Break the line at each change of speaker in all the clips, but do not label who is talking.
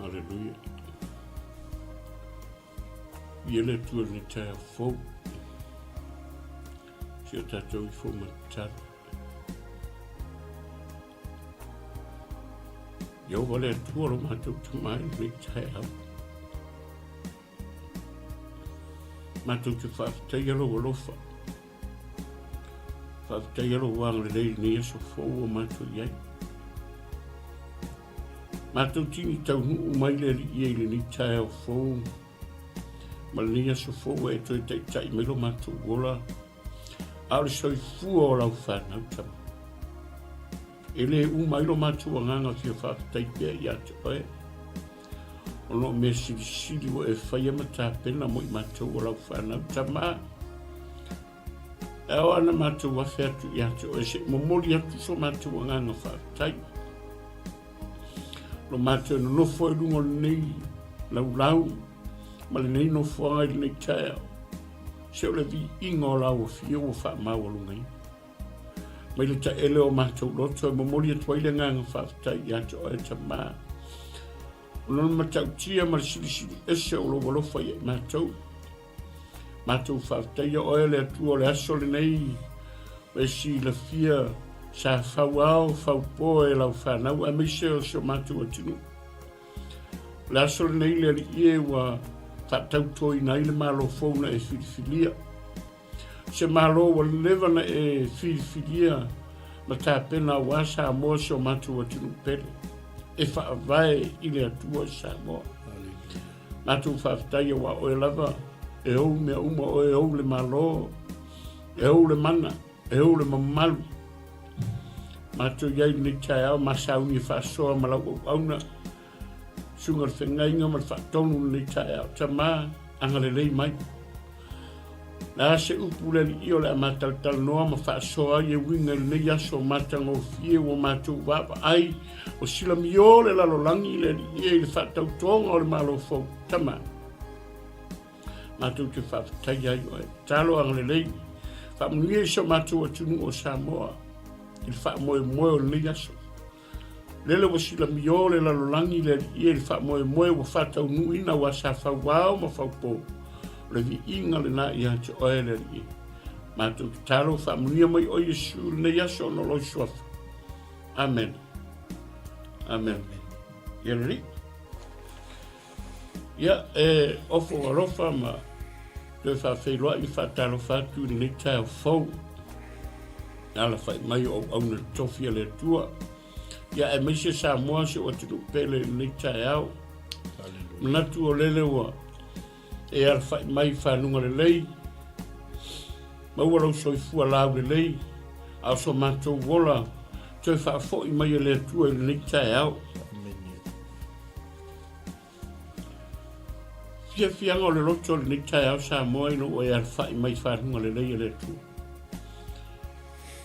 Haleluia. Ia le Atua i lenei taeao fou. Si o tatou ifo ma tatalo. Ieova le Atua lo matou tama i lenei taeao. Matou te faafetaia lou alofa. Faafetaia lou agalelei i lenei aso fou ua matou i ai. Matou tini taunuu mai le Alii e i lenei taeao fou ma lenei aso fou ua e toe taitai mai lo matou ola, a o le soifua o lau fanau tama. E le uma ai lo matou agaga fia faafetai pea ia te oe, ona o mea silisili ua e faia ma tapena mo i matou o lau fanau tama. E ao ana matou afe atu ia te oe se i momoli atu so matou agaga faafetai. Lo matou e nonofo ai luga o lenei laulau ma lenei nofoaga i lenei taeao, se o le viiga o lau afio ua faamaualugaina. Mai le taele o matou loto e momoli atu ai le agaga faafetai ia te oe Tama. Ona o le matautia ma le silisili ese o lou alofa ia i matou. Matou faafetaia oe le Atua o le aso lenei, ua e silafia sa fau ao fau po e lau fanau aemaise o si o matou atunuu. O le aso lenei le Alii e ua faatautoina ai le Malo fou na e filifilia. Se Malo ua leva na e filifilia ma tapena aua Samoa si o matou atunuu pele e faavae i le Atua i Samoa. Matou faafetai aua oe lava e ou mea uma, oe e ou le Malo, e ou le mana, e ou le mamalu. Matou i ai lenei taeao ma sauni e faasoa ma lau auauna, susuga le feagaiga ma le faatonu lenei taeao. Tama, agalelei mai. Le a se upu le alii o le a matalatalanoa ma faasoa ai e uiga i lenei aso matagofie ua matou vaavaai o silamio le lalolagi le alii e i le faatautoga o le Malo fou. Tama, matou te faafetai ai oe. Talo agalelei, faamanuia i si o matou atunuu o Samoa i le faamoemoe o lenei aso. Lele ua silamio le lalolagi le alii e le faamoemoe ua faataunuuina aua sa fauao ma faupo. O le viiga lena ia te oe le alii. Matou tatalo faamanuia mai oe Iesu i lenei aso ona o lou suafa. Amen. Amen. Ia le alii. Ia, e ofo alofa ma toe faafeiloai ma faatalofa atu i lenei taeao fou. E alafai mai o auauna tofi a le Atua. Ia, aemaise Samoa si ou atunuu pele i lenei taeao. Manatu o lele ua e alafai mai i fanuga lelei, maua lou soifua laulelei, a o so matou ola toe faafoi mai e le Atua i lenei taeao. Fiafiaga o le loto o lenei taeao Samoa ina ua e alafai mai faluga lelei e le Atua.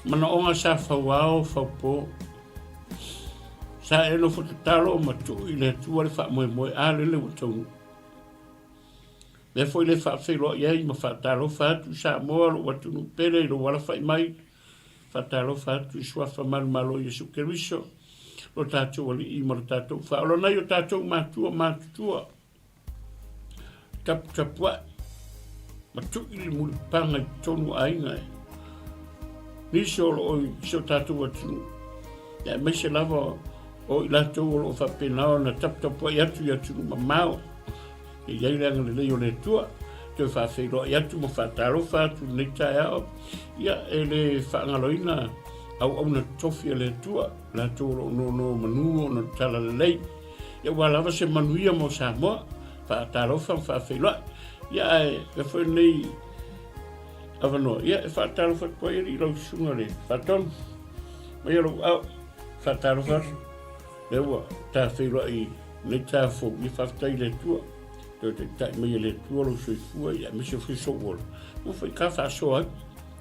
Manaoga sa fauao faupo. Sa e nofo tatalo ma tuu i le Atua le faamoemoe a lele ua taunuu. Mea foi le faafeiloai ai ma faatalofa atu Samoa lou atunuu pele i lou alafai mai. Faatalofa atu i suafa manumalo o Iesu Keriso, lo tatou Alii ma lo tatou Faaola nai o tatou matua matutua, taputapuai ma tui le mulipaga i totonu o aiga e nisi o lo o i si o tatou atunuu, aemaise lava o i latou o lo o faapena ona taputapuai atu i atunuu mamao. E i ai le agalelei o le Atua, toe faafeiloai atu ma faatalofa atu lenei taeao, ia e le faagaloina auauna totofi a le Atua, latou o lo o nono manu ona o le talalelei. Ia ua lava se manuia mo Samoa, faatalofa ma faafeiloai. Ia ae e foi lenei avanoa, ia e faatalofa atu ai i lau susuga le faatonu. Mai lou ao, faatalofa atu. Lea ua ta feiloai Nei taeao fou, ia faafetai i le Atua. Toe taitai mai e le Atua lou soifua, ia aemaise foi sou ola. Ua foi ka faasoa ai.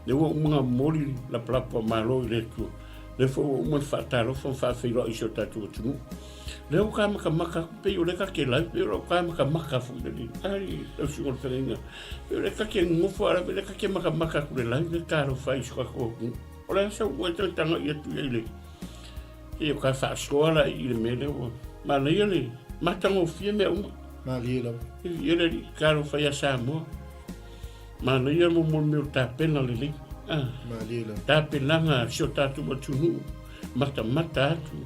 Lea ua uma ona momoli lapalapa malo i le Atua. Lea foi ua uma ona faatalofa ma faafeiloai i si o tatou atunuu. Lea ua ka makamaka aku, pei o lea ka ke live, pei o lea ka makamaka foi le lii. Ai, lau susuga o le feagaiga. Pei o lea ka ke nofo ala, pei o lea ka ke makamaka aku le live, lea talofa ai i si o tatou atunuu. O le a sau ua e tagatagai atu i ai le, E o ka faasoa la i le mea lea ua manaia le Matagofie mea uma.
Malie lava.
Ia le alii, talofa ia Samoa. Manaia mo mo le mea o tapena lelei. Ah.
Malie lava.
Tapenaga a si o tatou atunuu, matamata atu.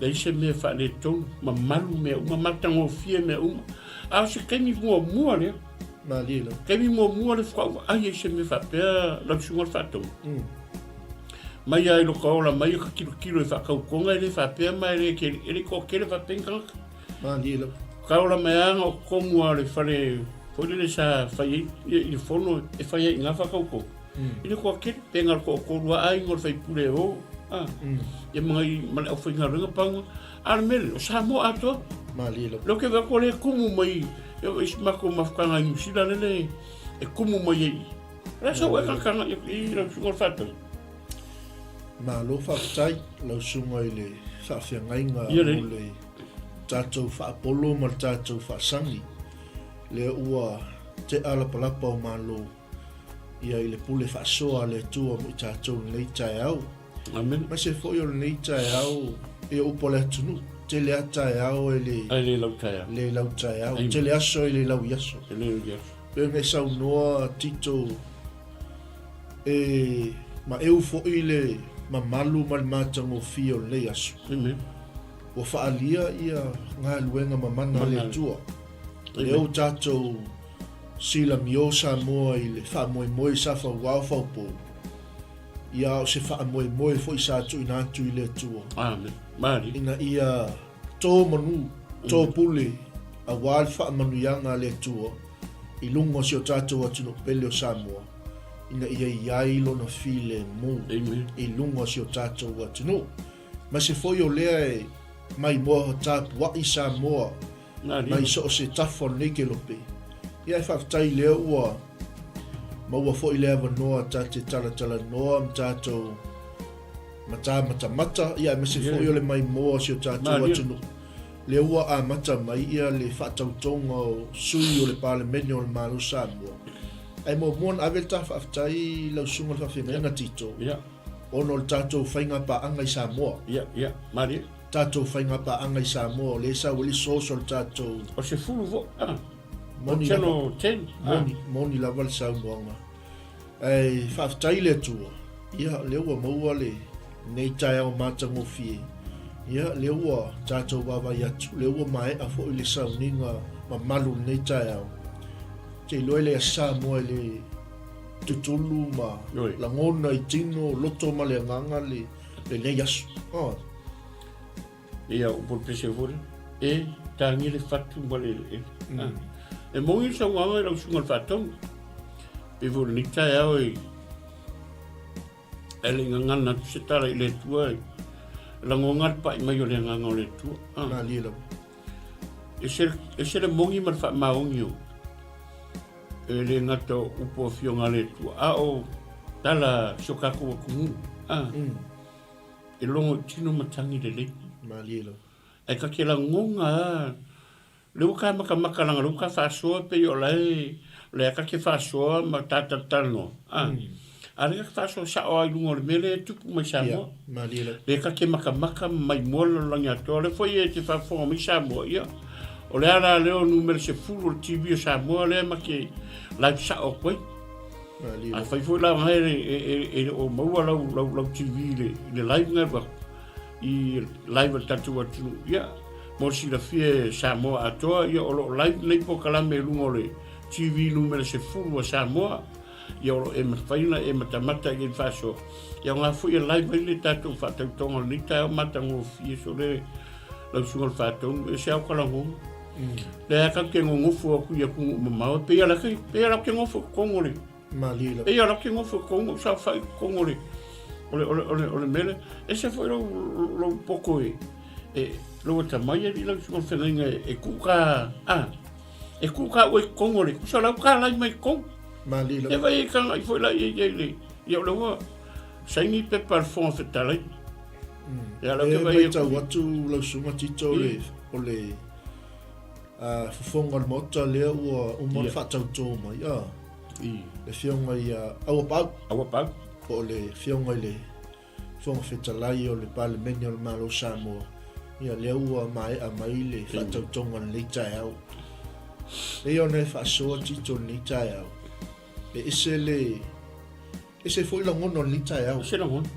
Leai se mea faaletonu, mamalu mea uma, matagofie mea uma. A o se taimi muamua lea.
Malie lava.
Taimi muamua le faatoa ou vaai ai i se mea faapea lau susuga le faatonu. Mai lava i loka ola mai ka tilotilo i faatautoga e le faapea ma e le tele, e le toatele faapea ni tagata.
Malie lava.
Ka ola mai lava na o totonu lava o le fale foi lele sa fai ai i le fono e fai ai i ina faatautoga. I le toatele, pe na o le toatolu lava aiga o le faipule e o, a, ia ma nai, ma le aufaigaluega pau lena. A o le mea lea, o Samoa atoa.
Malie lava.
Lea ou te vaai atu o lea e tumu mai i si matou mafutaga i Niu Sila lele e tumu mai ai i. O le a sau e kakana i lau susuga o le faatau?
Malo faafetai lau susuga i le faafeagaiga mo le tatou faapolo ma le tatou faasagi lea ua tea lapalapa o malo ia i le pule faasoa a le Atua mo i tatou i lenei taeao.
Amen.
Aemaise foi o lenei taeao e upu a le atunuu, tele a taeao e le
Ai le lau taeao.
Le lau taeao, tele aso e le lau i aso.
E le lau i aso.
Pei ona e saunoa Tito e maeu foi le mamalu ma le matagofie o lenei aso.
Amen.
Ua faaalia ia galuega mamana a le Atua. Lea ua tatou silamio Samoa i le faamoemoe sa fauao faupou. Ia o se faamoemoe foi sa tuuina atu i le Atua.
Amen. Malie.
Ina ia tō manu, tō pule, aua le faamanuiaga a le Atua i luga o si o tatou atunuu pele o Samoa, ina ia i ai lona filemu i luga o si o tatou atunuu. Aemaise foi o lea e maimoa tapuai Samoa mai so o se tafa o lenei kelope. Ia e faafetai lea ua maua foi le avanoa ta te talatalanoa ma tatou matamatamata, ia aemaise foi o le maimoa o si o tatou atunuu. Lea ua amata mai ia le faatautoga o sui o le Palemene o le Malo o Samoa. Ae muamua ona ave le ta faafetai i lau susuga i le faafeagaiga Tito, ona o le tatou faiga paaga i Samoa.
Ia, ia, malie.
Tatou faiga paaga i Samoa, o lea e sau ai le source o le tatou...
O se fulu foi, ah. Moni lava,
moni, moni lava le saunoaga. Ae faafetai i le Atua, ia, lea ua maua lenei taeao matagofie, ia, lea ua tatou vaavaai atu, lea ua maea foi le sauniga mamalu i lenei taeao. Ou te iloa e le Samoa e le tutulu ma lagona i tino, loto ma le agaga lenei aso. Oh.
Ia, o polopese foi lea. E tāgia le fatu ma le eleele. Mm. E moni le saunoaga i lau susuga i le faatonu. Pei foi o lenei taeao e e le i gagana atu se tala i le Atua e lagona le pai mai o le agaga o le Atua.
Ah. Malie lava.
E se, e se le moni ma le faamaoni o e le gata o upu afioga a le Atua, a o tala si o tatou atunuu. Ah. Mm. E logo i tino matagi lelei.
Malie lava.
Ae ta te lagona a, lea ua ta matamata leaga lea ua ta faasoa pei o la e, o lea ta te faasoa ma ta talatalanoa, a. A o lea ta te faasoa sao lava i luga o le mea lea e tupu mai Samoa.
Ia, malie lava.
Lea ta te matamata ma maimoa le lalolagi atoa. O lea foi e te faafofoga mai Samoa, ia, o le a la lea o numera 10 o le TV o Samoa lea ma te live sao atu ai. Afai foi la e, e, e, e le o maua lau, lau, lau TV i le, i le live na alu i live a le tatou atunuu, ia, mo le silafia e Samoa atoa, ia, o lo o live nei polokalame i luga o le TV numera 10 a Samoa, ia, o lo o e mafai ona e matamata i le faasoa, ia, o ngā foi e live ai le tatou faatautoga o lenei taeao matagofie, so le lau susuga i le faatonu, e se ao ka lagona. Lea tatou te nonofo atu i atunuu mamao, e pei a laka, pei a laka te nofo i totonu o le...
Malie lava.
Pei a laka te nofo i totonu, saofai i totonu o le, o le, o le, o le, o le mea lea. Ese foi lou, lou poto e, e, lou atamai alii lau susuga i le feagaiga e, e tuu ka, a, e tuu ka ua i totonu o le, tusa la ua ka lai mai i totonu.
Malie lava.
E vai e kangai foi la i, i, i le, ia o le ua saini pepa a le Fofoga Fetalai.
Ia, lau
E
te vai matau atu lau susuga Tito o le, o le fofoga o le Maota lea ua uma ona faatautō mai, a, le Afioga ia Auapaau.
Auapaau.
Po o le Afioga i le Fofoga Fetalai o le Palemene o le Malo o Samoa. Ia, lea ua maea mai le faatautoga o lenei taeao. Leai ona e faasoa Tito i lenei taeao, e ese le, ese foi lagona o lenei taeao.
Ese lagona.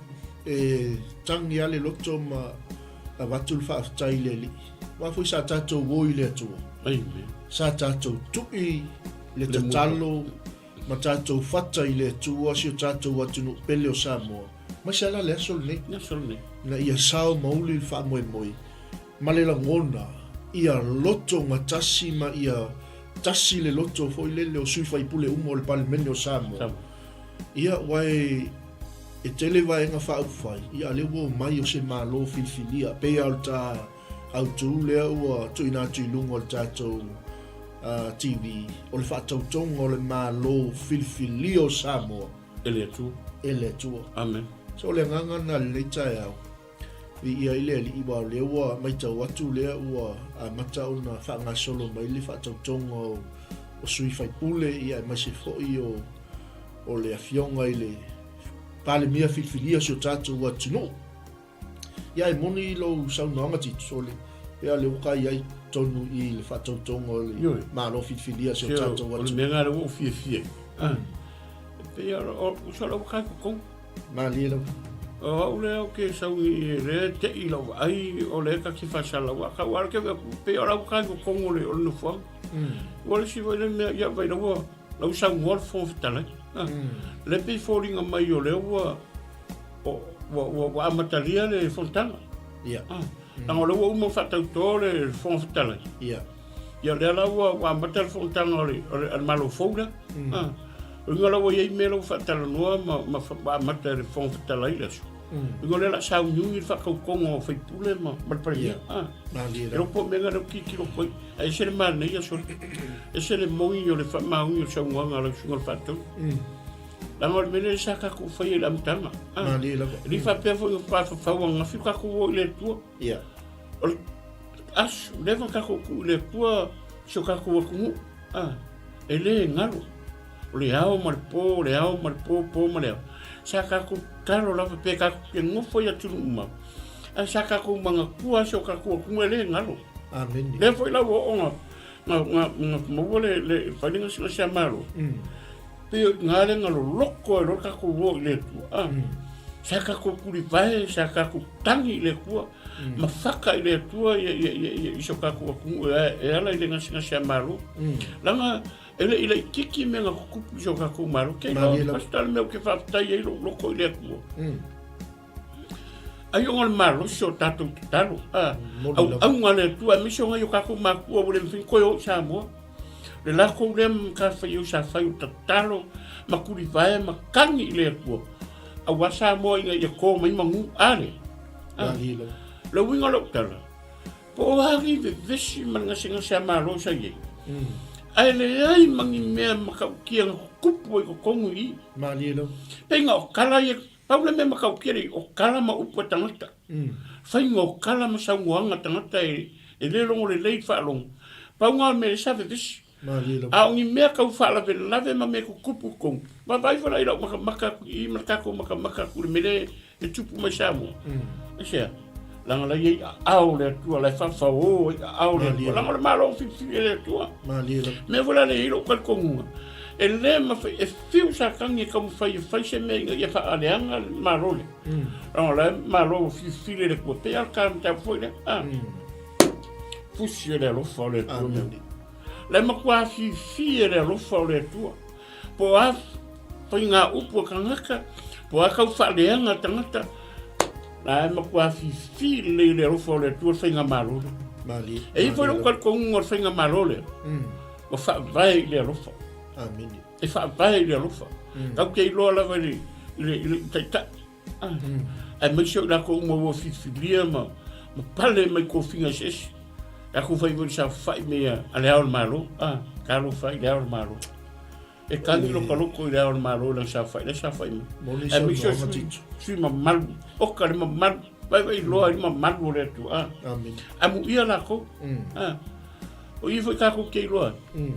E tagi lava le loto ma avatu le faafetai i le Alii. Aua foi sa tatou o i le Atua.
Amen.
Sa tatou tui le tatalo ma tatou fata i le Atua si o tatou atunuu pele o Samoa, aemaise lava la le aso lenei.
Le aso lenei.
Ina ia sao ma uli le faamoemoe ma le lagona ia loto gatasi ma ia tasi le loto foi lele o sui faipule uma o le Palemene o Samoa.
Samoa.
Ia, aua e, e tele vaega faaupufai, ia a lea ua omai o se Malo filifilia, pei lava o le ta autu lea ua tuuina atu i luga o le tatou TV, o le faatautoga o le Malo filifilia o Samoa.
E le Atua.
E le Atua.
Amen.
So o le agaga lena i lenei taeao, viia ai le Alii, aua o lea ua matau atu lea ua amata ona faagasolo mai le faatautoga o, o sui faipule, ia aemaise foi o, o le afioga i le Palemia filifilia o si o tatou atunuu. Ia e moni lou saunoaga Tito, o le pea lea ua ka i ai tonu i le faatautoga o le
Ioe.
Malo filifilia si o tatou
O le
atunuu.
mea lena lea ua ou fiafia ai. Ah. E pei o uso lau kai kokong.
Malie lava.
O au lea ou te sau i lea te i lau vaai o lea ka te faasalalau a kau ala ke pei o lau kai kokong o le o le nofoaga. Ua le isi foi le mea ia vai lau lau saunoa le Fofoga Fetalai. Ah. Le pei foliga mai o lea ua ua, ua, ua amatalia le fonotaga.
Ia.
Ah. Leaga o lea ua uma ona faatauto le Fofoga Fetalai.
Ia.
Ia lea la ua, ua amata le fonotaga o le, o le, a le Malo fou lea. Ah. O uiga la ua i ai mea la ua faatalanoa ma, ma, ma amata e le Fofoga Fetalai le aso. Uiga o lea la sauniuni le faatautoga o faipule ma, ma le Palemia.
Ia.
Ah.
Malie
E
lava.
po mea lea tilotilo koe. Ae ese le manaia sole. Ese le moni o le faamaoni o le saunoaga a lau susuga i le Faatonu. Leaga o le mea lea sa tatou faia i le amataga. Ah.
Malie lava.
E le faapea foi na faafafau ananafi lo tatou o i le Atua.
Ia.
O le aso, leva na tatou tuu i le Atua si o tatou atunuu. Ah. E le galo. O le ao ma le po, o le ao ma le po, po ma le ao. Sa tatou tatalo lava pe tatou te nofo i atunuu mamao. Ae sa tatou manatua si o tatou atunuu e le galo.
Amene.
Lea foi la ua oo na na na na maua le le fai le gasegase a Malo. Pei o i ina lea na loloko ai loa le tatou o i le Atua. Ah. Sa tatou tulivae, sa tatou tagi i le Atua, ma faka i le Atua ia ia ia ia i so tatou atunuu e e ala i le gasegase a Malo. Leaga e le i laitiiti mea na tutupu i so tatou Malo. Ke iloa,
Malie lava.
pastor le mea ou te faafetai ai lou loto i le Atua. Ai ona o le malosi o tatou tatalo, a, auauga a le Atua, aemaise o nai o tatou matua ua le mafai ona toe o i Samoa. Le latou lea matafaioi sa fai o tatalo ma tulivae ma tagi i le Atua, aua Samoa ina ia to mai manu, a lea? A, le uiga o lau tala, po o a ni vevesi ma le gasegase a Malo sa i ai, ae leai ma ni mea matautia na tutupu ai i totonu i i. Pei na o tala ia Pau le mea matautia lei, o tala ma upu a tagata. Faiga o tala ma saunoaga a tagata e le logo lelei i le faalogo. Pau na o le mea lea sa vevesi. A o ni mea tau faalavelave ma mea tutupu i totonu, vaavaai foi la i lau makamaka atu i i ma le tatou makamaka atu i le mea lea e tupu mai Samoa. Aisea? Leaga la e i ai aao o le Atua, la e fafaoo ai aao o le Atua. Leaga o le Malo filifili e le Atua. Mea foi la lea e i ai lou talitonuga, e le mafai, e fiu Satani e taumafai e fai se mea ina ia faaleaga le Malo lea. Leaga o la e Malo ua filifili e le Atua. Pei lava le ta mataupu foi lea. A. Fusi e le alofa o le Atua mea. La e matua fifi e le alofa o le Atua. Po o a faiga upu a tagata, po o a tau faaleaga a tagata, la e matua fifi lelei e le alofa o le Atua le faigamalo lea.
Malie.
E i ai foi lou talitonuga o le faigamalo lea, ua faavae i le alofa.
Amene.
E faavae i le alofa. Tatou te iloa lava i le, i le, i le taitai. Aemaise o i latou uma ua filifilia ma, ma pale mai tofiga eseese. Latou fai foi i le saofafai me a Le Ao o le Malo. Ah, talofa i Le Ao o le Malo. E tagi lo ka loko i Le Ao o le Malo i lana saofafai, la e saofai mai.
Moni
Aemaise o
saunoaga
sui,
Tito.
sui mamalu, oka le mamalu, vaivai loa i le mamalu o le Atua. Ah.
Amene.
Amuia lakou. Ah. O i foi tatou te iloa ai.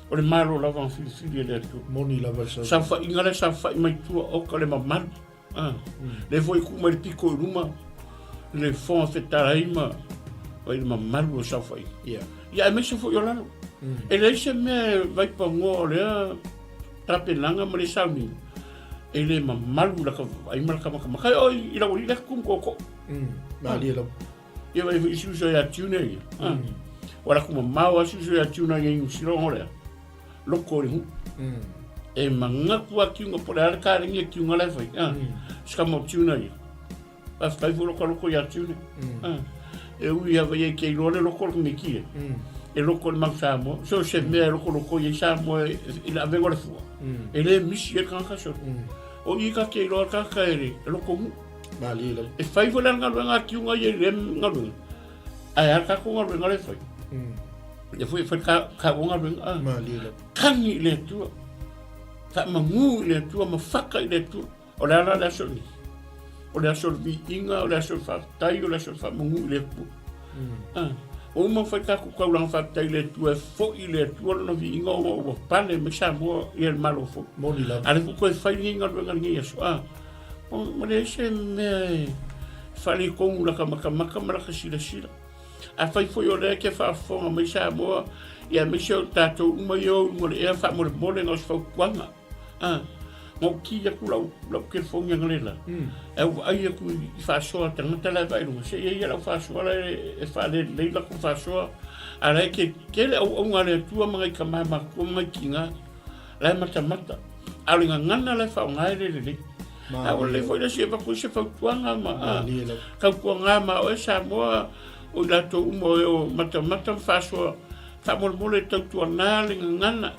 O le Malo lava na filifili e le Atua.
Moni lava le saunoaga.
Saofaiga lea saofai mai tua oka le mamalu. Ah. Lea foi e tuu mai le pito i luma. Le Fofoga Fetalai ma i le mamalu o saofaiga.
Ia.
Ia aemaise foi o lalo. E leai se mea e vaipagoa o lea tapenaga ma lea sauniga e le mamalu i laka vaai ma laka makamaka. E oo i lau alii lea kumu tootoo.
Malie lava.
Ia vaai foi isi uso ia Tiuna ia. Ua laku mamao lava si uso ia Tiuna i Niu Sila ona o lea loko o le nuu. E manatu lava Tiuna po o le a le kalegi a Tiuna la e fai. Si tama o Tiuna ia. Faafetai foi loko loko ia Tiune. E ui lava ia i te iloa le loko o le komiti e loko i le mau Samoa. So se mea e loko loko i ai Samoa i le avega o le fua, e le misi ai le tagata solo. O i ka te iloa le tagata e loko nuu.
Malie lava.
E fai foi la le galuega a Tiuga ia i lea galuega, ae a le tatou galuega lea e fai. Ia foi e fai le taua galuega.
Malie lava.
Tagi i le Atua, faamagu i le Atua, ma faka i le Atua. O le a la le aso lenei? O le aso o le viiga, o le aso o le faafetai, o le aso o le faamanu i le Atua. Ah, ua uma ona fai tatou taulaga faafetai i le Atua, e foi i le Atua lona viiga ona ua pale mai Samoa ia le Malo fou.
Moni lava.
A o lea foi toe fai lenei galuega i lenei aso. Ah, ua leai se mea e faaletonu i laka matamata ma laka silasila. Afai foi o lea e te faafofoga mai Samoa, ia aemaise o tatou uma ia o i luga o le ea faamolemole na o se fautuaga. Ah, na ou ki atu lau, lau telefoni analeila. Ae ou vaai atu i faasoa a tagata la e vaai luga. Se i ai lau faasoa la e faalelelei latou faasoa. A la e ke tele auauna a le Atua ma nai tama matutua ma nai tina la e matamata. A o le gagana la e faaaoga e le lelei. A ua lelei foi le isi e avatu ai se fautuaga ma tautuaga ma oe Samoa o i latou uma o e o matamata ma faasoa faamolemole tautuana le gagana.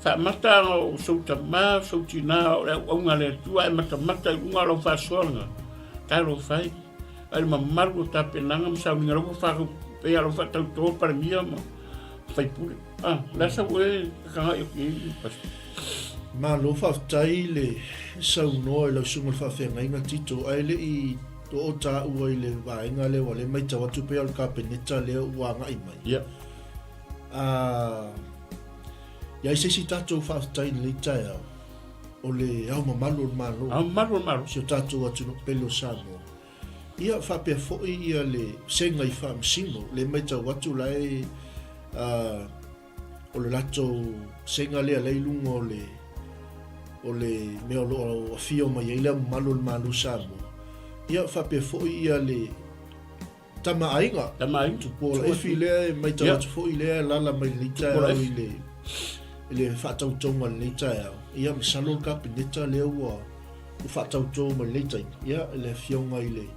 Faamata o sou tama, o sou tina, o le auauna a le Atua, ae matamata i luga o lau faasoaga, talofa e, ai le mamalu o tapenaga ma sauniga lau ua pei a lau faatauto Palemia ma faipule. Ah, o le a sau e kakagai atu i ai, Pastor?
Malo faafetai le saunoa i lau susuga i le faafeagaiga Tito, ae le i oo taua i le vaega lea ua le matau atu pei o le Kapeneta lea ua agai mai.
Yeah.
A i ai se isi tatou faafetai i lenei taeao, o le Ao Mamalu o le Malo.
Ao Mamalu o le Malo.
Si o tatou atunuu pele o Samoa. Ia, faapea foi ia le sega i Faamasino, le matau atu la e, uh, o le latou sega lea la i luga o le, o le mea o lo o afio mai ai le Ao Mamalu o le Malo o Samoa. Ia, faapea foi ia le Tama Aiga.
Tama Aiga.
Tupuola Efi lea e matau atu foi lea e alaala mai lenei taeao i le i le faatautauga i lenei taeao. Ia masalo le Kapeneta lea ua ua faatautau mai lenei taimi. Ia le afioga i le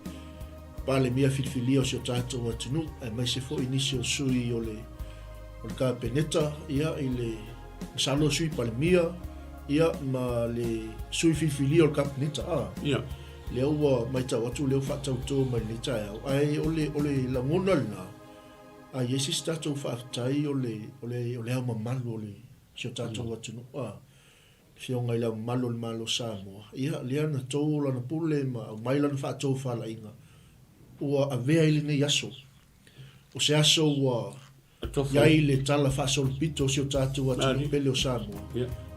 Palemia filifilia o si o tatou atunuu aemaise foi nisi o sui o le o le Kapeneta ia i le masalo sui Palemia ia ma le sui filifilia o le Kapeneta. Ah.
Ia.
Lea ua matau atu lea ua faatauto mai lenei taeao, ae o le, o le lagona lena, a i ai se isi tatou faafetai o le, o le, o le ao mamalu o le, si o tatou atunuu, a, le Afioga i le Ao Mamalu o le Malo o Samoa, ia, lea na tou lana pule ma aumai lana faatofalaiga, ua avea i lenei aso. O se aso ua I ai le tala faasolopito o si o tatou atunuu pele o Samoa,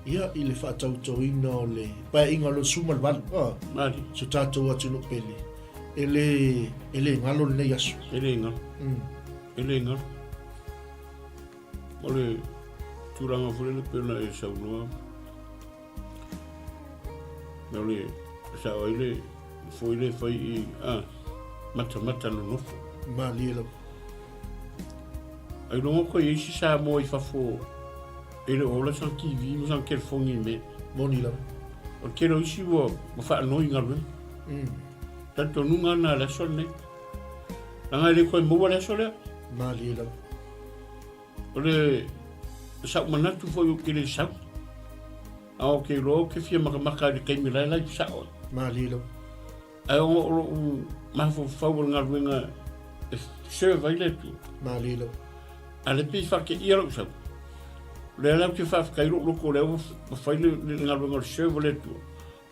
ia, i le faatautoina o le Paeaiga 28, a, si o tatou atunuu pele, e le, e le galo lenei aso.
E le galo. E le galo. O le tulaga foi lele pei ona e saunoa, O le sao ai le foi le fai i a matamata nonofo.
Malie lava.
Ai longo ko i si Samoa i fafo e le ola sana TV ma sana telefoni i mea.
Moni lava.
O le tele o isi ua ua faanoi galuega. Talitonuga na le aso lenei. Leaga e le toe maua le aso lea.
Malie lava.
O le sa'u manatu foi ou te le sau, a ou te iloa ou te fia makamaka i le taimi la e live sa'o ai.
Malie lava.
Ae ona o lo'u mafaufau o le galuega e serve ai le Atua.
Malie lava.
A o lea pei e faateia lo'u sau. O lea la ou te faafetai i lo'u loto o lea ua fai le galuega o le serve o le Atua.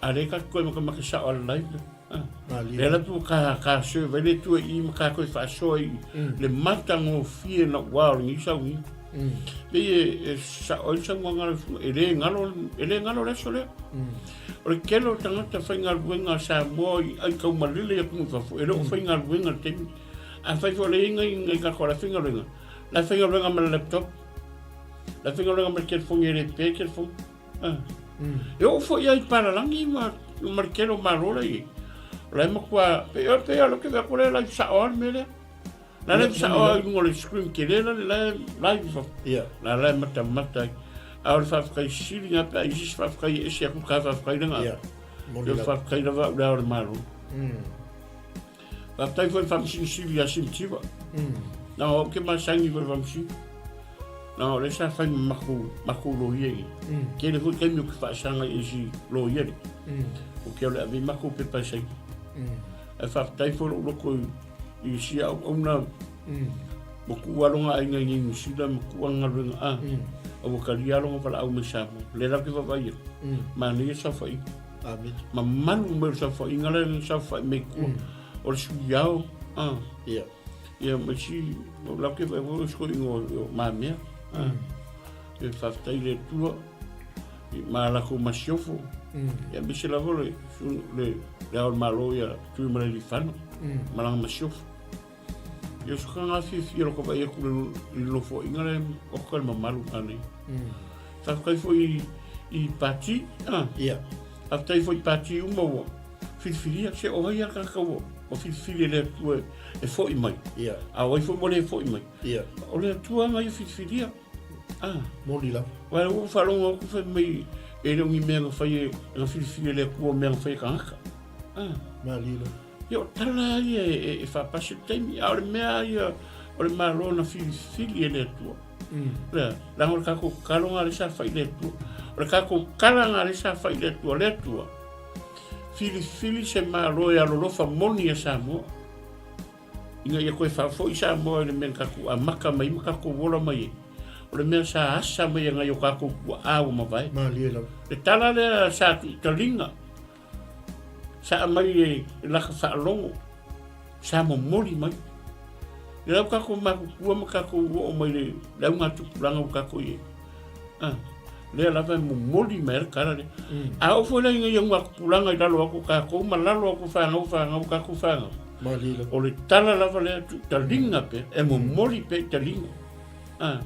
A lea ka toe makamaka sa'o a le live lea. Lea la ua ka ka serve ai le Atua i i ma ka toe faasoa i le matagofie na ua o lenei sauniga. Pei e sao ai le saunoaga a lau Afioga, e le galo, e le galo le aso lea. O le tele o tagata faigaluega a Samoa i aitaumalele i atunuu i fafo, e le o faigaluega i le taimi. Afai foi o lea e i ai nai tagata o la e faigaluega, la e faigaluega ma le laptop, la e faigaluega ma le telefoni e le pe le telefoni. E oo foi lava i palalagi ma le tele o malo la e i ai. O la e matua, pei o lea ou te vaai atu o lea e live sao lava le mea lea. La live sao lava i luga o le screen tele la la e live i fafo. La la e matamata ai. A o le faafetai sili lena pe a i ai se isi faafetai e ese atu ta faafetai lena. Ia faafetai lava au le Ao o le Malo. Faafetai foi i le Faamasino Sili ia Simativa. Leaga o au ou te masani foi i le Faamasino. Leaga o lea sa fai ma matou, matou loia i. Tele foi taimi ou te faasaga i isi loia lea. Ou te alu e ave i matou pepa e saini. Ae faafetai foi lou loto i, i si auauna ma tuu lava lona aiga i Niu Sila ma tuu ana galuega a. A ua talia lava lona valaau mai Samoa. O lea la ou te vaavaai atu, manaia le saofaiga.
Amene.
Mamalu mai o le saofaiga lea na saofai mai tua. O le sui ao. Ah.
Ia.
Ia ma isi, o lau ke vai o siko ingo o mamea. Ah. E faafetai le Atua i ma lakou masiofo. Ia aemaise lava le le le Ao o le Malo ia Tuimalealiifano ma lana masiofo. Ia o se tagata fiafia lou vaai atu i le nofoaiga lea oka le mamalu manaia. Faafetai foi i pati, ah.
Ia.
Faafetai foi i pati uma ua filifilia, se o ai lava le tagata ua filifili e le Atua e foi mai.
Ia.
A o ai foi ua le foi mai.
Ia.
O le Atua na ia filifilia. Ah.
Moni lava.
Aua ua ou faalogo atu fai mai e le o ni mea na fai e na filifili e le Atua o mea na fai e tagata. Ah.
Malie lava.
Ia o tala lava ia e faapasi le taimi, a o le mea lava ia o le Malo na filifili e le Atua. Lea, leaga o le tatou tatalo lena lea sa fai i le Atua. O le tatou tala lena lea sa fai i le Atua, le Atua, filifili se Malo e alolofa moni ia Samoa, ina ia toe faafoi Samoa i le mea na tatou amata mai ai ma tatou ola mai ai. O le mea sa asa mai e nai o tatou tuaa ua mavae.
Malie lava.
Le tala lea sa tuutaliga, Sa aumai e laka faalogo, sa momoli mai. Lea ua tatou matutua ma tatou oo mai le le augatupulaga ua tatou i ai. Ah, lea lava e momoli mai ai le tala lea. A oo foi la ina ia augatupulaga i lalo atu o tatou ma lalo atu o fanau fanau tatou fanau.
Malie lava.
O le tala lava lea tuutaliga pea, e momoli pea i taliga. Ah.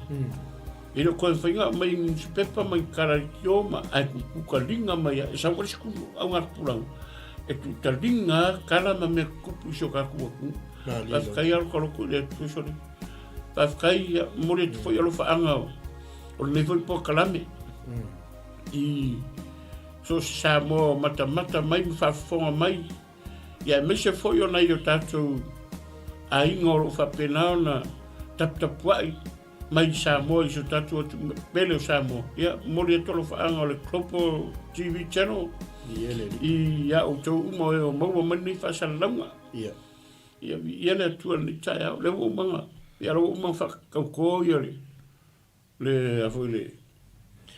E le o toe mafai ona aumai i nusipepa ma i karaitio ma ae tuutaliga mai lava. E sau ai le sikulu augatupulaga e tuutaliga lava tala ma mea tutupu i si o tatou atunuu. Faafetai lava lo ta loto i le Atua sole. Faafetai, ia, momoli atu foi alofaaga o lenei foi polokalame i so o se Samoa o matamata mai ma faafofoga mai, ia aemaise foi o nai o tatou aiga o lo o faapena ona taputapuai mai i Samoa i so tatou atunuu pele o Samoa. Ia, momoli atu alofaaga o le Global TV Channel i a outou uma o e o maua mai lenei faasalalauga.
Ia.
Ia, viia le Atua i lenei taeao. Lea ua uma ona, ia lea ua uma ona faatauto ia le, le, a foi le,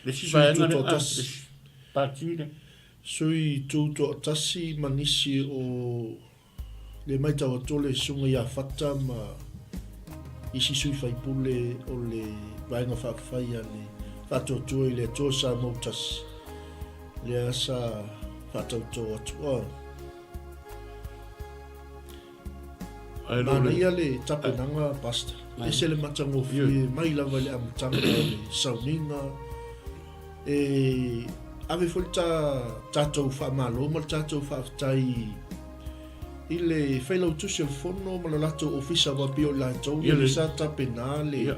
le isi vaega lea, ah, le isi pati lea.
Sui Tutoatasi ma nisi o Le matau atu o le Susuga ia Fata ma isi sui faipule o le Vaega Faaupufai a le Faatuatua i le Atua Samoa ua tasi, lea sa faatautoo atu. Oh. Manaia le tapenaga, Pastor. Ese le matagofie mai lava i le amataga o le sauniga. E ave foi le ta, tatou faamalo ma le tatou faafetai i le Failautusi o le Fono ma le latou Ofisa aua pei o i latou ia lea sa tapena le,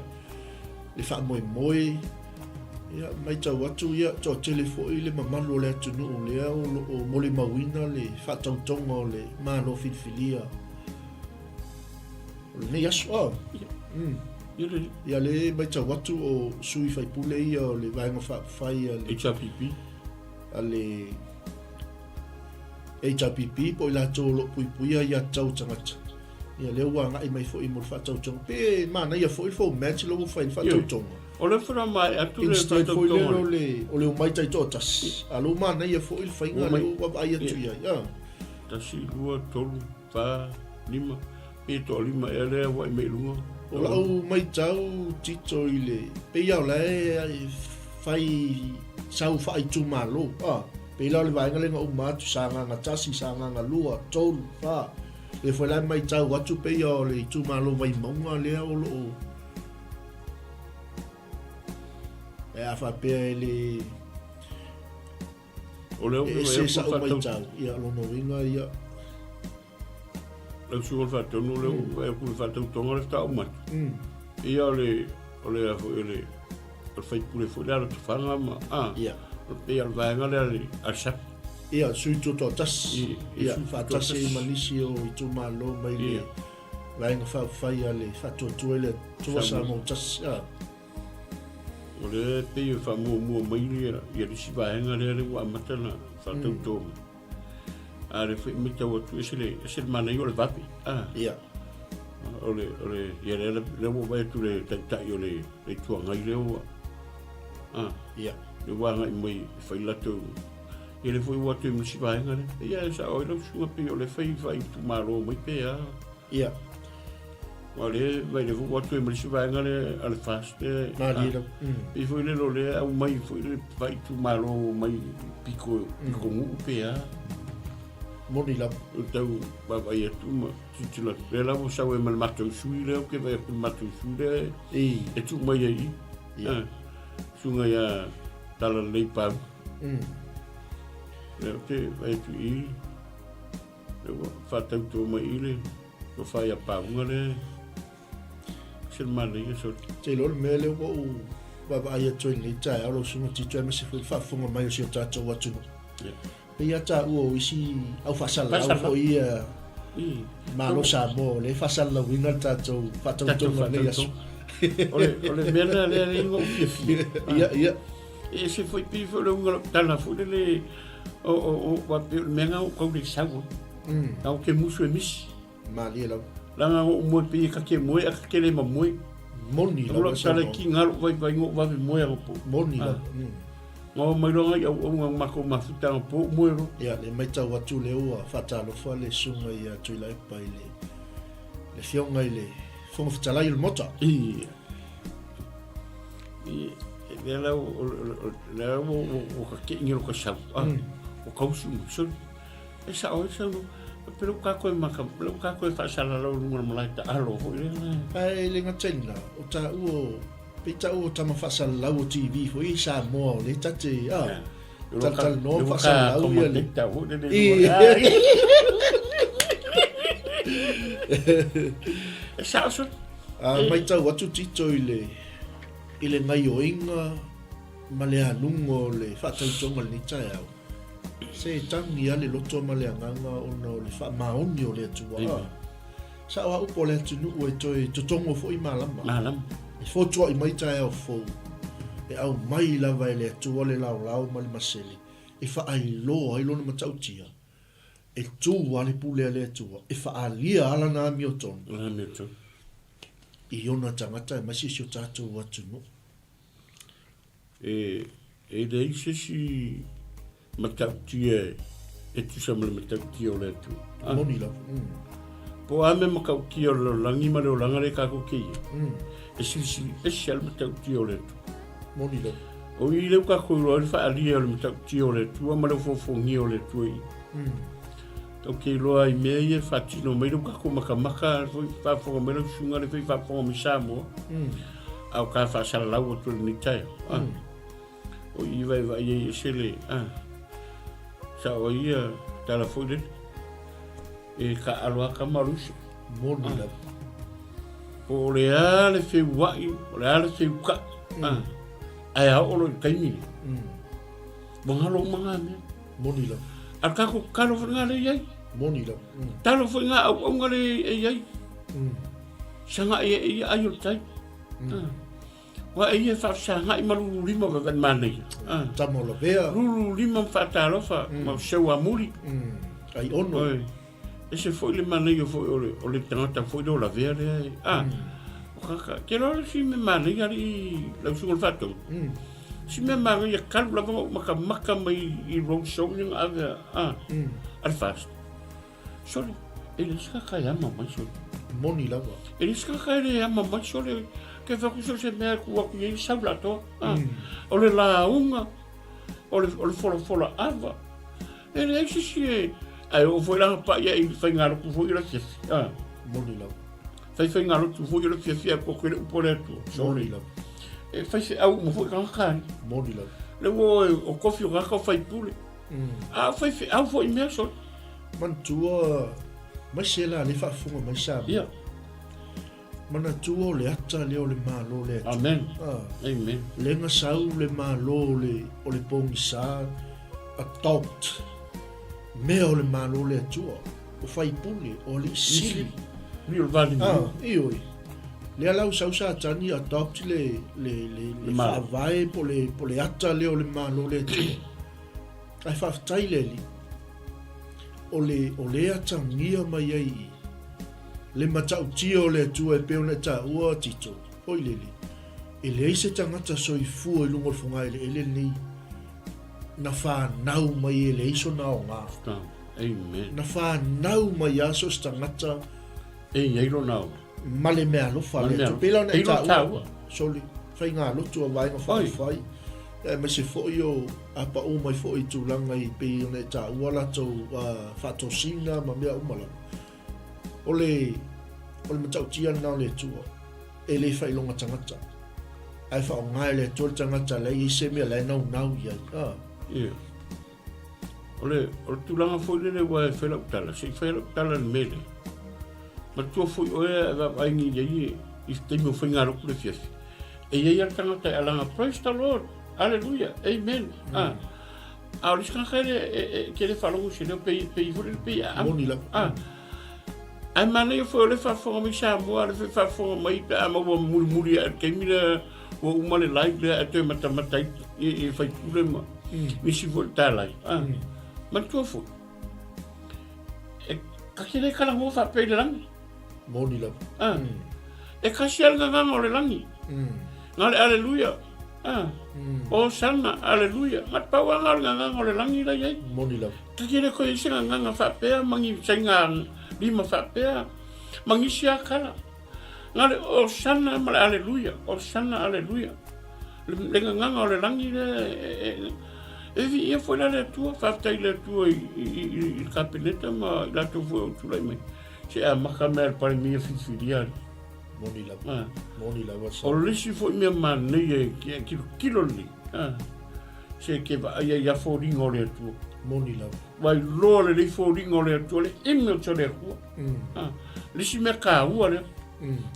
le faamoemoe. Ia, matau atu, ia, toatele foi le mamalu o le atunuu lea o lo o molimauina le faatautoga o le Malo filifilia. O lenei aso, oh. Ia lea e matau atu o sui faipule ia o le Vaega Faaupufai a le
HRPP.
A le HRPP po o i latou o lo o puipuia aiatatau a tagata. Ia lea ua agai mai foi mo le faatautoga. Pe manaia foi le format lea ua fai le faatautoga.
O lea foi ma atu
le Instead foi lea o le o le omai taitoatasi. A lea ua manaia foi le faiga lea ua vaai atu i ai.
1, 2, 3, 4, 5, pe toalima ea lea ua i mai i luga.
O lau maitau Tito i le, pei lava o la e fai sau faaitumalo, a, pei la o le vaega lea na uma atu, Sagaga 1, Sagaga 2, 3, 4, lea foi la e maitau atu pei o le itumalo Vaimauga lea o lo o, e a faapea e le
O le
e ese sa'u maitau, ia, o lona uiga ia.
Lau susuga i le Faatonu, o lea ua vaai atu i le faatautoga lea faatoa uma atu. Ia o le, o le a foi o le, o le faipule foi lea a Lotofaga ma, a,
Ia.
o le pei o le vaega lea a le, a le SAP.
Ia, sui tutoatasi.
I,
Ia,
sui
faatasi
tutoatasi.
ai ma nisi o itumalo mai le
Ia.
Vaega Faaupufai a le Faatuatua i le Atua
Samoa.
Samoa Tasi. A.
O lea e pei e faamuamua mai ia, ia le isi vaega lea lea ua amata ona faatauto mai. A o lea foi e matau atu ese le, ese le manaia o le vave. A.
Ia.
O le, o le, ia lea, lea ua vaai atu le taitai o le, le Itu Agai lea ua, a.
Ia.
Lea ua agai mai e fai latou, ia lea foi ua atu i ma isi vaega lea. Ia e sao ai lau susuga pei o lea fai faaitumalo mai pe a.
Ia.
Aua o lea vai lea foi ua atu ai ma le isi vaega lea a le FAST lea.
Malie lava.
Pei foi lele o lea aumai foi le faaitumalo mai piko, piko nuu pe a.
Moni lava.
O tau vaavaai atu ma tilotilo atu. Lea la ua sau ai ma le matou sui lea, ou te vaai atu i le matou sui lea
I.
e tuu mai ai i i.
Ia.
Susuga ia Talalelei Pau. Lea ou te vaai atu i i. Lea ua faatauto mai i le tofa ia Pauga lea. Se le manaia soli.
Te iloa le mea lea ua ou vaavaai atu ai i lenei taeao lau Susuga Tito aemaise foi le faafofoga mai o si o tatou atunuu.
Yeah.
Pei lava taua o isi au faasalalau foi ia Malo Samoa o lea e faasalalauina le tatou faatautoga i lenei aso.
O le, o le mea lea lea lea ua ou fiafia.
Ia, ia.
E ese foi pei foi o le uiga o lau tala foi lele o, o, o, aua pei o le mea lena ua ou tau le sau ai. A ou te musu e misi.
Malie lava.
Leaga na ou moe pei e ta te moe ae ta te le ma moe.
Moni
lava. O lau tala e kiga lou vaivai na ou vave moe anapo.
Moni lava.
Na oo mai loa nai auauna na matou mafuta anapo ou moe loa.
Ia, le maitau atu lea ua faatalofa le susuga ia Tuilaepa i le le afioga i le Fofoga Fetalai o le Maota.
Ia. Ia, lea la lea ua tate'i lou sau, o tausi uma, soli. E sao ai sau, pe lou tatou e maka, lou tatou e faasalalau i luga o le malae taalo foi lea.
Ae le gata i lena, o taua o, pei taua o tama faasalalau o TV foi i Samoa o lea ta te, a, talatalanoa ma faasalalau ia le.
E sao soli.
A maitau atu Tito i le, i le gaioiga ma le aluga o le faatautoga i lenei taeao, se e tagi lava le loto ma le agaga ona o le faamaoni o le Atua.
Amen.
Sao lava upu o le atunuu e toe totogo foi malama.
Malama.
E fotuai mai taeao fou, e aumai lava e le Atua le laolao ma le masele e faailoa ai lona matautia, e tu lava le pule a le Atua, e faaalia lava lana amiotonu.
Lana amiotonu.
I ona tagata aemaise si o tatou atunuu.
E, e leai se isi matautia e tusa ma le matautia o le Atua.
Ah. Moni lava.
Po o a mea matautia o le lalolagi ma le olaga lea tatou te i ai. E silisili ese lava le matautia o le Atua.
Moni lava.
O i lea ua tatou iloa ai le faaalia o le matautia o le Atua ma le ofoofogia o le Atua i i. Tatou te iloa i mea ia e faatino mai lea ua tatou matamata foi faafofoga mai lau susuga lea foi faafofoga mai Samoa. A o ta faasalalau atu i lenei taeao. Ah. O i vaevaai ai ese le ah. Sao ai ia tala foi lele. E taaalo lava tama o le uso.
Moni lava.
Po o le a le feua'i, o le a le feuka'i. Ah. Ae a oo loa i le taimi lea. Ua galo uma ngā mea.
Moni lava.
A tatou tatalo foi ngā lea i ai.
Moni lava.
Tatalo foi ngā auaunga lea e i ai. Sagai e ia ai o le tai. Ua e ia faafesagai ma lulu lima vaevae manaia.
Tama o lavea.
Lulu lima ma faatalofa ma seu amuli.
Ai ono.
Oi. Ese foi le manaia foi o le, o le tagata foi lea o lavea lea e. Ah. O kaka, te loa le si mea manaia alii lau susuga i le faatonu. Si mea manaia talu lava ona ou matamata mai i road show ni na ave a, a le fast. Sole, e leai se kaka e ama mai sole.
Moni lava.
E le se tagata e le ama mai sole, ke fai atu so se mea e tuu atu i ai sau le atoa. O le lauga, o le, o le folafola ava. E leai se isi e, ae oo foi la paia i faigalotu foi o le afiafi.
Moni lava.
Fai faigalotu foi o le afiafi ae koko i le upu a le Atua.
Moni lava.
E faifeau uma foi tagata ai.
Moni lava.
Le ua o kofi o tagata o faipule. A o faifeau foi mea sole.
Manatua mai se la le faafofoga mai Samoa.
Ia.
Manatua o le ata lea o le Malo o le Atua.
Amen.
Ah.
Amen.
Le na sau le Malo o le, o le pogisa adopt mea o le Malo o le Atua. O faipule, o alii sili.
Ni o le vali
Ah, ioe. Lea la ua sau Satani adopt le, le, le, le faavae po le, po le ata lea o le Malo o le Atua. Ae faafetai i le Alii, o le, o le atagia mai ai i le matautia o le Atua e pei ona e taua Tito, foi lele, e leai se tagata soifua i luga o le fogaeleele lenei na fanau mai e leai sona aoga.
Amen.
Na fanau mai lava so o se tagata
e i ai lona aoga.
Ma le meaalofa a le Atua. Pei la ona e taua, sole, faigalotu a Vaega Faaupufai, aemaise foi o a pau mai foi i tulaga i pei ona e taua latou faatosina ma mea uma lava. O le, o le matautia lena o le Atua, e le faailoga tagata. Ae faaaoga e le Atua le tagata la e i ai se mea la e naunau i ai. Ah.
Yeah. O le, o le tulaga foi lele ua e fai lau tala, se i fai lau tala i le mea lea. Matua foi oe e vaavaai nei i ai e, i se taimi o faigalotu le afiafi. E i ai lava le tagata e alaga, Praise the Lord, Hallelujah, Amen. Mm. Ah. A o le isi tagata e, e, e, ke le faalogo i se leo, pei, pei foi lele, pei a.
Moni lava.
Ah. Ae manaia foi o le faafofoga mai Samoa, le faafofoga mai pe a maua mulimuli ae le taimi lea ua uma le live lea ae toe matamata ai i, i faipule ma nisi foi le talai. Ah. Manatua foi, e kasi le talanoa faapea i le lagi.
Moni lava.
Ah. E kasi lava le gagana o le lagi. Na le aleluia. Ah. Hosana, aleluia. Na pau lava le gagana o le lagi la i ai.
Moni lava.
Kasi le koe i se gagana faapea ma ni saiga lima faapea ma nisi lava tala. Na le Hosana ma le aleluia, Hosana, aleluia. Le gagana o le lagi lea e, e viia foi la le Atua, faafetai i le Atua i, i, i, i le Kapeneta ma i latou foi o tulai mai. Se amata mea a le Palemia filifilia ali.
Moni lava.
Ah.
Moni lava sa.
O le isi foi mea manaia e ke kilokilo lenei. Ah. Se ke vaai ai a foliga o le Atua.
Moni lava.
Ua iloa lelei foliga o le Atua, le image o le Atua. Ah. Le isi mea taua lea.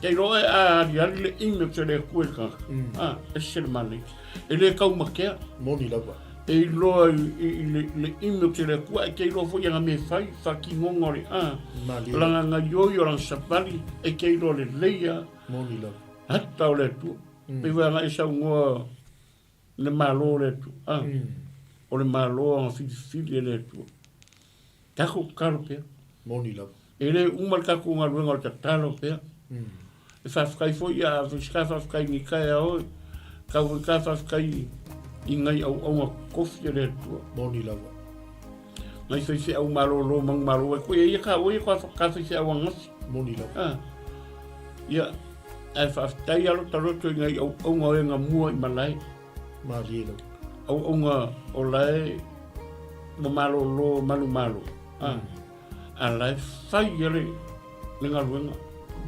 Ke iloa e a aliali le image o le Atua i le tagata. Ah, ese le manaia. E le taumatea.
Moni lava.
E iloa i, i, i le, le image o le Atua, e te iloa foi ana mea e fai, faatinoga o le a.
Malie.
Lana gaioi o lana savali, e te iloa lelei a.
Moni lava.
Ata o le Atua. Mm. Pei foi ana e saunoa le Malo o le Atua. Ah. O le Malo ana filifili e le Atua. Tatou tatalo pea.
Moni lava.
E le uma le tatou galuega o le tatalo pea. E faafetai foi ia Visca faafetai ni kai a oe. Kau foi ka faafetai i ngai auaunga kofi a le Atua.
Moni lava.
Ngai faifeau malolo manumalo ai koe ia ka oe ka ka faifeau angafi.
Moni lava.
Ah. Ia, ae faafetai alo taloto i ngai auaunga o e nga mua i malae.
Malie lava.
Auaunga o lae ua malolo manumalo. Ah. A la e fai e le, le galuega.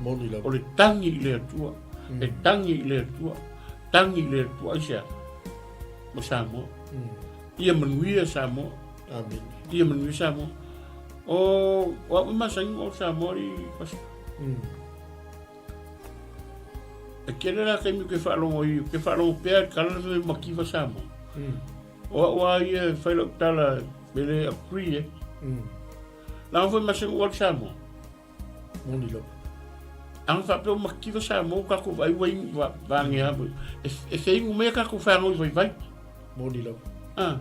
Moni lava.
O le tagi i le Atua. E tagi i le Atua. Tagi i le Atua. Aisea? Mo Samoa. Ia manuia Samoa.
Amen.
Ia manuia Samoa. O, o au e masani o Samoa i Pastor. E tele la taimi ke faalogo i, ke faalogo pea i kala le makiva Samoa. O au a ia e fai lau tala e le agree e. Langa foi masani ua le Samoa.
Moni lava.
Anga faapea o makiva Samoa kakou vaai ua inu va, vagea foi. E, e feigu mai kakou whanau i vaivai.
Moni lava.
Ah.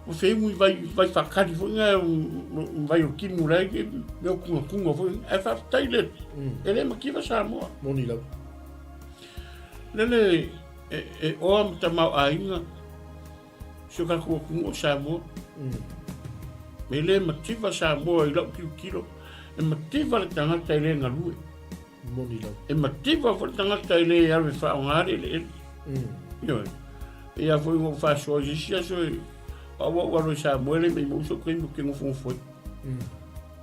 O feigu i vai, vai whakari foi nga vai o kimu lai ke me o kunga kunga foi. E faafetai le. E le makiva Samoa.
Moni lava.
Lele e, e oa ma tamaoaiga si o tatou atunuu o Samoa. E le mativa Samoa i lau tilotilo, e mativa le tagata e le galue.
Moni lava.
E mativa foi le tagata e le alu e faaaoga le eleele. Ioe. E ia foi ua ou faasoa i se isi aso e au au alu i Samoa e le mai maua sou taimi ou te nofonofo ai.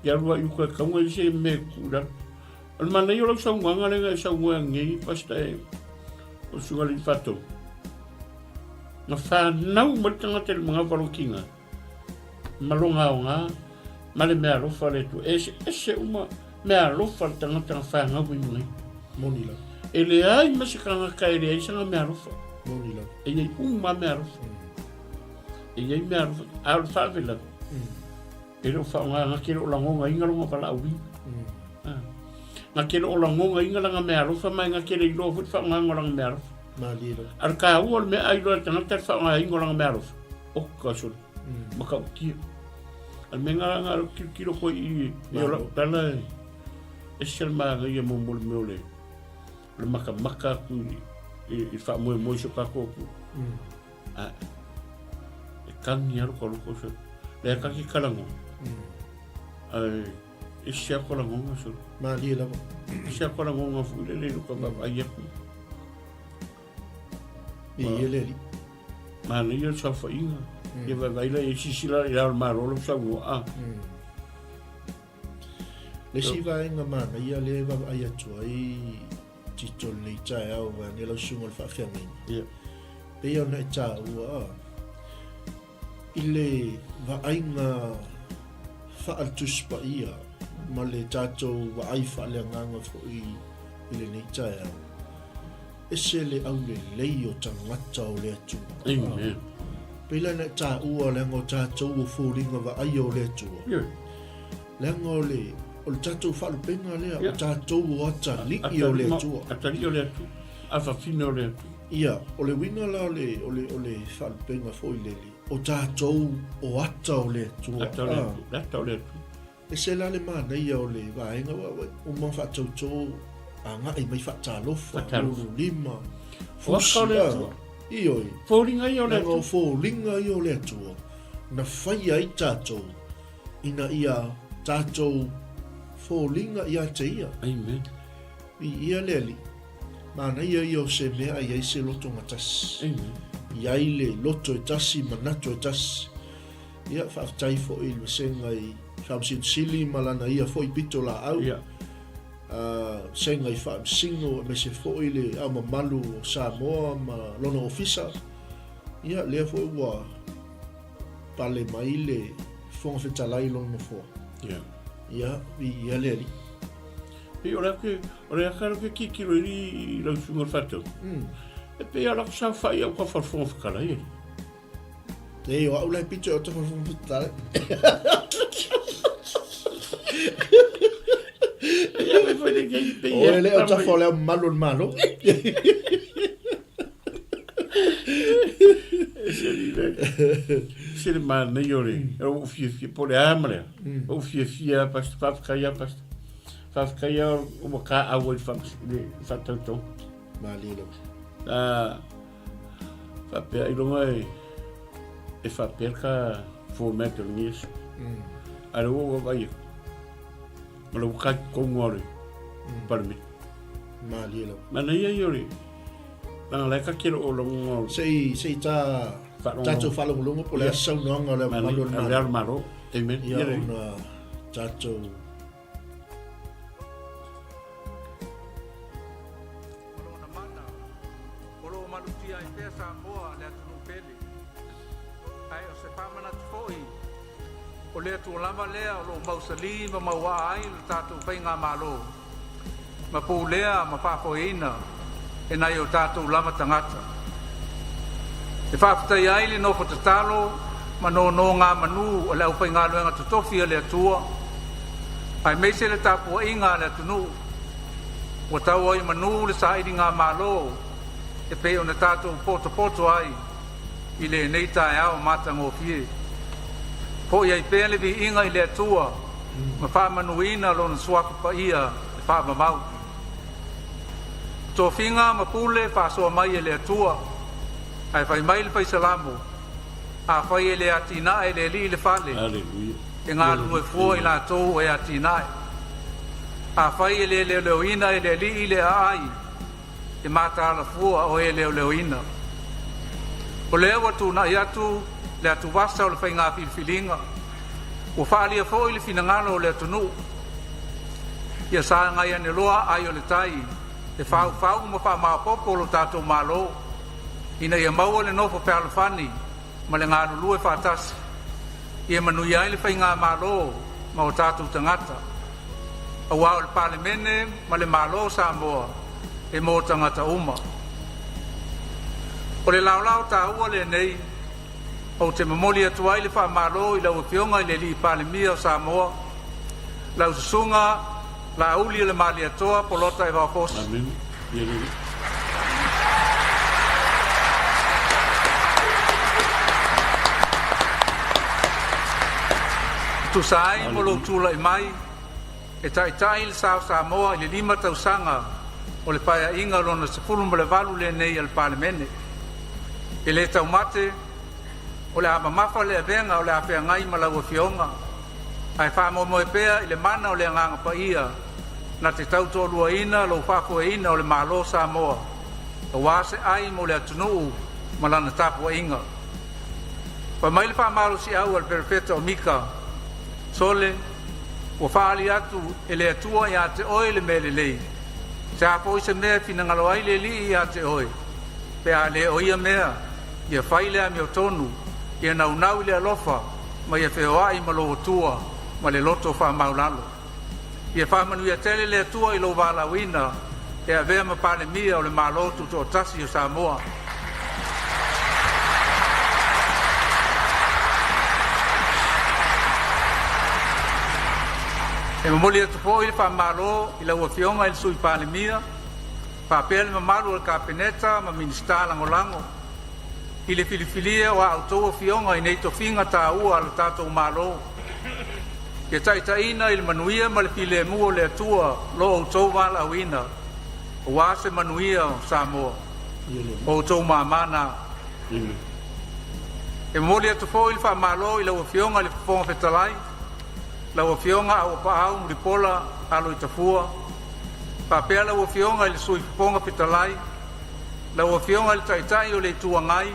Te alu ai i uka e taua i se mea e tuu i lalo. O le manaia o lau saunoaga lea na e saunoa nei, Pastor, e o le susuga i le Faatonu. Na fanau mai le tagata i le manava o lona tiga, ma lona aoga, ma le meaalofa a le Atua. E eseese uma meaalofa a le tagata na fanau mai ma nei.
Moni lava.
E leai ma se tagata e leai sana meaalofa.
Moni lava.
E i ai uma meaalofa. E i ai meaalofa. A o le faalavelave, E le o faaaoga na te le o lagonaina lona valaauina. Na te le o lagonaina lana meaalofa ma e na te le iloa foi le faaaogaina o lana meaalofa.
Malie lava.
A o le taua o le mea a iloa e le tagata le faaaogaina o lana meaalofa, oka sole, matautia. A o le mea lena na tilotilo koe i i o lau tala e ese le manaia mo mo le mea o le le makamaka atu i i faamoemoe i si o tatou atunuu. A, e kani lava loko loko solo. Lea ka ke talanoa. Ae ese lava ko lagona solo.
Malie lava.
Ese lava ko lagona foi lele i loko vaavaai atu.
I ia le alii.
Manaia le saofaiga. Ia vaavaai la i silasila i le Ao o le Malo lau saunoa. A.
Le isi vaega manaia lea e vaavaai atu ai Tito i lenei taeao vaeane lau susuga o le faafeagaiga.
Ia.
Pei ona e taua i le vaaiga faale-Tusi Paia ma le tatou vaai faaleagaga foi i lenei taeao, ese le aulelei o tagata o le Atua.
Amen.
Pei la ona e taua leaga o tatou o foliga vaaia o le Atua.
Ioe.
Leaga o le, o le tatou faalupega lea, o tatou o atalii o le Atua.
Atalii o le Atua, afafine o le Atua.
Ia, o le uiga la o le, o le, o le faalupega foi lele, o tatou o ata o le Atua.
Ata o le Atua, le ata o le Atua.
Ese la le manaia o le vaega, ua, ua uma ona faatauto agai mai faatalofa, lululima,
fusi, o le Atua.
Ioe.
Foliga ia o le
Atua. Leaga o foliga ia o le Atua, na faia ai tatou ina ia tatou foliga ia te Ia.
Amen.
Viia le Alii. Manaia ia o se mea a i ai se loto gatasi.
Amen.
I ai le loto e tasi, manatu e tasi. Ia, faafetai foi i le vasega i Faamasino Sili ma lana ia foi pito laau.
Ia.
Vasega i Faamasino aemaise foi le Ao Mamalu o Samoa ma lona ofisa. Ia, lea foi ua pale mai le Fofoga Fetalai i lona nofoa.
Ia.
Ia, viia le Alii.
Pei o le ake, o le aka ke tilotilo i lau susuga o le faatau. E pei a lako saofai au ka fa le Fofoga Fetalai e.
Nei, o au la e pito e o te Fofoga Fetalai.
Ia, me foi le kei pei.
O le o tafa o le au mamalu o le Malo.
Se le manaia o le o ou fiafia po o le a ma le a o ou fiafia lava pastor faafetai lava pastor faafetai lava ua taau ai i le faatautauga
Malie lava.
Faapea ailoga e faapea ka format o lenei aso. A o lea ua ou vaavaai atu ma le ua kai totonu lava o le Palemene.
Malie lava.
Manaia ia o le leaga la e ta te le o lagona o
Se i se i ta tatou faalogologo po o le a se saunoaga o le Ao Mamalu o le
Malo. Le Malo. Amen.
Ia ona tatou
Ma lona mana, o lo o malutia ai pea Samoa le atunuu pele. Ae o se faamanatu foi, o le Atua lava lea o lo o mausali ma mauaa ai lo tatou faigamalo, ma pulea ma faafoeina e nai o tatou lava tagata. E faafetaia ai le nofo tatalo ma nonogamanu a le aufaigaluega totofi a le Atua, aemaise le tapuaiga a le atunuu ua tau ai manu le sailigamalo e pei ona tatou potopoto ai i lenei taeao matagofie. Foi ai pea le viiga i le Atua ma faamanuina Lona Suafa Paia e faavavau. O tofiga ma pule faasoa mai e le Atua, ae fai mai le Fai Salamo, afai e le atinae e le Alii le fale,
Aleluia.
e galulue fua i latou e atinae. Afai e le leoleoina e le Alii le aai, e mataala fua o e leoleoina. O lea ua tuunai atu le atuvasa o le faiga filifiliga, ua faaalia foi le finagalo o le atunuu. Ia sagai ane loa ai o le tai e faufau ma faamaopopo lo tatou Malo, ina ia maua le nofo fealofani ma le galulue faatasi ia manuia ai le faigamalo ma o tatou tagata. Aua o le Palemene ma le Malo o Samoa e mo tagata uma. O le laolao taua lenei ou te momoli atu ai le faamalo i lau Afioga i le Palemia o Samoa, lau Susuga Laaulialemalietoa Bolota Evao Fosi.
Amene. Ia le Alii.
E tusa ai mo lou
Hallelujah.
tulai mai e taitai le sa o Samoa i le 5 tausaga o le Paeaiga Lona 18 lenei a le Palemene. E le taumate o le a mamafa le avega o le a feagai ma lau Afioga, ae faamoemoe pea i le mana o le Agaga Paia na te tautoaluaina lou faafoeina o le Malo o Samoa aua se ai mo le atunuu ma lana tapuaiga. Fai mai le faamalosiau a le Perofeta o Mika, “Sole, ua faaali atu e le Atua ia te oe le mea lelei. Se a foi se mea e finagalo ai le Alii ia te oe, pe a le o ia mea, ia fai le amiotonu, ia naunau i le alofa ma ia feoai ma lou Atua ma le loto faamaualalo. Ia faamanuia tele le Atua i lou valaauina e avea ma Palemia o le Malo Tutoatasi o Samoa. E momoli atu foi le faamalo i lau Afioga i le Sui Palemia faapea le mamalu o le Kapeneta ma Minisita Lagolago i le filifilia o a outou afioga i nei tofiga taua a le tatou Malo. Ia taitaiina i le manuia ma le filemu o le Atua lo outou valaauina aua se manuia o Samoa.
Ia le
O
Alii.
outou mama na.
Amen.
E momoli atu foi le faamalo i lau Afioga i le Fofoga Fetalai, lau Afioga Auuapaau Mulipola Aloitafua, faapea lau Afioga i le Sui Fofoga Fetalai, lau Afioga i le Taitai o le Itu Agai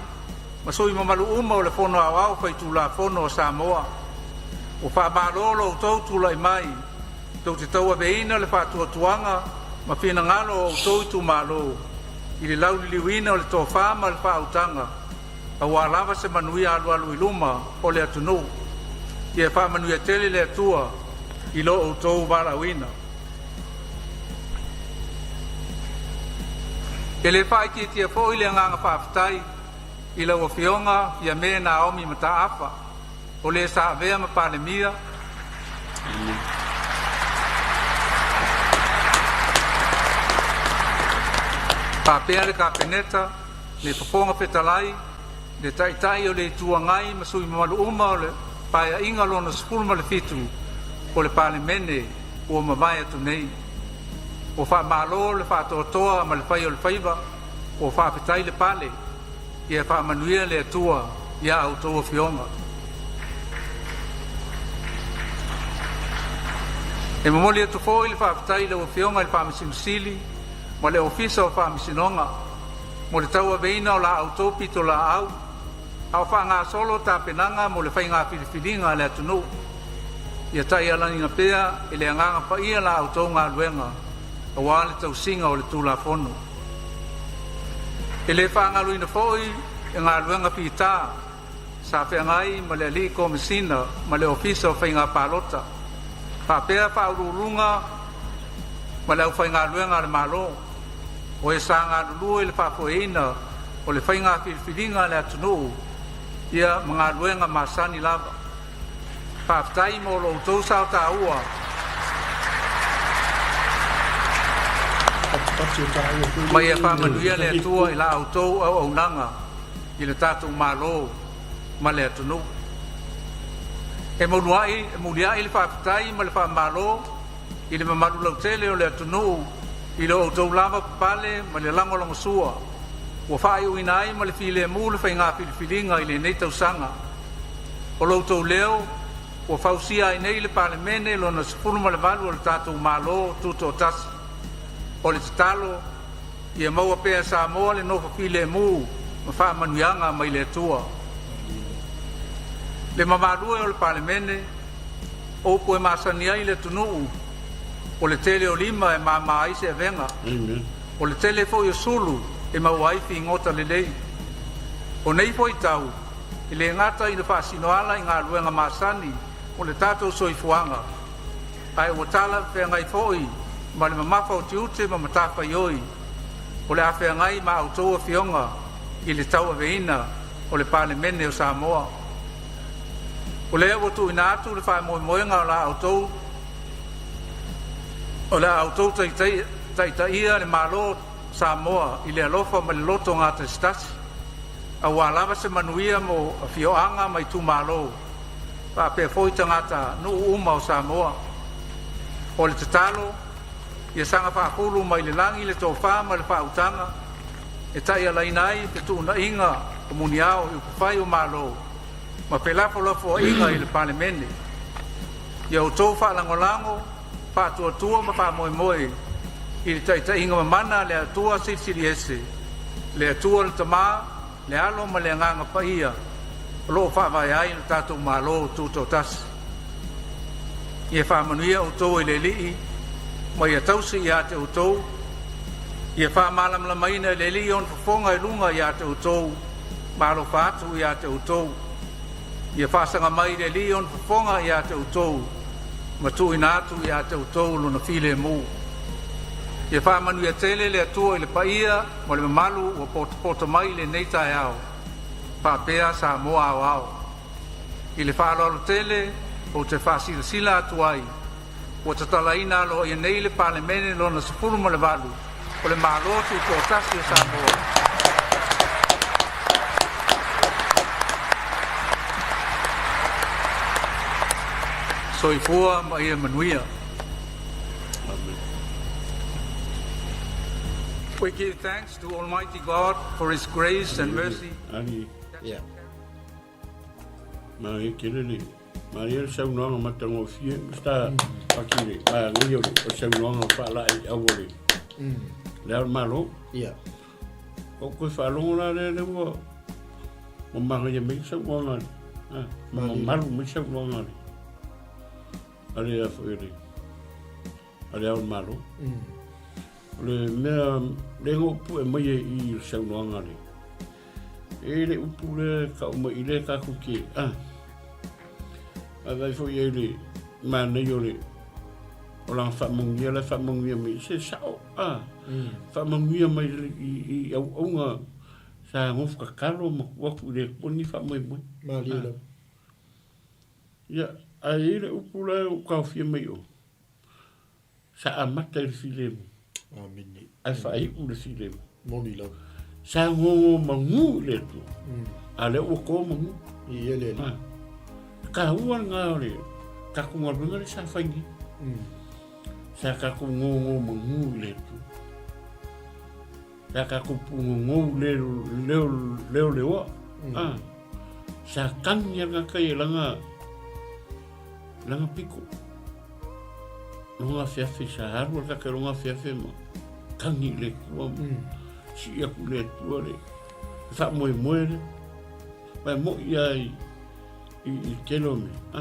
ma sui usufono mamalu uma o le Fono Aoao Faitulafono a Samoa. Ua faamalo lo outou tulai mai tou te tauaveina le faatuatuaga ma finagalo o outou itumalo i le lauliliuina o le tofa ma le faautaga aua lava se manuia alualu i luma o le atunuu. Ia faamanuia tele le Atua i lo outou valaauina. E le faaitiitia foi le agaga faafetai i lau Afioga Fiame Naomi Mataafa, o le sa avea ma Palemia,
Amen.
faapea le Kapeneta, le Fofoga Fetalai, le Taitai o le Itu Agai ma sui usufono mamalu uma o le Paeaiga Lona XVII o le Palemene ua mavae atu nei. Ua faamalo le faatoatoa ma le fai o le faiva, ua faafetai le pale. Ia faamanuia le Atua i a outou afioga. E momoli atu foi le faafetai i lau Afioga i le Faamasino Sili ma le Ofisa o Faamasinoga mo le tauaveina o la outou pitolaau a o faagasolo tapenaga mo le faiga filifiliga a le atunuu. Ia taialaina pea e le Agaga Paia la outou galuega aua le tausiga o le Tulafono. E le faagaloina foi le galuega fita sa feagai ma le Alii Komesina ma le Ofisa o Faiga Palota, faapea Faauluuluga ma le aufaigaluega a le Malo, o e sa galulue i le faafoeina o le faiga filifiliga a le atunuu ia ma galuega masani lava. Faafetai mo lo outou sao taua
Patipati o taua foi
ma ia
lea.
faamanuia le
Tali
Atua i
pu.
la outou auaunaga i le tatou Malo ma le atunuu. E muliai le faafetai ma le faamalo i le mamalu lautele o le atunuu i lo outou lavapapale ma le lagolagosua ua faaiuina ai ma le filemu le faiga filifiliga i lenei tausaga. O lo outou leo Ua fausia ai nei le Palemene lona 18 o le tatou Malo Tutoatasi. O le tatalo ia maua pea e Samoa le nofo filemu ma faamanuiaga mai le Atua. Le mamalu e o le Palemene, o upu e masani ai le atunuu, o le tele o lima e mama ai se avega. O le tele foi o sulu e maua ai figota lelei. O nei foi tau, e le gata ina faasinoala i galuega masani o le tatou soifuaga, ae ua talafeagai foi ma le mamafa o tiute ma matafaioi o le a feagai ma a outou afioga i le tauaveina o le Palemene o Samoa. O lea ua tuuina atu le faamoemoega o le a outou taitaia le Malo o Samoa i le alofa ma le loto gatasitasi, aua lava se manuia mo afioaga ma itumalo faapea foi tagatanuu uma o Samoa. O le tatalo ia saga faafulu mai le lagi le tofa ma le faautaga e taialaina ai fetuunaiga o muniao i upufai o Malo ma felafolafoaiga i le Palemene. Ia outou faalagolago, faatuatua ma faamoemoe i le taitaiga mamana a le Atua Silisili Ese, le Atua le Tama, le Alo ma le Agaga Paia o lo o faavae ai lo tatou Malo Tutoatasi. Ia faamanuia outou e le Alii ma ia tausi ia te outou. Ia faamalamalamaina e le Alii ona fofoga i luga ia te outou ma alofa atu ia te outou. Ia faasaga mai le Alii ona fofoga ia te outou ma tuuina atu ia te outou lona filemu. Ia faamanuia tele le Atua i le paia ma le mamalu ua potopoto mai i lenei taeao, faapea Samoa aoao. I le faaaloalo tele ou te faasilasila atu ai, ua tatalaina aloaia nei le Palemene lona 18 o le Malo Tutoatasi o Samoa. Soifua ma ia manuia. We give thanks to Almighty God for His grace and mercy.
Yeah.
Malie tele le malie le saunoaga matagofie Mr. Paki le manaia o le saunoaga faalaeiau o le le Ao o le Malo.
Yeah.
Ua ou toe faalogo la lea lea ua ua manaia mai le saunoaga a ma mamalu mai le saunoaga a le a le a foi le a le Ao o le Malo. O le mea lea na ou pue mai ai i le saunoaga le e le upu lea tau mai i lea tatou te a vaavaai foi i ai le manaia o le o lana faamanuia la e faamanuia mai se sao a faamanuia mai i i auauna sa nofo tatalo ma tuu atu i le Atua lenei faamoemoe.
Malie lava.
Ia, ae i ai le upu la e ou taofia mai i o, Sa amata i le filemu.
Amene.
Ae faaiu le filemu.
Moni lava.
Sa gogo magu i le Atua. A lea ua to magu.
I ele ele.
Ah. Taua lena o le tatou galuega lea sa fai nei. Sa tatou gogo magu i le Atua. Sa tatou pugogou le leo leo leoa. Ah. Sa tagi a le e langa langa piko. Loga afeafe sa alu a le loga afeafe ma tagi i le Atua ma sii atu i le Atua le faamoemoe lea. Aua e moi lava i i le tele o mea, a.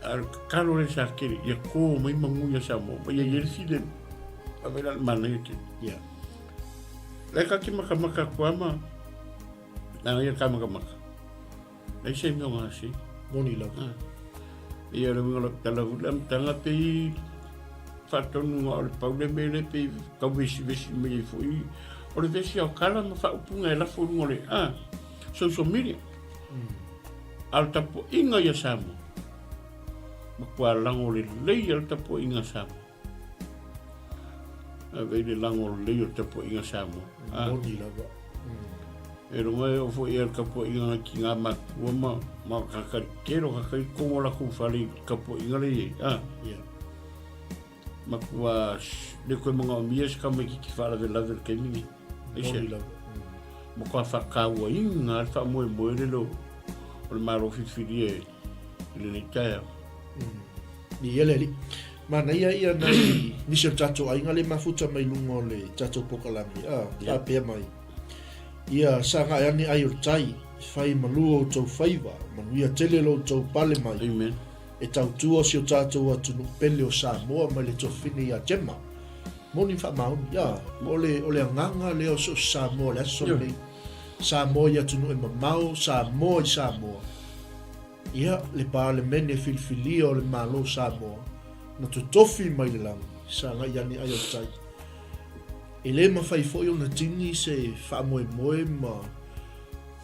A o le tatalo lea sa tele, ia to mai manu ia Samoa, ma ia i ai le filemu. Vaai la i le manaia tele.
Yeah.
La e ta te matamata atu lava ma nanaia ta matamata. Leai se mea o gase.
Moni lava.
Ah. Ia le uiga o lau tala foi le amataga pei faatonuga o le pau le mea lea pei tau vesivesi mai ai foi. O le vesi o tala ma faaupuga e lafo i luga o le ah, social media. A o le tapuaiga ia Samoa, matua lago lelei lava le tapuaiga a Samoa. Ave i le lago lelei o le tapuaiga Samoa.
Ah. Moni lava.
E runga e o foi e le tapuaiga ngai ki ngā matua ma, ma kakari kero kakari kongo la kou whare i tapuaiga le iei. Ah.
Yeah.
Matua le koe manga o mia se kama ki ki whaarawe lawe le taimi nei.
Moni lava.
Matua whakaua inga le whaamoemoe le lo o le malo whiriwhiri e. i lenei taeao.
Viia le Alii. Manaia ia nai nisi o le tatou aiga le mafuta mai luga o le tatou polokalame, a, faapea mai, Ia sagai ane ai o le tai, fai malu outou faiva, manuia tele lo outou pale mai.
Amen.
E tautua si o tatou atunuu pele o Samoa mai le tofine ia Gemma. Moni ma faamaoni, ia, o le, o le agaga lea o so o se Samoa i le aso lenei. Samoa i atunuu e mamao, Samoa i Samoa. Ia, le Palemene filifilia o le Malo o Samoa, na totofi mai le lagi, sagai ane ai o le tai. E le mafai foi ona tini se faamoemoe ma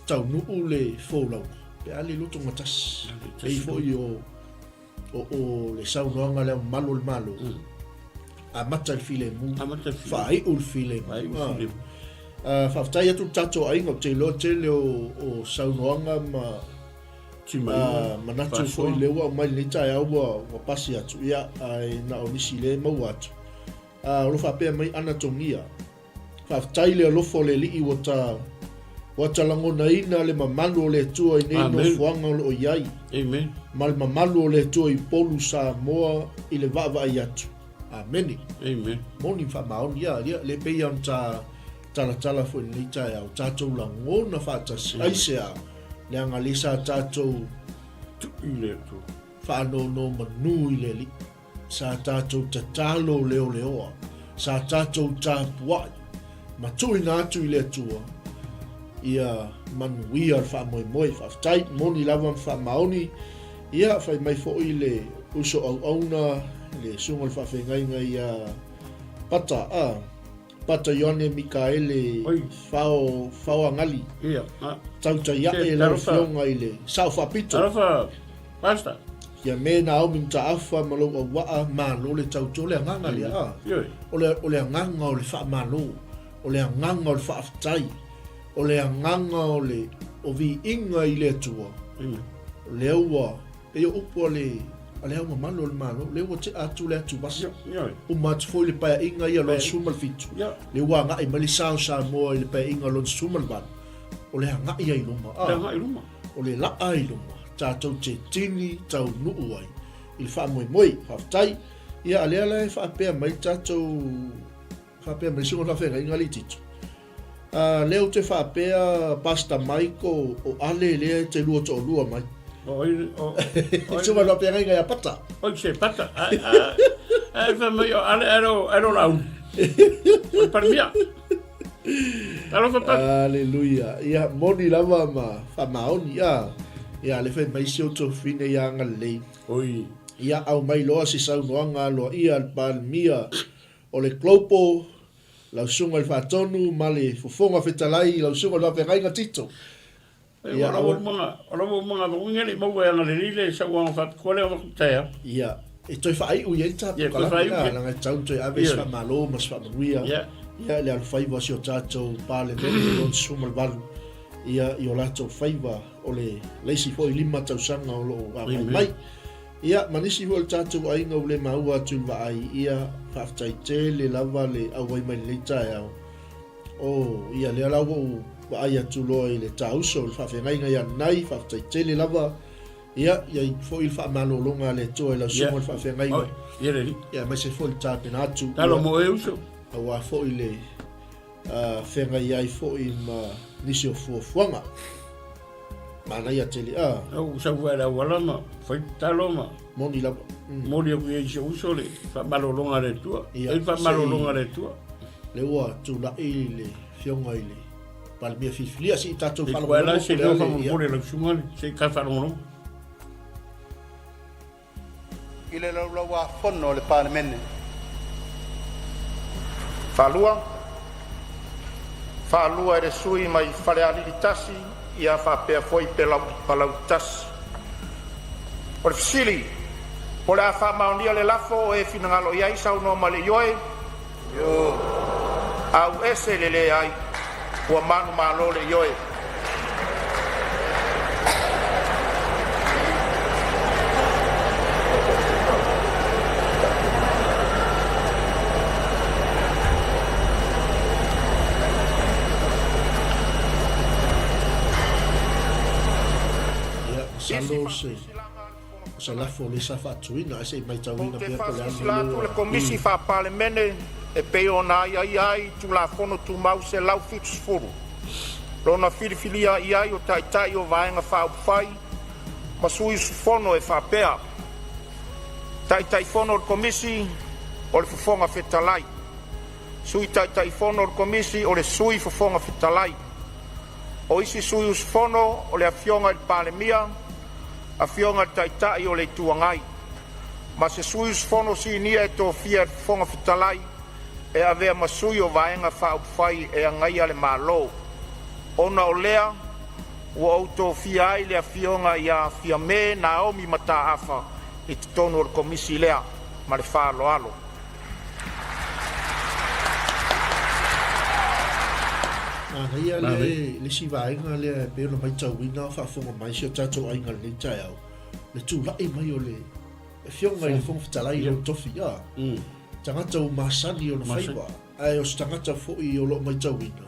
taunuu le folauga pe a le lotogatasi. Pei foi o, o, o le saunoaga a le Ao Mamalu o le Malo, amata i le filemu, faaiu le filemu. Ah, faafetai atu le tatou aiga, ou te iloa tele o, o saunoaga ma manatu foi lea ua aumai lenei taeao ua, ua pasi atu, ia, ae na o nisi lea e maua atu. Ā, o lo o faapea mai Anatogia, Faafetai le alofa o le Alii ua ta, ua ta lagonaina le mamalu o le Atua i nei
Amen.
nofoaga o lo o i ai,
Amen.
ma le mamalu o le Atua i Upolu Samoa i le vaavaai atu. Amene.
Amen.
Moni ma faamaoni, ia, ia, le pei ona ta talatala foi i lenei taeao, tatou lagona faatasi, aisea, leaga lea sa tatou
Tuu i le Atua.
faanonomanu i le Alii. Sa tatou tatalo leoleoa, sa tatou tapuai ma tuuina atu i le Atua ia manuia le faamoemoe. Faafetai, moni lava ma faamaoni. Ia, fai mai foi le uso auauna, le susuga o le faafeagaiga ia Pata, a. Pata Ioane Mikaele Fao Faoagali.
Ia. A.
Tautai ae lau afioga i le Sao Faapito.
Talofa, Pastor.
Ia me Naomi Mataafa ma lou auaa, malo le tautua. O le agaga lea, a. O le, o le agaga o le faamalo, o le agaga o le faafetai, o le agaga o le o viiga i le Atua. O lea ua Pei o upu a le a le Ao Mamalu o le Malo, lea ua tea atu le atuvasa. Uma atu foi le Paeaiga ia lona 17, lea ua agai mai le sa o Samoa i le Paeaiga lona 18, o le agai ai luma, a, o le laa ai luma, tatou te tini taunuu ai i le faamoemoe. Faafetai. Ia, a lea la e faapea mai le tatou Faapea mai susuga faafeagaiga alii Tito. Ah, lea ou te faapea Pastor Mike o, o Ale lea e te lua toalua mai.
O ai, o,
o Susuga faafeagaiga ia Pata.
Oi se Pata. Ai, ai, ai fai mai o Ale ai lo, ai lo lau. O le Palemia. Talofa Pata.
Aleluia. Ia, moni lava ma faamaoni. Ia, ia le fai mai si outou fine ia agalelei.
Oi.
Ia, aumai loa se saunoaga aloaia a le Palemia O le Global, lau Susuga i le Faatonu ma le Fofoga Fetalai, lau Susuga i le Faafeagaiga Tito.
Ia, o lau aumaga vakuga le i maua e agalelei le sauaga faapitoa lea o vaku taeao.
Ia, e toe faaiu i ai le tatou kalame, leaga e tatau ona toe ave se faamalo ma se faamanuia ia i le alofaiva o si o tatou Palemene 68, ia, i o latou faiva o le isi foi 5 tausaga o lo o agai mai. Ia, ma nisi foi o le tatou aiga ua le maua atu i le vaai, ia, faafetai tele lava le auai mai lenei taeao. Oh, ia, lea la ua ou vaai atu loa i le tāuso, le faafeagaiga ia Nanai, faafetai tele lava. Ia, i ai foi le faamalologa a le Atua i lau susuga le faafeagaiga.
Ia, le alii.
Ia, aemaise foi le tapena atu.
Talo mo e uso.
Aua foi le feagai ai foi ma nisi o fuafuaga. Manaia tele, a.
Au sau ai le auala ma fai tatalo ma.
Moni lava.
Moli aku i ai si ou uso le faamalologa a le Atua.
Ia,
Ei faamalologa a le Atua.
Lea ua tulai le afioga i le Palemia filifilia, se i tatou
Ei kuai la
faalogologo
se
po o le
leo
a le, ia.
faamolemole lau susuga le se i ta faalogologo.
I le Laulau-a-Fono a le Palemene. Faalua, faalua e le sui mai Falealili 1 ia faapea foi Palauli 1. O le fesili, po o le a faamaonia le lafo, o e finagalo i ai saunoa mai i le ioe, auese le leai, ua manumalo le ioe.
Ia, masalo se O se lafo lea sa faatuina ae se i
Ou
maitauina
te
pea po o le a le
faasilasila
mea
atu le
ua
Komisi Faa-Palemene e pei ona aiaia ai i le Tulafono Tumau 170, lona filifilia i ai o Taitai o Vaega Faaupufai ma sui usufono e faapea: Taitaifono o le Komisi o le Fofoga Fetalai, Sui Taitaifono o le Komisi o le Sui Fofoga Fetalai. O isi sui usufono o le Afioga i le Palemia, Afioga i le Taitai o le Itu Agai, ma se sui usufono sinia e tofia e le Fofoga Fetalai e avea ma sui o Vaega Faaupufai e Agaia le Malo. Ona o lea, ua ou tofia ai le Afioga ia FIAME Naomi Mataafa i totonu o le Komisi lea. Ma le faaaloalo.
Manaia le le isi vaega lea e pei ona matauina o faafofoga mai si o tatou aiga i lenei taeao, le tulai mai o le Afioga i le Fofoga Fetalai i lona tofi, a. Tagata ua masani i ona faiva, ae o se tagata foi o lo o matauina,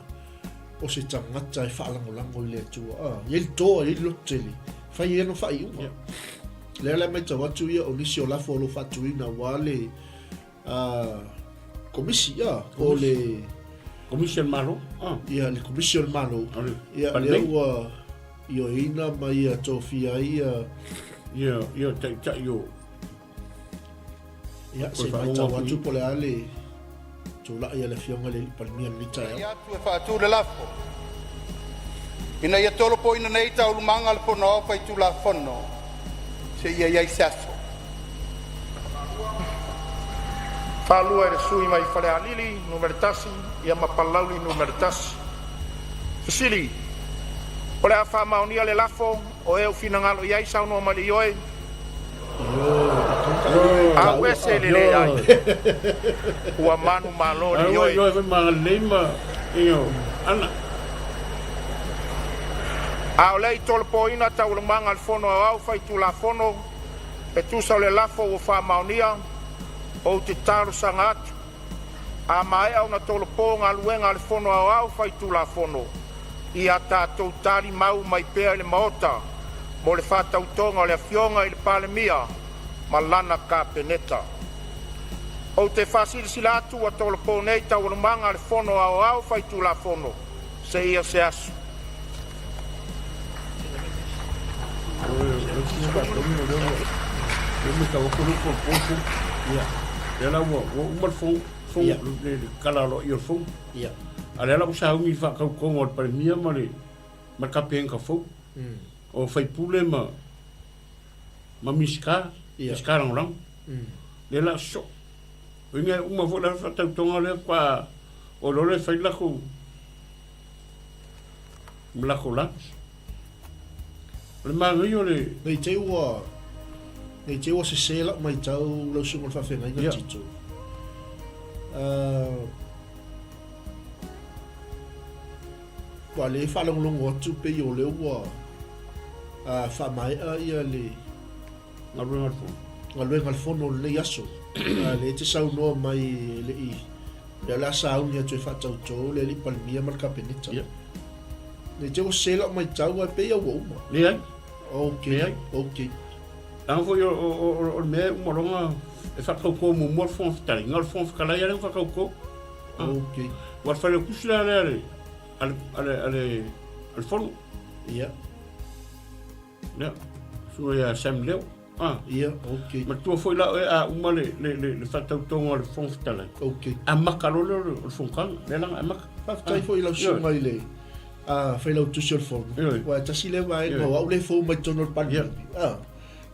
o se tagata e faalagolago i le Atua, a. E i ai le toa, e i ai le lototele, fai ai ana faaiuga. Lea la e matau atu ia o nisi o lafo o lo o faatuina aua le Komisi, ia, o le
Komisi o le Malo.
Ia, le Komisi o le Malo. Ia, lea ua ioeina ma ia tofia ai ia
ia ia taitai o
Ia, se i matau atu po o le a le tulai a le Afioga i le Palemia i lenei taeao.
Atu e faatu le lafo, Ina ia tolopoina nei Taualumaga a le Fono Aoao Faitulafono seia i ai se aso. 2 e le sui usufono mai Falealili 1 ma Palauli 1. Fesili. O le a faamaonia le lafo, o e ua finagalo i ai saunoa mai le ioe.
Ioe.
Ese le leai. Ua manumalo le
Ioe.
Ioe.
Ioe foi magalelei ma io ana.
A o le i tolopoina taualumaga a le Fono Aoao Faitulafono e tusa o le lafo ua faamaonia, ou te talosaga atu, a maea ona tolopo galuega a le Fono Aoao Faitulafono, ia tatou talimau mai pea i le Maota mo le faatautoga o le Afioga i le Palemia ma lana Kapeneta. Ou te faasilasila atu ua tolopo nei Taualumaga a le Fono Aoao Faitulafono seia se aso.
Ioe, o le isi faatonuga lea ua lea ua matau atu lea ua tolopo le fono. Lea la ua ua uma le fono, fono le le tala aloaia o le fono. A o lea la ua sauni i le faatautoga o le Palemia ma le ma le Kapeneta fou. O sui usufono ma ma Minisita, Minisita Lagolago. Lea la sosoo. O ina e uma foi la le faatautoga lea faatoa oo loa lea e fai le latou ma latou lunch. O le manaia o le...
Ne i te i ua, ne i te i ua sese lau matau lau susuga i le faafeagaiga Tito. Aua o lea e faalogologo atu pei o lea ua faamaea ia le
Galuega a le Fono.
Galuega a le Fono o lenei aso. A lea e te saunoa mai e le i, lea o le a sauni atu e faatauto le alii Palemia ma le Kapeneta.
Ia.
Ne i te i ua sese lau matau ae pei a ua uma.
Leai.
Ok.
Leai.
Ok.
Leaga foi o, o, o, o le mea e uma loa e faatauto muamua le Fofoga Fetalai. Na o le Fofoga Fetalai lava lea na faatauto. Ah.
Ok.
Ua le Failautusi la lea a le, a le, a le, a le, a le Fono.
Ia.
Ia, susuga ia Sam Leo. Ah.
Ia, ok.
Matua foi la oe a uma le, le, le, le faatautoga o le Fofoga Fetalai.
Ok.
Amata loa lea o le, o le fonotaga. Lea la na amata.
Faafetai foi i lau susuga i le Failautusi o le Fono.
Ioe.
Aua e tasi lea vaega
Ioe.
o au lea e fou mai totonu o le Palemene. Ah.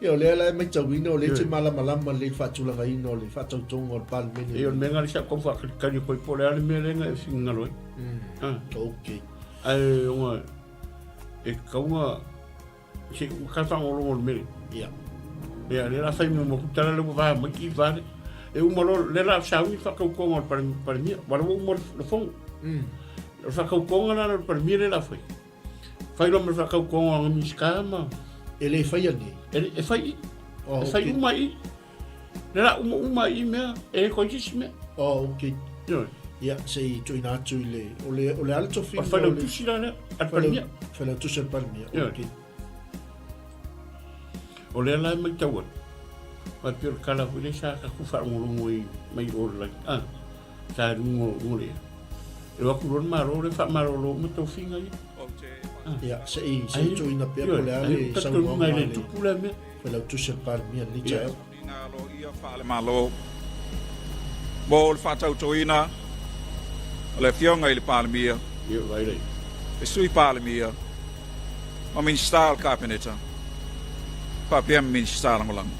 Ia, o lea la e matauina o lea e te
Ioe.
malamalama lelei i le faatulagaina o le faatautoga o le Palemene.
Ia, o le mea lena lea sa ou tau faatalitali atu ai po o le a le mea lea na e finagalo ai. Ah.
Ok.
Ae ona e tatau ona se i ka faalogologo i le mea lea.
Ia.
Ia, lea la fai muamua atu tala lea ua va mai i va lea. E uma loa, lea la sauni le faatautoga o le Palemia, aua lea ua uma le fono. O le faatautoga la o le Palemia lea la fai. Fai loa ma le faatautoga o Minisita ma...
E le faia nei?
E, e fai i.
Oh,
E fai
okay.
uma i. Lea la uma uma i mea, e le toe isi mea.
Oh, ok.
Ioe.
Ia, se i tuuina atu i le... O le, o le a le tofiga
O le Failautusi la lea, a le Palemia.
Failautusi a le Palemia,
Ioe.
ok.
O lea la e matau atu, aua e pei o le tala foi lea sa tatou faalogologo ai mai o le a, sa i luga o le e o atu loa le Malo lea faamalolo uma tofiga ia.
Ia, se i se i tuuina pea po o le a le saunoaga
a le tupu lea mea.
Failautusi a le Palemia i lenei taeao.
Faaaliga aloaia faale-Malo mo le faatautoina o le Afioga i le Palemia, le Sui Palemia ma Minisita o le Kapeneta faapea ma Minisita Lagolago.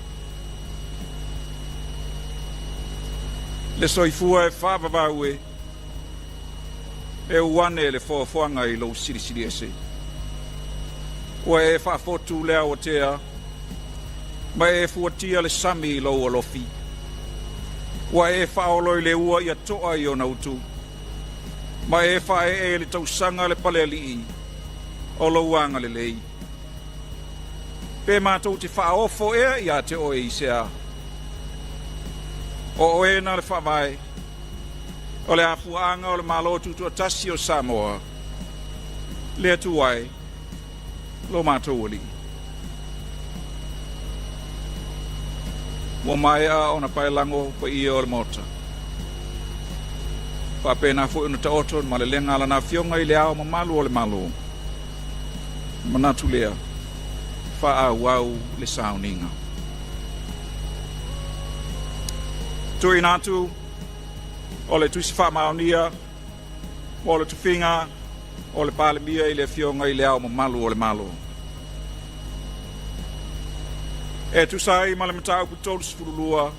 Le soifua e faavavau e E u ane le foafoaga i lou silisili ese. Ua e faafotu le aoatea, ma e fuatia le sami i lou alofi. Ua e faaolo i le ua ia toa i ona utu, ma e faaee i le tausaga le palealii o lou agalelei. Pe matou te faaofo ea ia te oe i se a? O oe na le faavae. O le afuaaga o le Malo Tutoatasi o Samoa, le Atua e, lo matou Alii. Ua maea ona paelago paia o le Maota. Faapena foi ona taoto le malelega a Lana Afioga i le Ao Mamalu o le Malo. Manatu lea, faaauau le sauniga. Tuuina atu o le Tusi Faamaonia mo le tofiga o le Palemia i le Afioga i Le Ao Mamalu o le Malo. E tusa ai ma le Mataupu 32,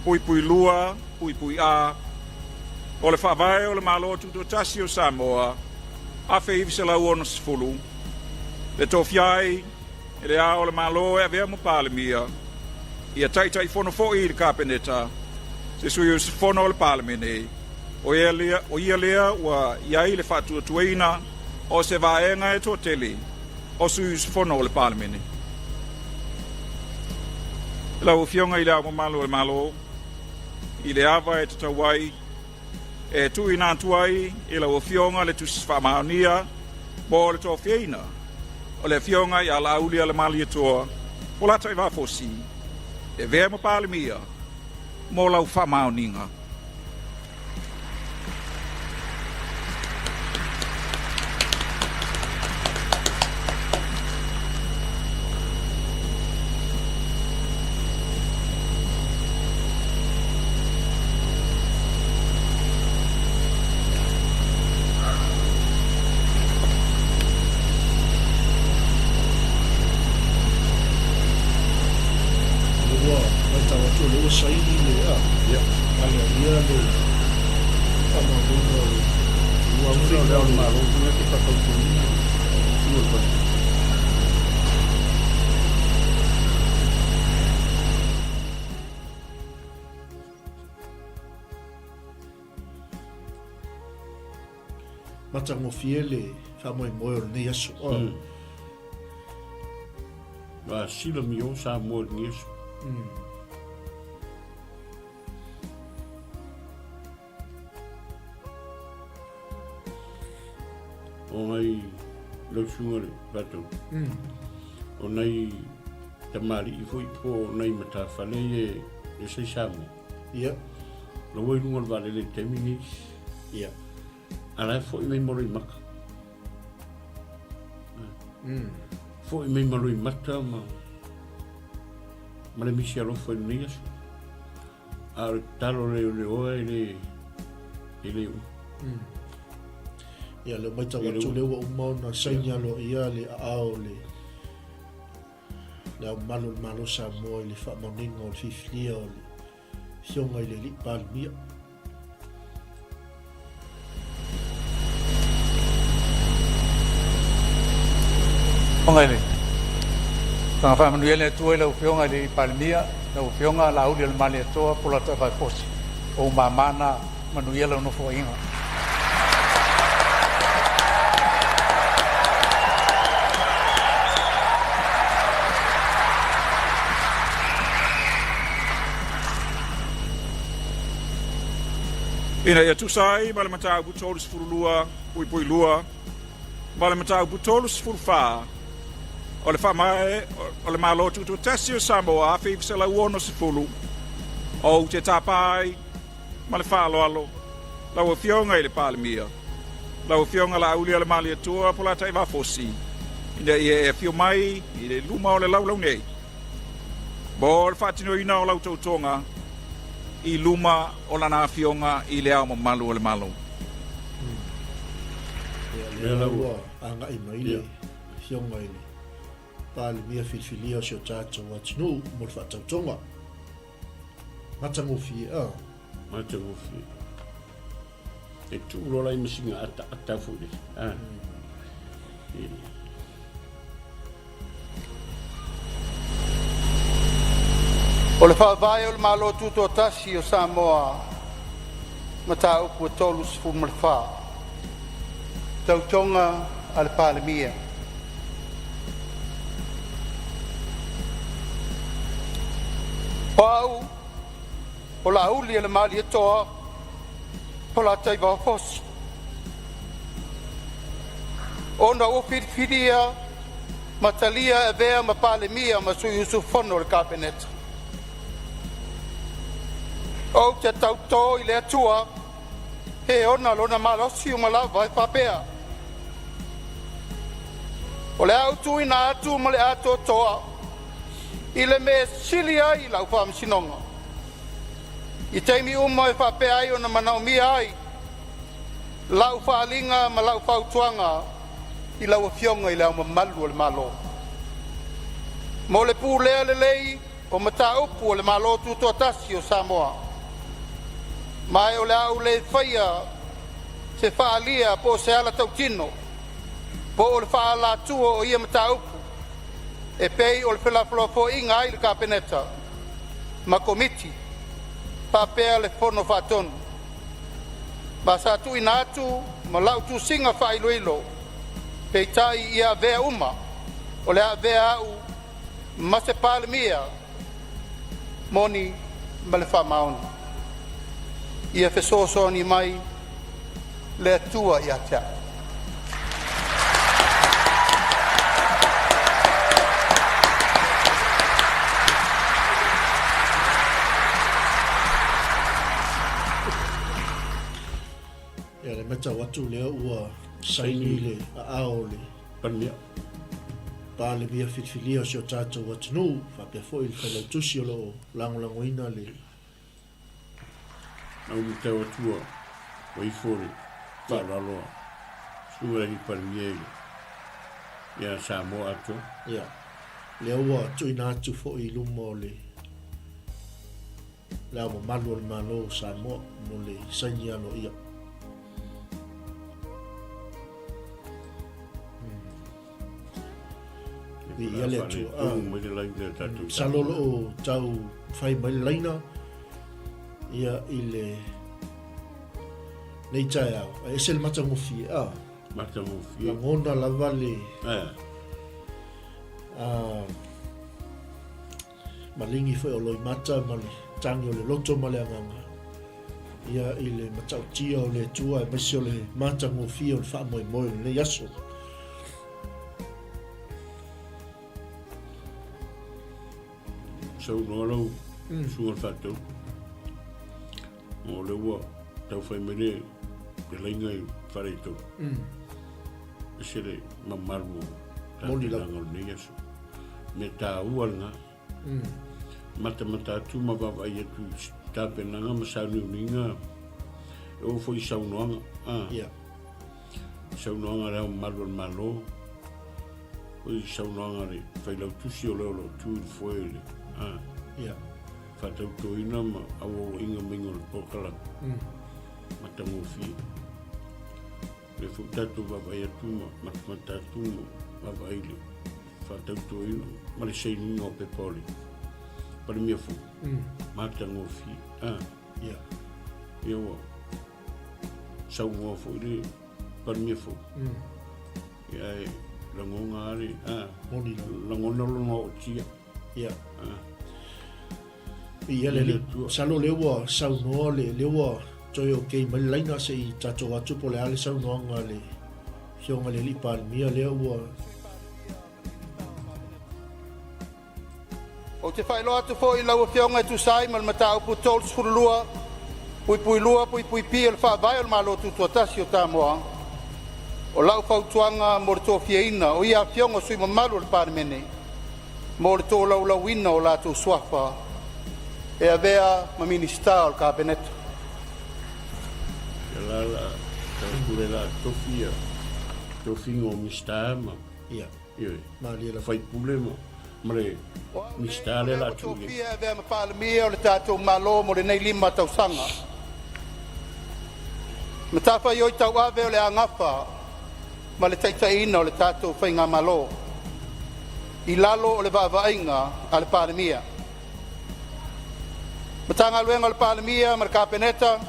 puipui 2, puipui A, o le Faavae o le Malo Tutoatasi o Samoa 1960, le tofia ai e Le Ao o le Malo e avea ma Palemia, ia Taitaifono foi i le Kapeneta, se sui usufono o le Palemene, o ia lea ua i ai le faatuatuaina o se vaega e toatele o sui usufono o le Palemene. Lau Afioga i Le Ao Mamalu o le Malo, i le ava e tatau ai, e tuuina atu ai i lau Afioga le Tusi Faamaonia mo le tofiaina o le Afioga ia Laauli-a-le-Malietoa Polataivao Fosi e avea ma Palemia mo lau faamaoniga.
Ua matau atu o lea ua saini le a aloaia le faamaoniga o le
Ua o le Malo foi te faatautoina le
Matagofie le faamoemoe o lenei aso. Mm.
Ua sila mio Samoa i lenei aso. Mm. O nai lau susuga le Patou. Mm. O nai tamalii foi po o nai matafale ia e sai Samoa.
Ia.
Laua i luga o le vaalele i le taimi nei.
Ia.
A la e foi mai ma Loimata. Mm. Foi mai ma Loimata ma ma le misi alofa i lenei aso. A o le tatalo leoleoa e le, e le uma.
Mm. Ia, lea matau atu lea ua uma ona saini aloaia le aao o le le Ao Mamalu o le Malo o Samoa i le faamaoniga o le filifilia o le Afioga i le Alii Palemia.
Afioga i le Fofoga Faamanuia le Atua i lau Afioga i le Palemia, lau Afioga Laauli-a-le-Malietoa Polataivao Fosi, o ou mama na, manuia lau nofoaiga. Ina ia tusa ai ma le mataupu 32.2 ma le mataupu 34. O le Faavae o le Malo Tutoatasi o Samoa 1960, ou te tapa ai ma le faaaloalo lau Afioga i le Palemia, lau Afioga Laaulialemalietoa Polataivao Fosi, ina ia e afio mai i le luma o le laulau nei mo le faatinoina o lau tautoga i luma o Lana Afioga i Le Ao Mamalu o le Malo.
Ia, lea ua agai mai le Afioga i le Palemia filifilia o si o tatou atunuu mo le faatautoga. Matagofie, a.
Matagofie. E tuu loa lai ma sina ataata foi le. A.
O le Faavae o le Malo Tutoatasi o Samoa, Mataupu e 34, Tautoga a le Palemia. O Au, o Laaulialemalietoa Polataivao Fosi, ona ua filifilia ma talia e avea ma Palemia ma Sui Usufono o le Kapeneta, ou te tauto i le Atua e ona lona malosi uma lava e faapea, o le a ou tuuina atu mo le atoatoa i le mea e sili ai lau faamasinoga i taimi uma e faapea ai ona manaomia ai lau faaaliga ma lau fautuaga i lau Afioga i Le Ao Mamalu o le Malo, mo le pulea lelei o mataupu a le Malo Tutoatasi o Samoa. Ma e o le a ou le faia se faaalia po o se ala tautino po o le faaalatua o ia mataupu e pei o felafolafoaiga ai le Kapeneta ma Komiti faapea le Fono Faatonu. Ma sa tuuina atu ma lau tusiga faailoilo, peitai ia avea uma o le a avea au ma se Palemia moni ma le faamaoni. Ia fesoasoani mai le Atua ia te a'u.
Ia, le matau atu lea ua saini le aao o le
Palemia.
Palemia filifilia o si o tatou atunuu, faapea foi le Failautusi o lo o lagolagoina le
Au matau atu ua ua ifo le faaaloalo a Susuga i le Palemia i le ia Samoa atoa.
Ia, lea ua tuuina atu foi i luma o le Le Ao Mamalu o le Malo o Samoa mo le saini aloaia. Viia le Atua.
Ah.
Masalo o lo o tau fai mai le laina ia i le nei taeao. Ae ese le matagofie. Ah.
Matagofie.
Lagona lava le...
Eh.
Ah, Maligi foi o loimata ma le tagi o le loto ma le agaga, ia i le matautia o le Atua aemaise o le matagofie o le faamoemoe o lenei aso.
Saunoa lau susuga le faatau. O lea ua tau fai mai le le laina i Faletolu. Ese le mamalu o tapenaga o lenei aso. Mea taua lena. Matamata atu ma vaavaai atu i tapenaga ma sauniuniga e oo foi i saunoaga. Ah.
Yeah.
Saunoaga a le Ao Mamalu o le Malo, o i saunoaga a le Failautusi o le o lo o tu i le foe i le ah.
Yeah.
Faatautoina ma auauaiga maiga o le polokalame. Matagofie. Lea foi ua tatou vaavaai atu ma matamata atu ma vaavaai i le faatautoina ma le sainiga o pepa o le Palemia fou. Matagofie. Ah.
Yeah.
Ia ua saunoa foi le Palemia fou. Ia e lagona lava le, ah, lagona lona ootia.
Ia. Ia le alii, masalo lea ua saunoa le, lea ua toe okay mai le laina se i tatou atu po o le a le saunoaga a le Afioga i le Alii Palemia lea ua.
Ou te faailoa atu foi i lau Afioga e tusa ai ma le Mataupu 32(2)(b) o le Faavae o le Malo Tutoatasi o Samoa, o lau fautuaga mo le tofiaina o ia Afioga i sui usufono mamalu o le Palemene mo le tolaulauina o latou suafa e avea ma Minisita o le Kapeneta.
Ia la la tau la tofi ia tofiga o Minisita ma
Ia.
Ioe.
Malie lava.
Faipule ma le
O au nei
Minisita
o
lea
lea
la
ua
atu nei.
tofia e avea ma Palemia o le tatou Malo mo lenei 5 tausaga. Matafaioi tauave o le a gafa ma le taitaiina o le tatou faigamalo i lalo o le vaavaaiga a le Palemia, Matagaluega o le Palemia ma le Kapeneta,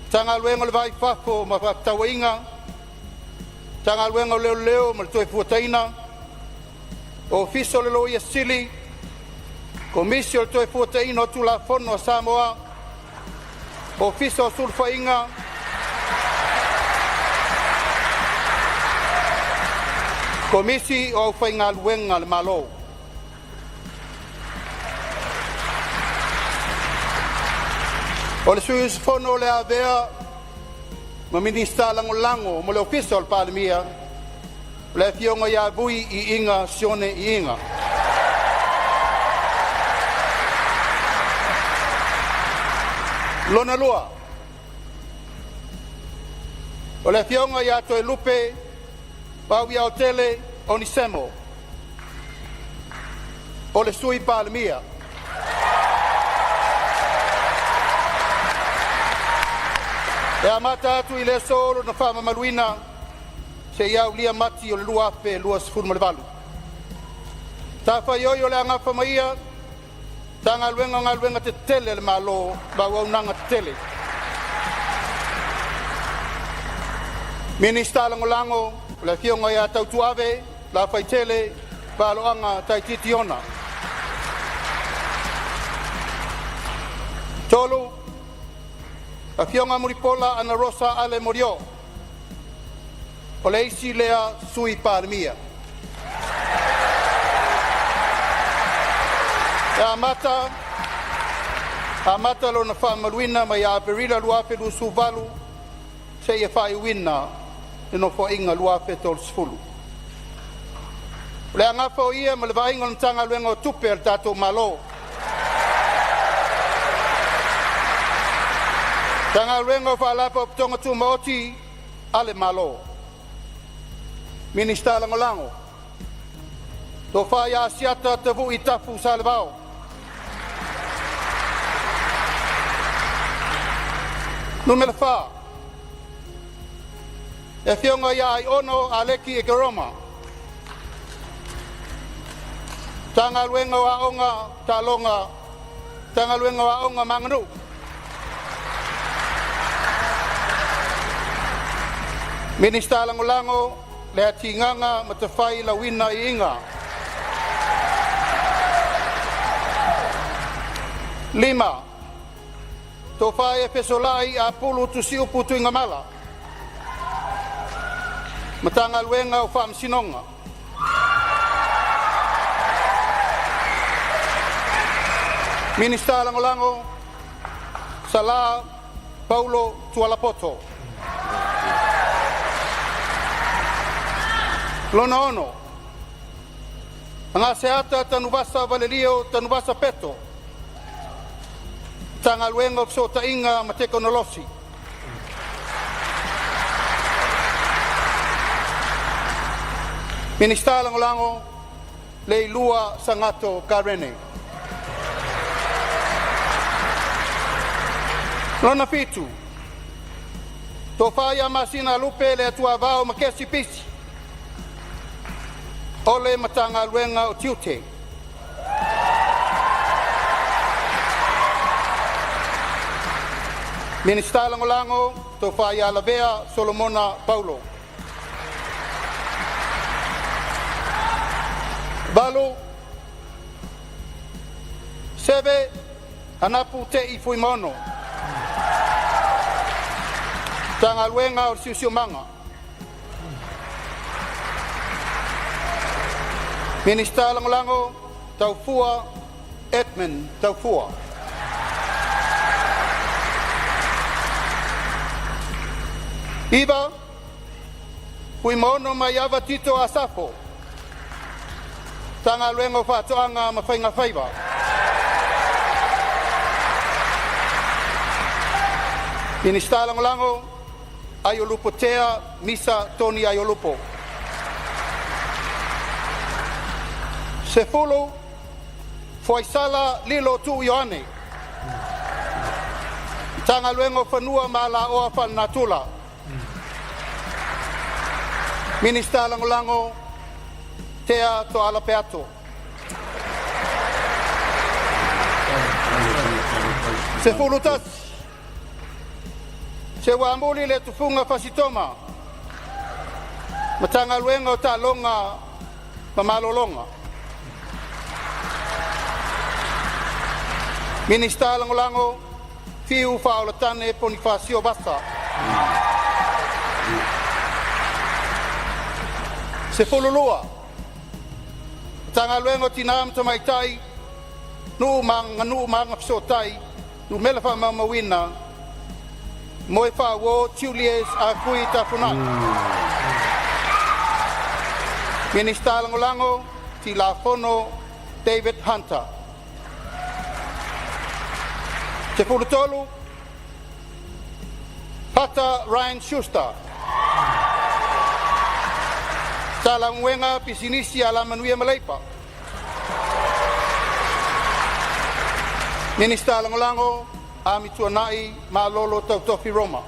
Matagaluega o le Va i Fafo ma Fefaatauaiga, Matagaluega o Leoleo ma le Toefuataiga, Ofisa o le Loia Sili, Komisi o le Toefuataiga o Tulafono a Samoa, Ofisa o Sulufaiga Komisi o Aufaigaluega a le Malo. O le sui usufono o le a avea ma Minisita Lagolago mo le Ofisa o le Palemia, o le Afioga ia Vui Iiga Sione Iiga. Lona lua, o le Afioga ia Toelupe Poiautele Onesemo, o le Sui Palemia. E amata atu i le aso lona faamamaluina seia aulia Mati o le 2028. Matafaioi o le a nafa ma ia Matagaluega o Galuega Tetele a le Malo ma Auaunaga Tetele. Minisita Lagolago, Afioga Tautuave Lafaitele Paloaga Taititi Ona. 3. Afioga Mulipola Anarosa Ale Molioo, o le isi lea Sui Palemia. E amata lona faamamaluina mai ia Aperila 2028 seia faaiuina le Nofoaiga 2030. O le a gafa o ia ma le vaaiga o le Matagaluega o Tupe a le tatou Malo, Matagaluega o Faalapotopotoga Tumaoti a le Malo. Minisita Lagolago, Tofa Asiata Tavui Tafu Salevao. 4. Le Afioga Aiono Aleki Ekeroma, Matagaluega o Aoga, Taaloga Matagaluega o Aoga ma Aganuu. Minisita Lagolago, Leatigaga Matafai Lauina Iiga. 5. Tofa Fesolai Apulu Tusiupu Tuigamala. Matagaluega o Faamasinoga. Minisita Lagolago, Sala Paulo Tualapoto. Lona ono, Agaseata Tanuvasa Valelio Tanuvasa Peto, Matagaluega o Fesootaiga ma Tekonolosi. Minisita Lagolago, Leilua Sagato Karene. Lona fitu, Tofa Masina Lupe Leatuavao Makesi Pisi, o le Matagaluega o Tiute. Minisita Lagolago, Tofa Lavea Solomona Paulo. 8. Seve Anapu Te'i Fuimaono, Matagaluega o le Siosiomaga. Minisita Lagolago. Taufua Edmund Taufua. 9, Fuimaono Maiava Tito Asafo, Matagaluega o Faatoaga ma Faiga Faiva. Minisita Lagolago, Aiolupo Tea Misa Tony Aiolupo. 10, Foaisala Lilo Tuu Ioane, Matagaluega o Fanua ma Alaoa Faalenatura. Minista Lagolago, Tea Tooala Peato. 11, Seuamuli le Tufuga Fasitoma, Matagaluega o Taaloga ma Malologa. Minista Lagolago, Fiu Faaolatane Ponifasio Vasa. 12, Matagaluega o Tinā ma Tamaitai, Nuu ma Aganuu ma Agafesootai, Numera Faamaumauina, Moefaauo Julius Akui Tafuna'i. Minista Lagolago, Tilafono David Hunter. 13, Pata Ryan Schuster, Matagaluega o Pisinisi, Alamanuia ma Leipa. Minista Lagolago, Amituanai Malolo Tautofi Roma.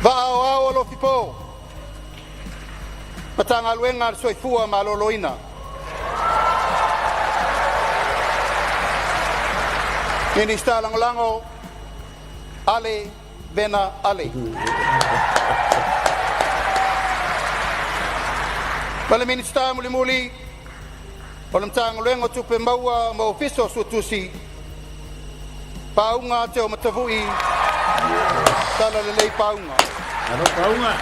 Vaa Aoao Alofipo, Matagaluega a le Soifua Maloloina. Minista Lagolago, Ale Vena Ale. Ma le Minisita mulimuli o le Matagaluega o Tupe Maua ma Ofisa o Suetusi, Pauga Teomatavui Talalelei Pauga.
Alo Pauga.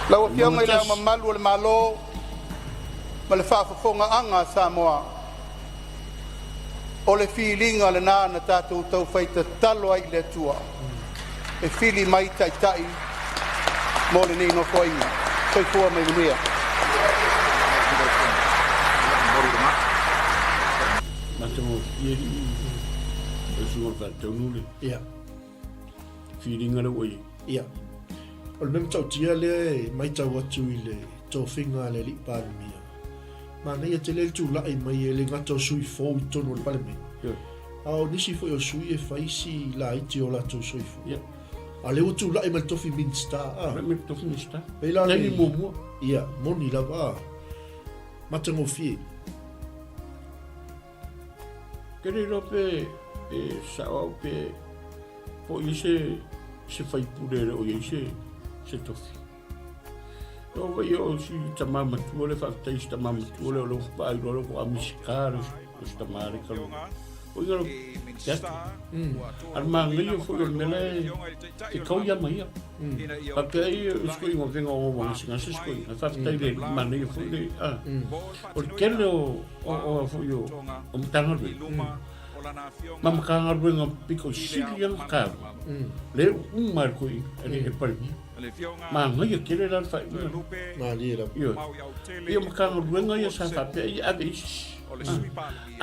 Lau Afioga i Le Ao
Tasi.
Mamalu o le Malo ma le faafofogaaga a Samoa, o le filiga lena na tatou taufai tatalo ai i le Atua e fili mai taitai mo lenei Nofoaiga. Soifua ma ia manuia.
Matagofie alii lau susuga o le faataunu le filiga lea ua i ai.
Ia. O le mea matautia lea e matau atu i le tofiga a le alii Palemia, manaia tele le tulai mai e le gata o sui fou i totonu o le Palemene, a o nisi foi o sui e fai si laiti o latou soifua. A o lea ua tulai mai le tofi Minista, a.
Tulai mai le tofi Minista.
Pei la le
Taimi muamua.
Ia, moni lava, a. Matagofie.
Ke le iloa pe e sao au pe po o i ai se se faipule e le o i ai se se tofi. E oo foi o si tama matua lea, faafetai i si tama matua lea o lea ua vaai loa lea ua Minisita le o si tama lea talu ai. O ia te atu. A o le manaia foi o le mea la e tau ia ma ia. Faapea ai o si koʻiga o fega o ua gasegase si koʻiga. Faafetai i le manaia foi le a. O le tele o o foi o o Matagaluega ma Matagaluega pito sili lava ona taua lea ua uma e le koʻiga e le Palemia. Manaia tele la le faaiuga lea.
Malie lava.
Ioe. Ia o Matagaluega ia sa faapea ai e ave isi. A o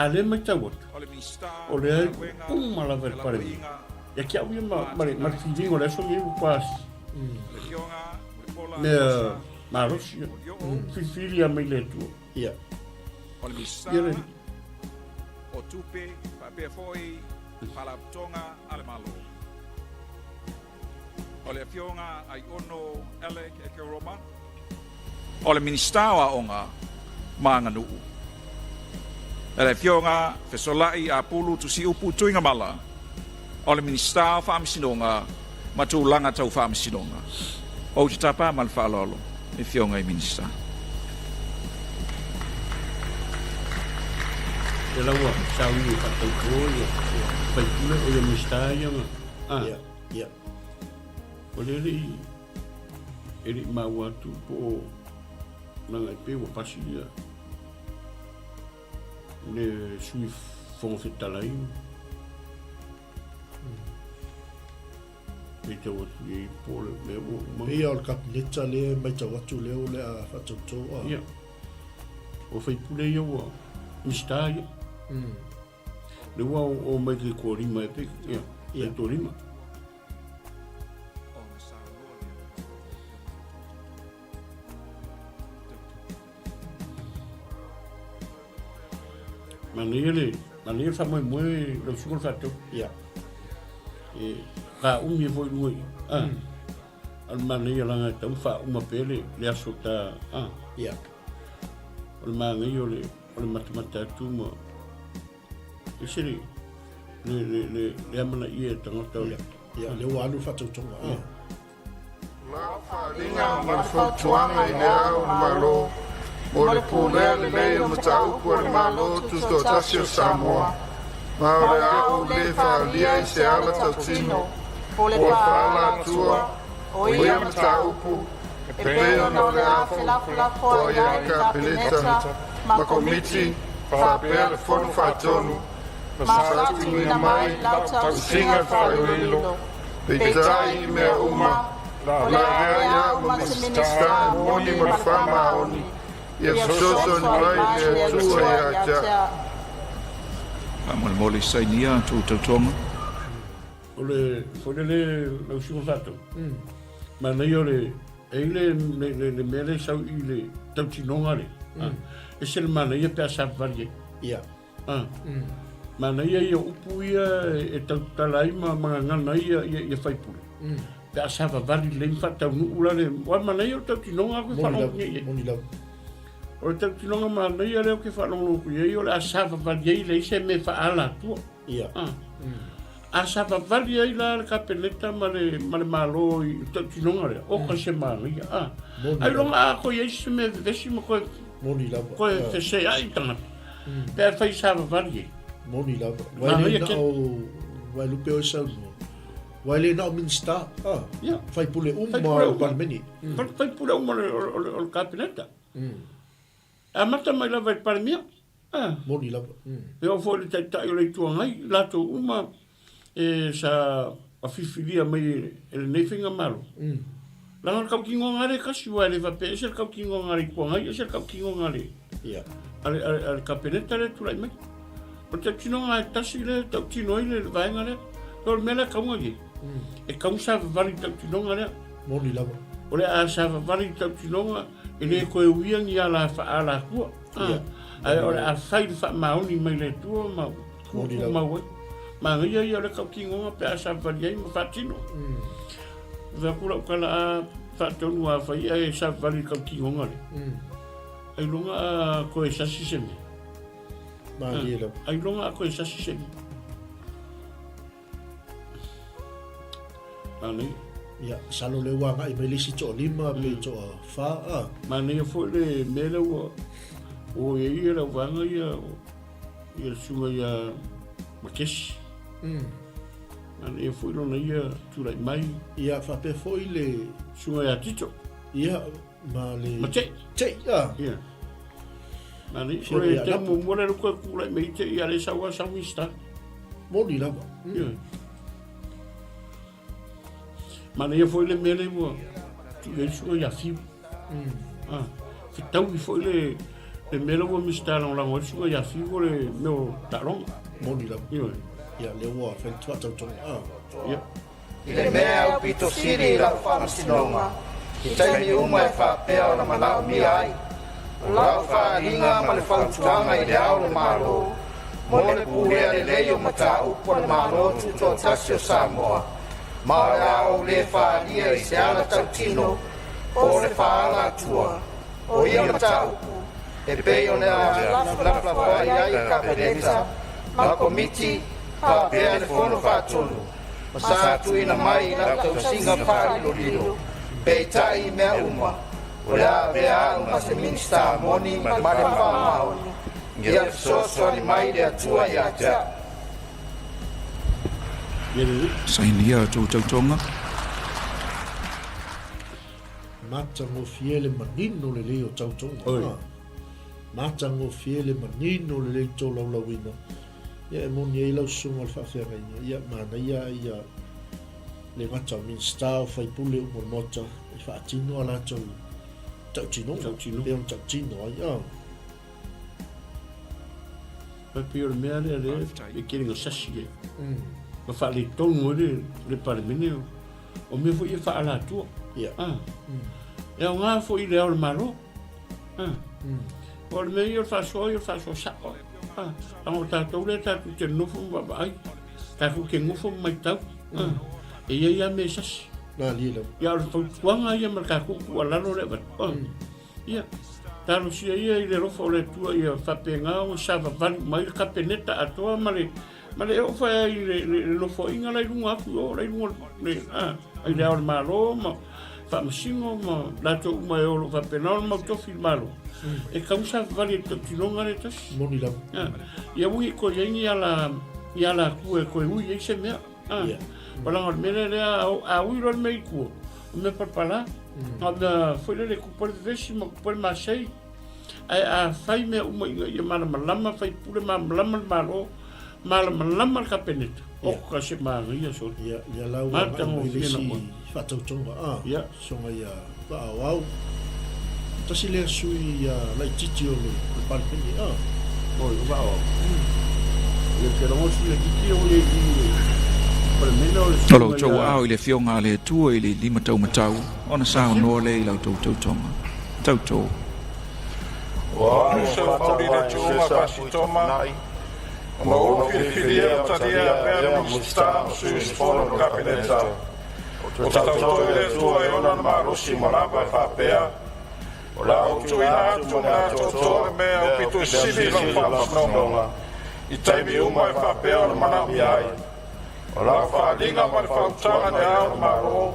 lea e matau atu, o lea e uma lava e le Palemia. Ia te au ia ma, ma le, ma le filiga o le aso lenei ua matua mea malosi ia. Filifili lava mai le Atua.
Ia.
Ia le Alii.
O tupe faapea foi Faalapotopotoga a le Malo. O le Afioga Aiono Alec Ekeroma. O le Minisita o Aoga ma Aganuu. Le Afioga Fesola'i Apulu Tusiupu Tuigamala. O le Minisita o Faamasinoga ma Tulaga Tau Faamasinoga. Ou te tapa ma le faaaloalo i Afioga i Minisita.
Ia la ua sauni e faatauto ia faipule o ia Minisita ia na a.
Ia, ia.
O lea e le i e le i maua atu po o. Leaga e pei ua pasi ia le Sui Fofoga Fetalai. Matau atu i ai po o le mea ua uma.
Pei o le Kapeneta lea e matau atu lea o le a faatauto a.
Ia. O faipule ia ua Minisita ia. Le ua o mai ke toalima e pe, ia, ia. Toalima. Manaia le, manaia le faamoemoe lau susuga le faatau.
Ia.
E faaumi ai foi i luga i, a. A o le manaia leaga e tatau ona faauma pea le, le aso ta, a.
Ia.
O le manaia o le, o le matamata atu ma, ese le, le, le, le, le amanaia e tagata o le.
Ia, lea ua alu le faatautoga.
Ia.
Lau faaaliga ma le fautuaga i Le Ao o le Malo mo le pulea lelei o mataupu a le Malo Tutoatasi o Samoa, ma o le a ou le faaalia i se ala tautino po o le faaalatua o ia mataupu e pei ona o le a felafolafoai ai le Kapeneta ma Komiti faapea le Fono Faatonu ma sa tuuina mai tausiga faailoilo. Peitai i mea uma, o le a avea ai au ma Minisita e moni ma le faamaoni, ia fesoasoani mai le Atua ia te au.
Faamolemole sainia a tou tautoga.
O le foi lele lau susuga Faatau, manaia o le, e i le, le, le mea lea e sau i le tautinoga lea, ese le manaia pe a savavali ai.
Ia.
Ah. Manaia ia upu ia e tautala ai ma gagana ai ia, ia, ia faipule. Pe a savavali lelei ma faataunuu la le, wa manaia o le tautinoga aku e faalogologo i ai.
Moni lava.
O le tautinoga manaia lea ou te faalogologo atu i ai, o le a savavali ai leai se mea e faaala atua.
Ia.
Ah. A savavali ai la le Kapeneta ma le, ma le Malo i le tautinoga lea, oka se manaia. Ah. Ailoga a koe i ai se mea vevesi ma koe,
Moni lava.
koe feseai tagata. Pe a fai savavali ai.
Moni lava. Wai le na o, wai lupe o saunoa. Wai le na o Minista. Ah.
Ia.
Faipule uma o le Palemene.
Faipule uma o le Kapeneta. Amata mai lava i le Palemia. Ah.
Moni lava.
E oo foi i le Taitai o le Itu Agai, latou uma e sa filifilia mai e lenei faigamalo. Leaga o le tautinoga lea e tasi, aua e le faapea ese le tautinoga a le Itu Agai, ese le tautinoga a le, a le, a le Kapeneta lea e tulai mai. O le tautinoga e tasi lea e tautino ai le vaega lea. O le mea lea e tau ona i ai, e tau ona savavali i le tautinoga lea.
Moni lava.
O le a savavali i le tautinoga, e le toe uia ni ala faaalatua. Ah, ae o le a fai le faamaoni mai le Atua ma tuutumau ai. Manaia ia o le tautinoga pe a savavali ai ma faatino. Fai atu lau tala a faatonu a fai ae savavali i le tautinoga lea. Ailoga a toe sasi se mea.
Malie lava.
Ailoga a toe sasi se mea. Manaia.
Ia, masalo lea ua agai mai le isi toalima pe toafa, a.
Manaia foi le mea lea ua o i ai ia le auvaega ia, ia le susuga ia Makesi. Manaia foi lona ia tulai mai.
Ia, faapea foi le
Susuga ia Tito.
Ia, ma le
Ma Tei.
Tei, a.
Ia. Manaia, o le taimi muamua lea ua tulai mai Tei, a le sau lava sau Minista.
Moni lava.
Ia. Manaia foi le mea lea ua tuu i ai le susuga ia Fiu. Ah, fetaui foi le, le mea lea ua Minisita Lagolago ai le susuga ia Fiu o le mea o taaloga.
Moni lava.
Ioe.
Ia, lea ua fai le faatautoga. Ah.
Ia.
I le mea e aupito sili i lau faamasinoga, i taimi uma e faapea ona manaomia ai, o lau faaaliga ma le fautuaga i Le Ao o le Malo mo le pulea lelei o mataupu a le Malo Tutoatasi o Samoa, ma o le a ou le faaalia i se ala tautino po o le faaala atua o ia mataupu e pei ona lafolafoai ai le Kapeneta ma Komiti faapea le Fono Faatonu ma sa tuuina mai i lau tausiga faalilolilo, peitai i mea uma, o le a avea au ma se Minisita moni ma le faamaoni, ia fesoasoani mai le Atua ia te au.
Sainia a tou tautoga.
Matagofie le manino lelei o tautoga.
Oi.
Ah. Matagofie le manino lelei tolaulauina. Ia e moni ai lau susuga o le faafeagaiga, ia manaia ia le gata o Minisita o faipule uma o le Maota e faatino a latou tautinoga.
Tautinoga.
Pei ona tautino ai. Ah.
E pei o le mea lea lea e tele ina sasi ai. Ma faaletonu ai le, le Palemene o, o mea foi ia faaalatua.
Ia.
Ah. E aoga foi i le ao o le Malo. Ah. O le mea ia o le faasoa ia o le faasoa sao. Ah. Leaga o tatou lea tatou te nonofo ma vaavaai. Tatou te nofo ma matau. Ah. E i ai lava mea e sasi.
Malie lava.
Ia o le fautuaga ia ma le tatou tuualalo lea e avatu. Ah. Ia, talosia ia i le alofa o le Atua ia faapena ona savavali mai le Kapeneta atoa ma le ma le oo foi ai i le, le, le nofoaiga la i luga atu i o la i luga le, a, i le Ao o le Malo ma Faamasino ma latou uma e o lo o faapena ona mautofi i le Malo. E tatau ona savavali e le tautinoga lea tasi.
Moni lava.
A, ia aua ne i toe i ai ni ala, ni alatua e toe ui ai se mea. Ah,
Ia.
Leaga o le mea lea, lea a ui loa le mea i tua, o mea palapala. Na o mea foi lele kupa le vevesi ma kupa le masei. Ae a fai mea uma ina ia malamalama, faipule malamalama le Malo, malamalama le Kapeneta, oka se manaia sole.
Ia, ia la ua agai mai le
Matagofie
isi
na oe.
faatautoga, a,
Ia.
soga ia Vaaoao. Tasi lea sui laititi o le Palemene, a.
Oi, o Vaaoao. Ia, ou te lagona o sui laititi o le i le Palemene o le
O lo
susuga
outou
ia
aao i le Afioga a le Atua i le limataumatau, ona saunoa lea i la outou tautoga. Tautō.
O au sa mauli le tuuga Pasitoma, ma ua ou filifilia ma talia e avea le Minisita ma Sui Usufono o le Kapeneta. Ou te tauto i le Atua e ona le malosi uma lava e faapea, O le a ou tuuina atu ma le atoatoa le mea aupito sili i lau faamasinoga i taimi uma e faapea ona manaomia ai. O lau faaaliga ma le faautaga i le Ao o le Malo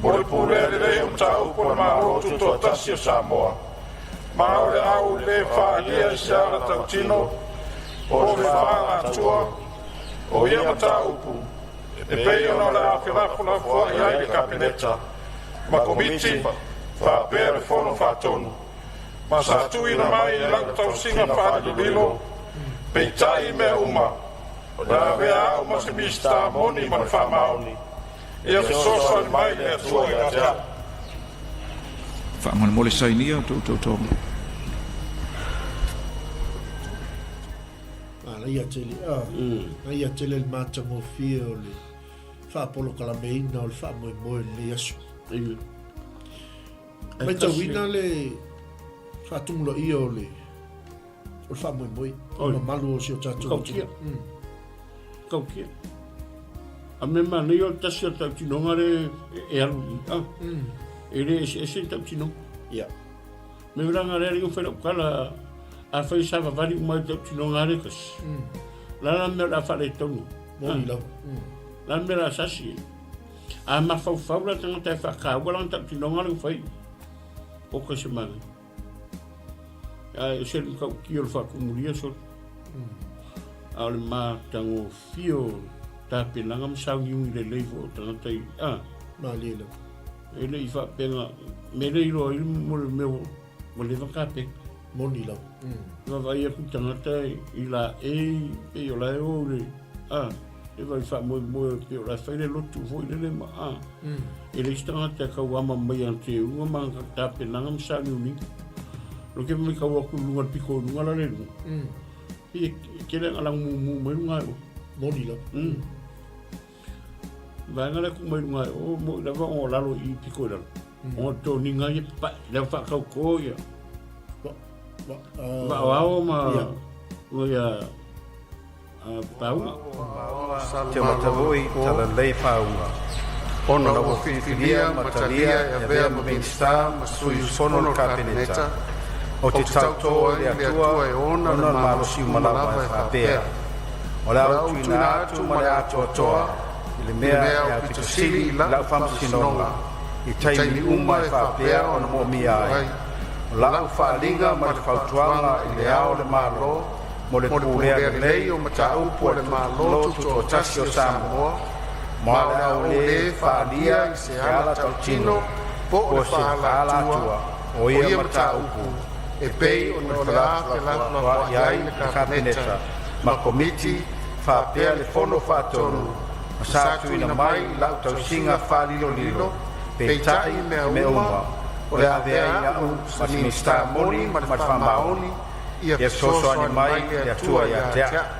mo le pulea lelei o mataupu a le Malo Tutoatasi o Samoa, ma o le a ou le faaalia i se ala tautino po o le faaalatua o ia mataupu e pei ona o le a felafolafoai ai le Kapeneta ma Komiti faapea le Fono Faatonu, ma sa tuuina mai i lau tausiga faalilolilo, peitai i mea uma, o le a avea au ma se Minisita moni ma le faamaoni, ia fesoasoani mai le Atua ia te au.
Faamolemole sainia outou tautoga.
Manaia tele, ah, manaia tele le matagofie o le faapolokalameina o le faamoemoe o lenei aso. Matauina le faatumulaia o le o le faamoemoe o mamalu o si o tatou
atunuu. Tautia. A mea manaia o le tasi o tautinoga le e alu i a. E le eseese ni tautinoga.
Ia.
Me ulaga lea le fai lau tala a fai savavali uma i tautinoga le tasi. La la mea o le a faaletonu.
Moni lava.
La mea o le a sasi. A mafaufau la tagata e faataua lana tautinoga le fai. O ka se manaia. Ae ese le matautia o le faatumulia sole. A o le matagofie o tapenaga ma sauniuni lelei foi o tagata i a.
Malie lava.
E le i faapena, me le iloa ai mo le mea ua leva tapena.
Moni lava.
Vaavaai atu i tagata i laei pei o la e o i le a. E vai faamoemoe pei o la e fai le lotu foi lele ma a. E leai se tagata e tau ama mai ana teuga ma ana tapenaga ma sauniuniga. O ke mai kau atu i luga le pito i luga la le luga. E tele anga lagu mumu mai luga e o.
Moni lava.
Vaega lea ku mai luga e o mo i lava o lalo i pito i lalo. O toniga ia papae, lea whaakaukō ia. Vaoao ma ia Pāuna.
Te Matavoi Talalei Pāuna. Ona ua filifilia ma talia e avea ma Minisita ma Sui Usufono o le Kapeneta, ou te tautō ai i le Atua e ona le malosi uma lava e faapea, O le a ou tuuina atu ma le atoatoa i le mea e aupito sili i lau faamasinoga i taimi uma e faapea ona moomia ai o lau faaaliga ma le fautuaga i le Ao o le Malo mo le pulea lelei o mataupu a le Malo Tutoatasi o Samoa, ma o le a ou lē faaalia i se ala tautino
Po o se faaalatua o ia mataupu e pei ona o le a felafolafoai ai le Kapeneta ma Komiti faapea le Fono Faatonu ma sa tuuina mai i lau tausiga faalilolilo, peitai i mea uma o le a avea ai a'u ma se Minisita moni ma le faamaoni ia fesoasoani mai le Atua ia te a'u.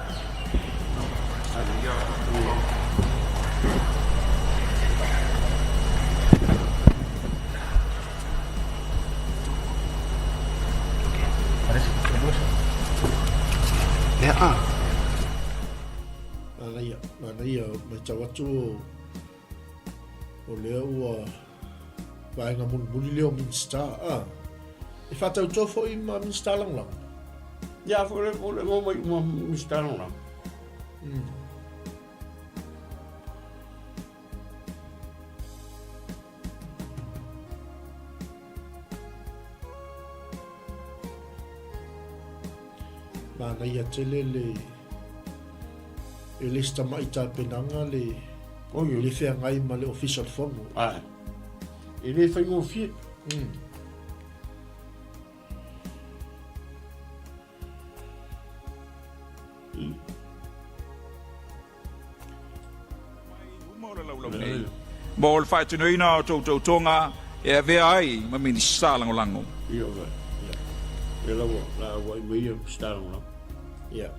Manaia, manaia, matau atu o lea ua vaega mulimuli lea o Minisita. Ah, e faatautoa foi ma Minisita lagolago.
Ia, foi le o le mai uma Minisita lagolago.
Manaia tele le e le se tamai tapenaga le le feagai ma le Ofisa o le Fono.
Ae. E le faigofie.
Uma o le laulau nei mo le faatinoina o tou tautoga e avea ai ma Minisita Lagolago.
Ia vai. Ia. Ia la ua la ua i mai ia Minisita Lagolago.
Ia.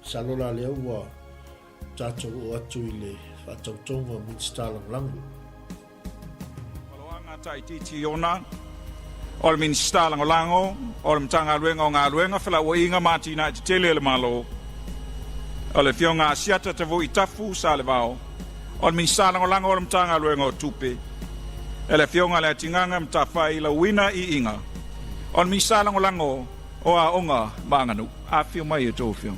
Masalo la lea ua tatou oo atu i le faatautoga o Minisita Lagolago.
Paloaga Taititi Ona, o le Minisita Lagolago o le Matagaluega o Galuega, Felauaiga ma Atinae Tetele a le Malo, o le Afioga Asiata Tavui Tafu Salevao, o le Minisita Lagolago o le Matagaluega o Tupe, e le Afioga Leatigaga Matafai Lauina Iiga, o le Minisita Lagolago o Aoga ma Aganuu. Afifio mai a outou afioga.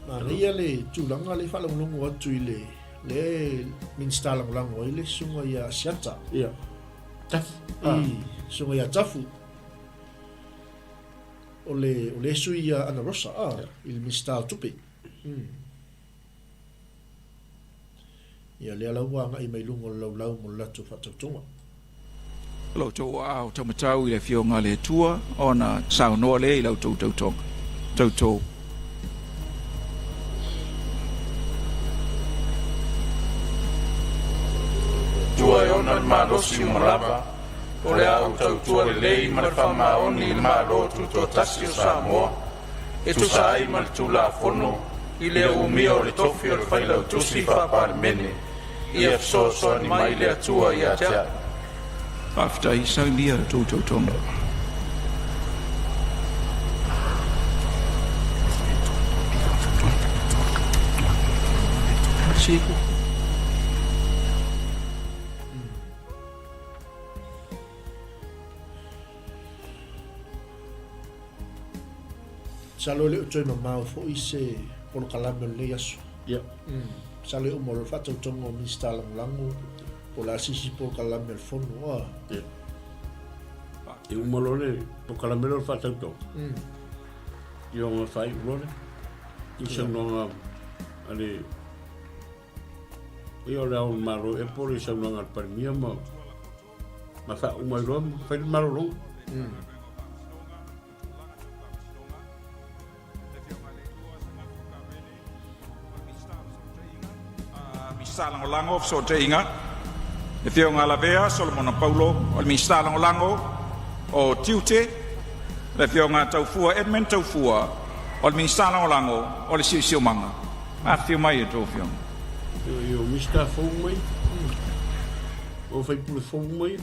Manaia le tulaga lea e faalogologo atu i le lea e Minisita Lagolago ai le susuga ia Asiata.
Ia. Tafu.
I, susuga ia Tafu. O le, o le sui ia Ana Rosa, ah, i le Minisita o Tupe. Ia lea la ua agai mai luga o le laulau mo le latou faatautoga.
O lo outou aao taumatau i le Afioga a le Atua ona saunoa lea i la outou tautoga. Tauto.
Tua e ona le malosi uma lava, o le a ou tautua lelei ma le faamaoni i le Malo Tutoatasi o Samoa, e tusa ai ma le Tulafono i le umia o le tofi o le Failautusi Faa-Palemene, ia fesoasoani mai le Atua ia te a'u.
Faafetai, saunia la outou tautoga.
Masalo e le o toe mamao foi se polokalame o lenei aso.
Ia.
Masalo e uma loa le faatautoga o Minisita Lagolago po o le a se isi polokalame a le Fono. Ah.
Ia. E uma loa le polokalame lea o le faatautoga. Ia ona faaiu loa lea i saunoaga a le Ia o le Ao o le Malo ea po o le saunoaga a le Palemia ma ma faauma ai loa ma fai le malologa.
Minisita Lagolago o Fesootaiga, le Afioga Lavea Solomona Paulo, o le Minisita Lagolago o Tiute, le Afioga Taufua Edmund Taufua, o le Minisita Lagolago o le Siosiomaga. Afifio mai a outou afioga.
Io, Minisita fou mai, o faipule fou mai.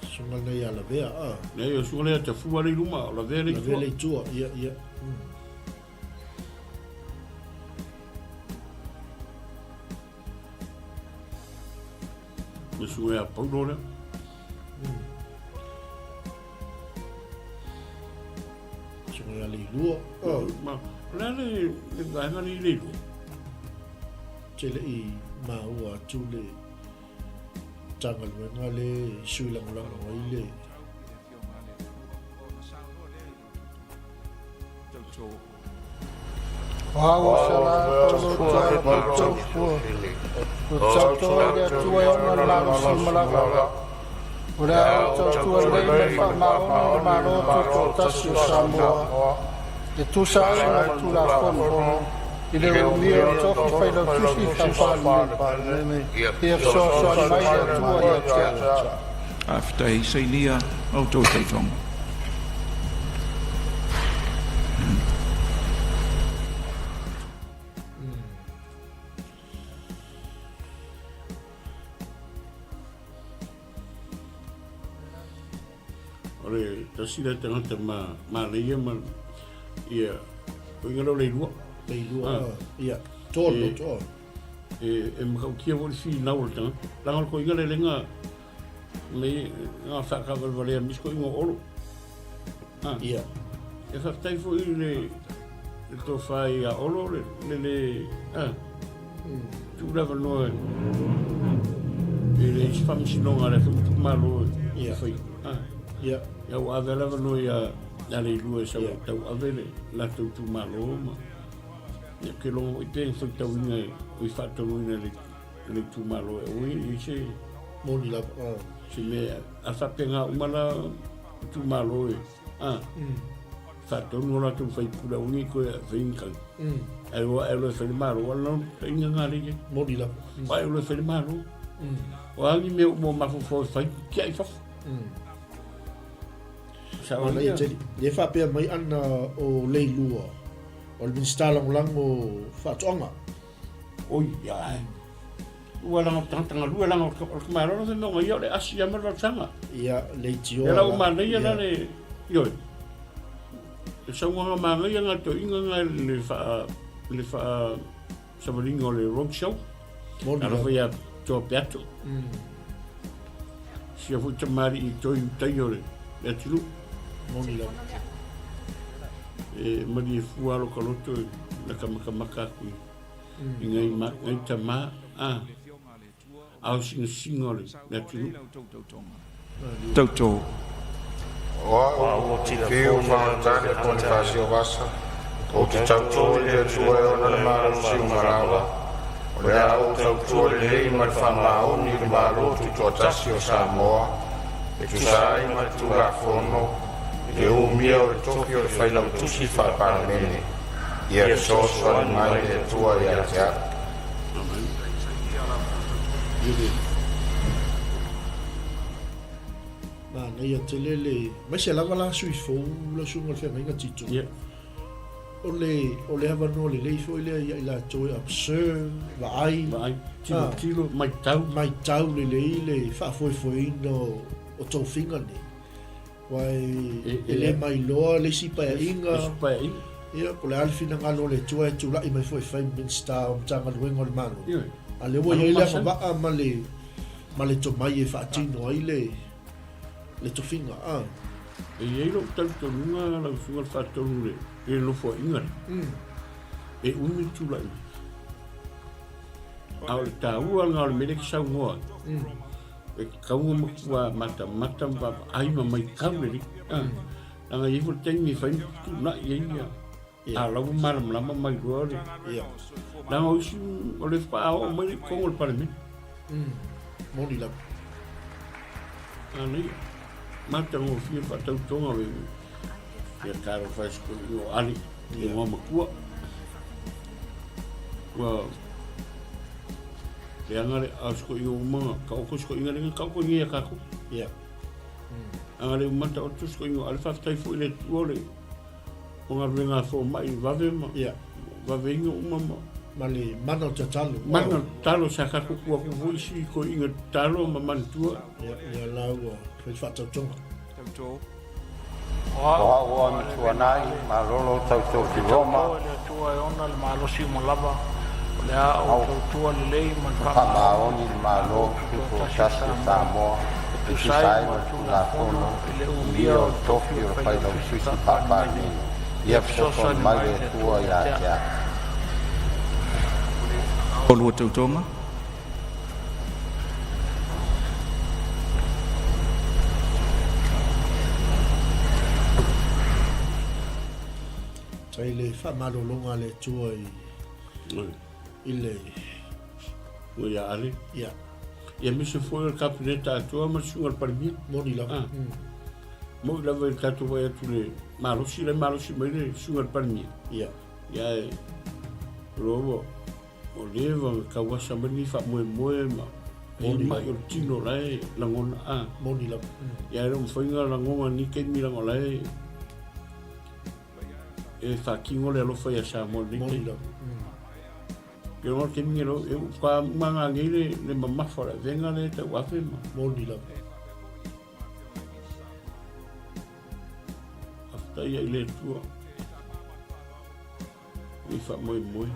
Susuga lenei ia Lavea, a.
Nei, o susuga lea Tafua le i luma, o Lavea le i tua.
Lavea le i tua, ia, ia.
Le susuga ia Paulo lea.
Susuga ia Leilua.
Oh. Ma, o le a le, le vaega le i Leilua?
Te le i maua atu le Matagaluega le sui lagolago ai le
O au o Sala Paulo Tuala Tautua, o tautua i le Atua e ona le malosi uma lava. O le a ou tautua lelei ma le faamaoni i le Malo Tutoatasi o Samoa, e tusa ai ma le Tulafono, i le umia o le tofi Failautusi faa-Palemene. Ia fesoasoani mai le Atua ia te au.
Faafetai. Sainia la outou tautoga.
O le tasi lea tagata ma manaia ma ia koinga lea o Leilua.
Leilua, ah. Ia, tolo, tolo.
E matautia foi le finau o le tagata. Leaga o le koinga lea lenga me nga whaakawalevalea mis koinga o Olo. Ah.
Ia.
E faafetai foi i le le tofa ia Olo le le, le ah. Tuu le avanoa i le isi faamasinoga a le foi itumalo e fai. Ah.
Ia.
Ia ua ave le avanoa ia ia Leilua e sau tau ave le latou itumalo ma ia ke logo foi pe faitauina o i faatonuina le le itumalo e oi i se
moni lava.
Se mea a faapena uma la itumalo e ah. Faatonu o latou faipule aua nei toe fai ni tali. Ae ua ae loa e fai le Malo, ua lau taina ngā lei.
Moni lava.
Ua ae loa e fai le Malo. O a ni mea uma o mafaufau e fai, tiai i fafo. Sa o
Manaia tele. Lea faapea mai ana o Leilua, o le Minisita Lagolago Faatoaga.
Oi, ia. Ua langa tagata galue langa o le Malo la fai ia o le asi ia ma le vasaga.
Ia, leitioa.
Ia la ua manaia la le ioe. Le saunoaga manaia nga toeaiina nga le faa le faa savaliga o le road show.
Moni
Alofa ia Toa Peato. Sia foi tamalii toi utaia o le atunuu.
Moni lava.
E malie fua alo ka loto i na ka makamaka atu i i ngai ma ngai tama a a o singasinga o le atunuu.
Tauto.
O au, Fiu Fagatale Ponifasio Vasa, ou te tauto i le Atua e ona le malosi uma lava, o le a ou tautua lelei ma le faamaoni i le Malo Tutoatasi o Samoa, e tusa ai ma le Tulafono i le umia o le tofi o le Failautusi Faa-Palemene. Ia fesoasoani mai le Atua ia te au.
Manaia tele le aemaise lava la sui fou lau susuga i le feagaiga Tito.
Yeah.
O le o le avanoa lelei foi lea ia i latou e observe, vaai,
Vaai, tilotilo, maitau.
Maitau lelei le faafoefoeina o o tofiga nei. Aua e le mailoa le isi paeaiga.
Isi paeaiga.
Ia, po o le a le finagalo o le Atua e tulai mai foi e fai ma Minisita o Matagaluega o le Malo.
Ioe.
A o lea ua i ai le agavaa ma le, ma le tomai e faatino ai le, le tofiga. A.
E i ai lou talitonuga lau Susuga i le Faatonu i le Nofoaiga lea, e umi le tulai mai. A o le taua lena o le mea lea e te saunoa ai, E tatau ona matua matamata ma vaavaai ma maitau lelei. Leaga e i ai foi le taimi e fai ma fetuunai ai ia. A o la ua malamalama mai loa le... Leaga o isi o le faatoa oo mai i totonu o le Palemene.
Moni lava.
Manaia. Matagofie le faatautoga o le ia talofa e o Ale i igoa matua. Ua leaga le a o sikoiga uma taoto sikoiga lenga taoto nei a tatou.
Ia.
Aga le uma taoto sikoiga ale faafetai foi le Atua o le o galuega a fomai vave ma
Ia.
vaveina uma ma
Ma le mana o tatalo.
Mana o tatalo sa tatou tuu atu foi isi toeaiina tatalo ma manatua.
Ia, ia la ua fai faatautoga.
Tauto.
O au o Amituanai, Malolo Tautofi Roma.
Tautoa i le Atua e ona le malosi uma lava, o le a ou tautua lelei ma le
faamaoni i le Malo Tutoatasi o Samoa e tusa ai ma le Tulafono i le umia o le tofi o le Failautusi Faa-Palemene. Ia fesoasoani mai le Atua ia te au.
O lua tautoga.
Fai le faamalologa a le Atua i i le
Ua ia Ale.
Ia.
Ia aemaise foi o le Kapeneta atoa ma le susuga i le Palemia.
Moni lava.
Ah. Moi lava i le tatou vaai atu le malosi, le malosi mai le susuga i le Palemia.
Ia.
Ia e loa ua ua leva ona tauasa mai lenei faamoemoe ma e mai o le tino la e lagona a.
Moni lava.
Ia e le o mafai ona lagona i lenei taimi leaga o la e e faatino le alofa ia Samoa i lenei taimi.
Moni lava.
Ke loa le taimi lo e ka manga nei le le mamafa o le avega le tauafe ma.
Moni lava.
Faafetai i le Atua i faamoemoe.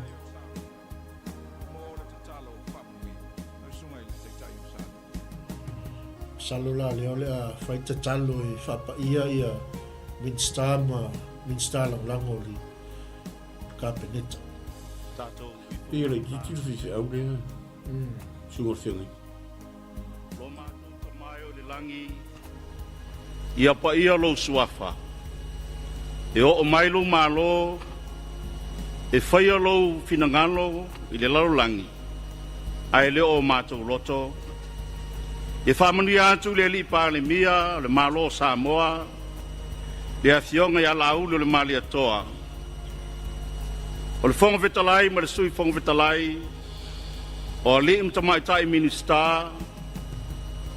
Masalo la lea o le a fai tatalo e faapaia ia Minista ma Minista Lagolago o le Kapeneta.
Pei o le itiiti le faifeau lea, susuga o le feagaiga.
Lo matou Tama e o i le lagi, ia paia lou suafa, e oo mai lou Malo, e faia lou finagalo i le lalolagi, ae le o matou loto. Ia faamanuia atu i le Alii Palemia o le Malo o Samoa, le Afioga ia Laauli o le Malietoa, o le Fofoga Fetalai ma le Sui Fofoga Fetalai, o alii ma tamaitai Minisita,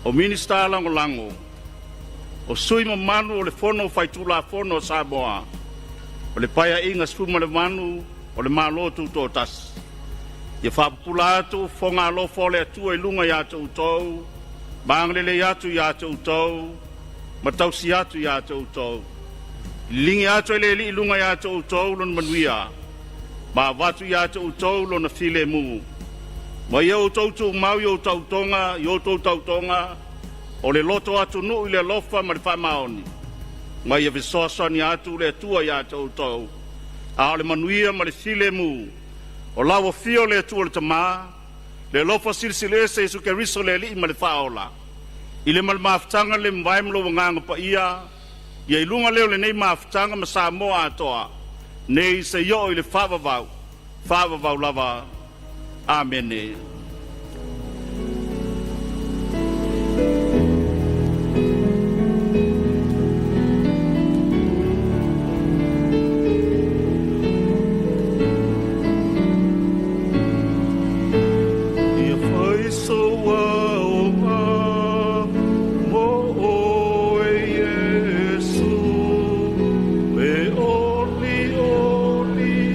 o Minisita Lagolago, o sui mamalu o le Fono Faitulafono a Samoa, o le Paeaiga 18 o le Malo Tutoatasi. Ia faapupula atu fofoga alofa o le Atua i luga ia te outou, ma agalelei atu ia te outou, ma tausi atu ia te outou. Liligi atu e le Alii i luga ia te outou lona manuia, ma avatu ia te outou lona filemu. Ma ia outou tumau i outou tautoga o le loto atunuu i le alofa ma le faamaoni, ma ia fesoasoani atu le Atua ia te outou, a o le manuia ma le filemu o lau afio le Atua le Tama, le alofa silisili ese Iesu Keriso le Alii ma le Faaola, i le ma le mafutaga le mavae ma lou agaga paia, ia i luga lea o lenei mafutaga ma Samoa atoa, nei seia oo i le faavavau, faavavau lava. Amene. Ia fai sou aoga mo oe Iesu, e olioli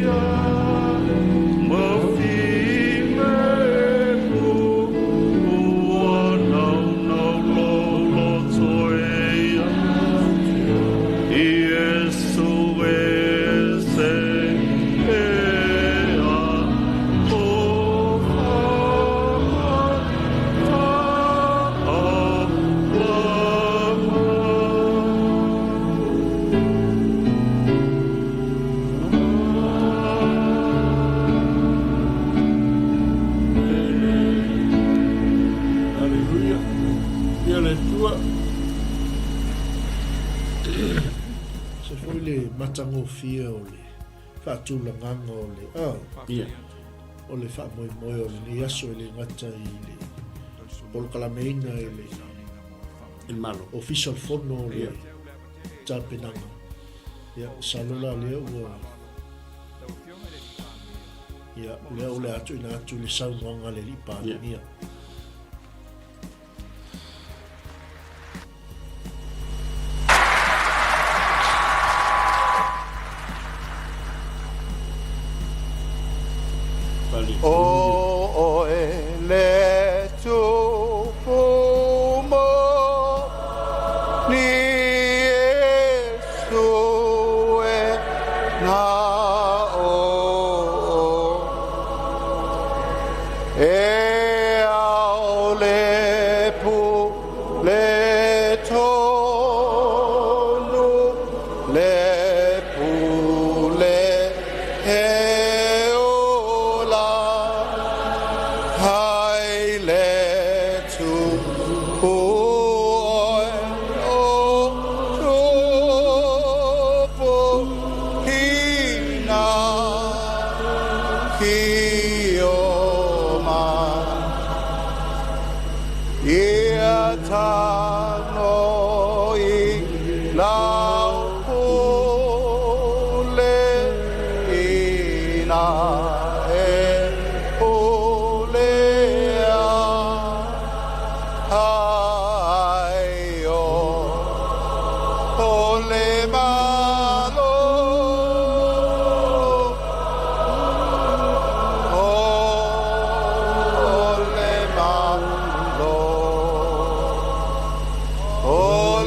ai ma filemu, ua naunau lou loto e ia te Iesu e se ea o
Aleluia. Ia le Atua.
Se foi le matagofie o le faatulagaga o le ah,
Ia.
o le faamoemoe o lenei aso e le gata i le polokalameina i le
I le Malo.
Ofisa o le Fono o le tapenaga. Ia, masalo la lea ua ia, lea o le a tuuina atu i le saunoaga a le Alii Palemia.
O oe le tupu moni Iesu e na o e ao le pu le tonu le pule he ola hai le tupu oe o tupu hina. Afio mai Ia tago i lau pule Ina e pulea ai o o le malo o le malo o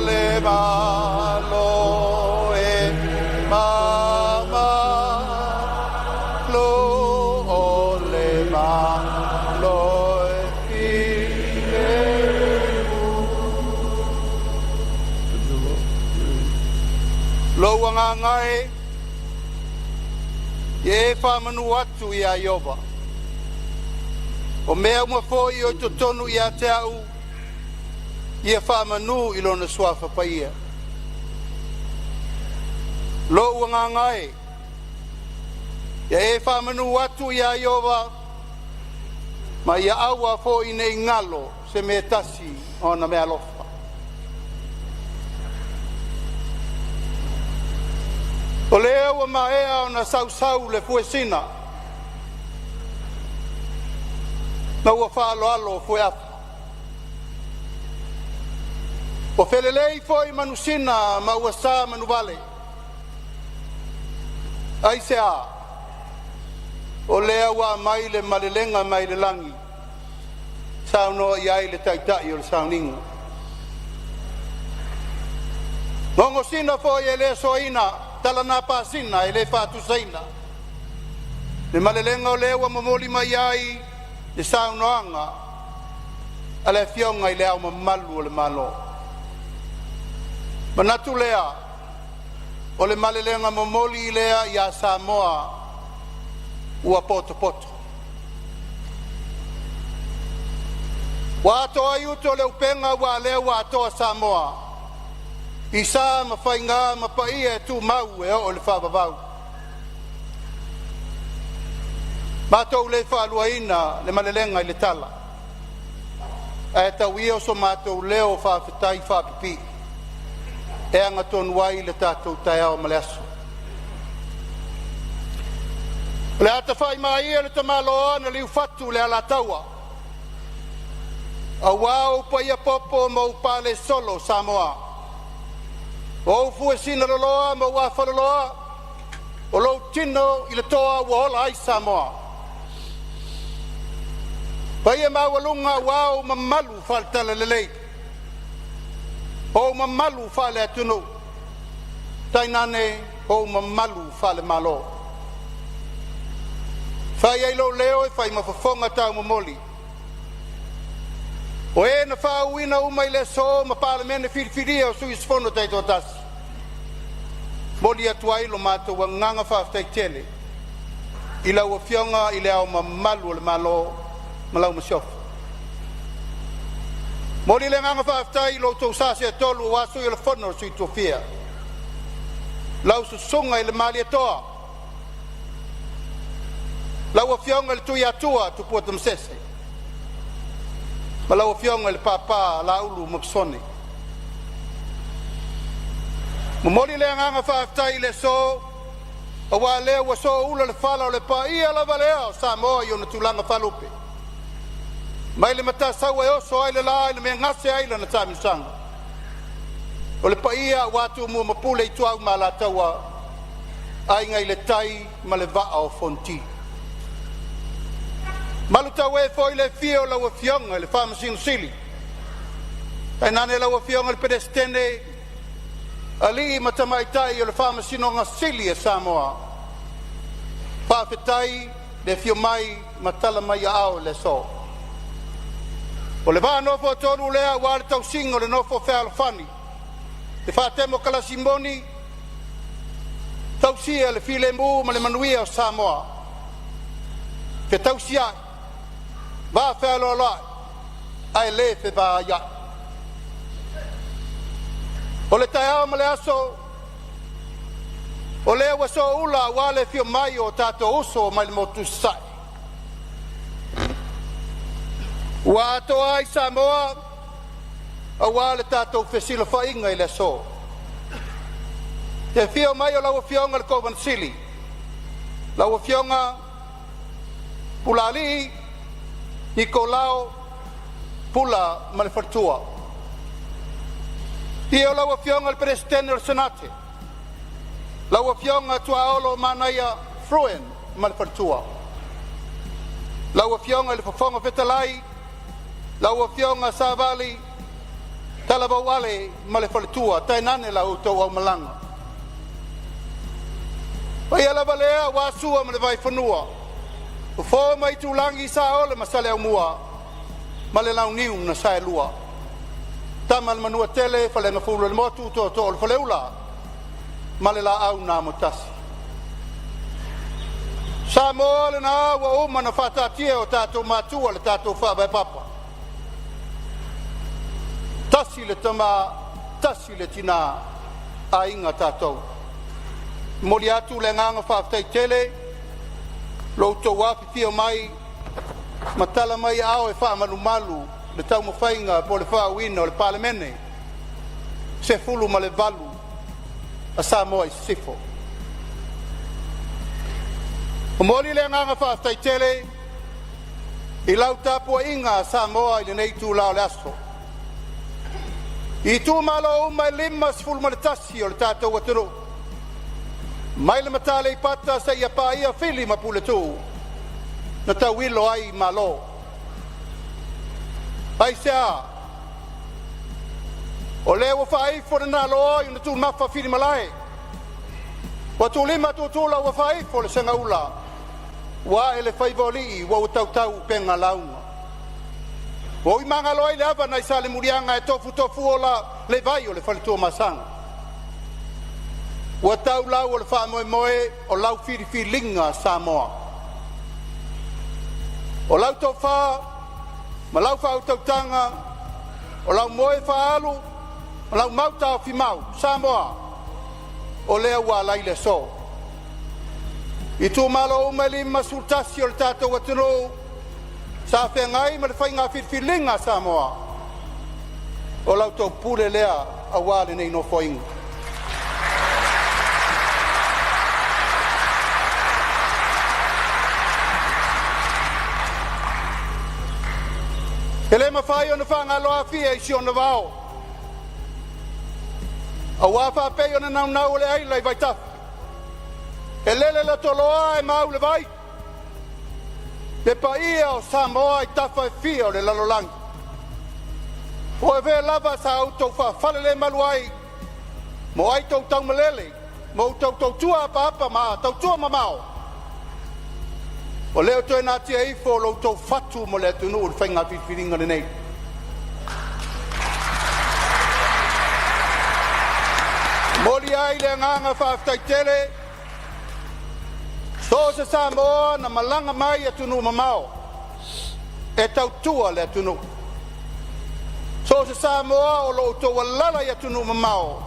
le Malo e mamalu o le Malo e filemu. Lou agaga e, ia e faamanu atu ia Ieova, o mea uma foi o i totonu ia te a'u, ia faamanu i Lona Suafa Paia. Lou agaga e, ia e faamanu atu ia Ieova, ma ia aua foi nei galo se mea tasi o ona meaalofa. O lea ua maea ona sausau le fuesina ma ua faaaloalo fueafu ua felelei foi manusina ma ua sa manuvale. Aisea? O lea ua aumai le malelega mai le lagi, saunoa i ai le Taitai o le sauniga. Gogosina foi e le soaina, tala na pasina e le faatusaina. Le malelega o lea ua momoli mai ai le saunoaga a le Afioga i Le Ao Mamalu o le Malo. Manatu lea o le malelega momoli lea ia Samoa ua potopoto. Ua atoa ai utu o le upega aua o lea ua atoa Samoa i sa ma faiga ma paia e tumau e oo i le faavavau. Matou le faaluaina le malelega i le tala, ae tau ia o so matou leo faafetai faapipii e aga tonu ai le tatou taeao ma le aso. O le a tafa'i ia le tamaloa na liufatu e le Alataua, aua ou paia popo ma ou palesolo Samoa, o ou fuesina loloa ma ou afaloloa, o lou tino i le toa ua ola ai Samoa. Paia maualuga aua ou mamalu faale-Talalelei, ou mamalu faale-atunuu, tainane ou mamalu faale-Malo. E fai ai lou leo e fai ma fofoga taumomoli o e na faauuina uma i le aso ma Palemene filifilia o sui usufono taitoatasi, e momoli atu ai lo matou agaga faafetai tele i lau Afioga i Le Ao Mamalu o le Malo ma lau Masiofo. Momoli le agaga faafetai i lo outou sa seetolu aua Sui o le Fono a Sui Tofia, lau Susuga i le Malietoa, lau Afioga i le Tuiatua Tupua Tamasese ma lau Afioga i le Papa Laulu Matisone. Momoli le agaga faafetai i le aso, aua o lea ua soua le fala o le paia lava lea o Samoa i ona tulaga faalupe, mai le Matasaua e oso ai le la i le mea e gase ai lana taamilosaga. O le paia aua Tumua ma Pule, Ituau ma Alataua, Aiga i le Tai ma le Vaa o Fonoti. Malutaue foi le afio o lau Afioga i le Faamasino Sili, tainane lau Afioga i le Peresetene, alii ma tamaitai o le Faamasinoga Sili a Samoa. Faafetai le afio mai ma tala mai aao i le aso. O le va nofo a tolu lea aua le tausiga o le nofo fealofani, le faatemokalasi moni, tausia le filemu ma le manuia o Samoa, fetausiai, va fealoaloai ae le fevaaiai. O le taeao ma le aso, o lea ua soua aua le afio mai o tatou uso mai le motu i Sasae. Ua atoa ai Samoa aua le tatou fesilafaiga i le aso. Le afio mai o lau Afioga i le Kovana Sili, lau Afioga Pulaalii Nikolao Pula ma le faletua. Afio lau Afioga i le Peresetene o le Senate, lau Afioga Tuaolo Manaia Fruen ma le faletua. Lau Afioga i le Fofoga Fetalai, lau Afioga Savali Talavou Ale ma le faletua, tainane la outou aumalaga. O paia lava lea aua Sua ma le Vaifanua, Fofo ma Aitulagi, Saole ma Saleaaumua ma le Launiu na Saelua, Tama a le Manuatele, Faleagafulu o le Motu, Tootoo o le Faleula ma le Laau na Amotasi. Samoa o lena ua uma ona faataatia e o tatou matua le tatou faavae papa, tasi le tama, tasi le tina, aiga tatou. E momoli atu le agaga faafetai tele i lo outou afifio mai ma tala mai aao e faamalumalu le taumafaiga po o le faaooina o le Palemene 18 a Samoa i Sisifo. Momoli le agaga faafetai tele i lau tapuaiga Samoa i lenei itula o le aso. I itumalo uma e 51 o le tatou atunuu, mai le matā Aleipata seia paia Fili ma Puletuu na tauilo ai Malo. Aisea? O lea ua faaifo le naloa i ona tumafa filimalae, ua tuulima tutula ua faaifo le segaula, ua ae le faiva o alii ua ua tautau upega lauga. Ua ui magalo ai le ava nai Salemuliaga e tofutofuola le vai o le faletuamasaga. Ua tau lau o le faamoemoe o lau filifiliga Samoa. O lau tofa ma lau faautautaga, o lau moe faaalu ma lau mau taofimau Samoa, o lea ua agai le aso. Itumalo uma e 51 o le tatou atunuu sa feagai ma le faiga filifiliga a Samoa, o la outou pule lea aua lenei Nofoaiga. E le mafai ona faagalo Afia i si ona vao, aua faapei ona naunau o le aila i vaitafe, e lele le toloa ae mau le vai, le paia o Samoa i tafa e fia o le lalolagi. Po o fea lava sa outou faafalelemalu ai mo ai outou taumalele ma outou tautua apaapa ma tautua mamao, o lea ua toe natia ifo lo outou fatu mo le atunuu i le faiga filifiliga lenei. E momoli ai le agaga faafetai tele so o se Samoa na malaga mai i atunuu mamao e tautua le atunuu. So o se Samoa o lo o outou alaala i atunuu mamao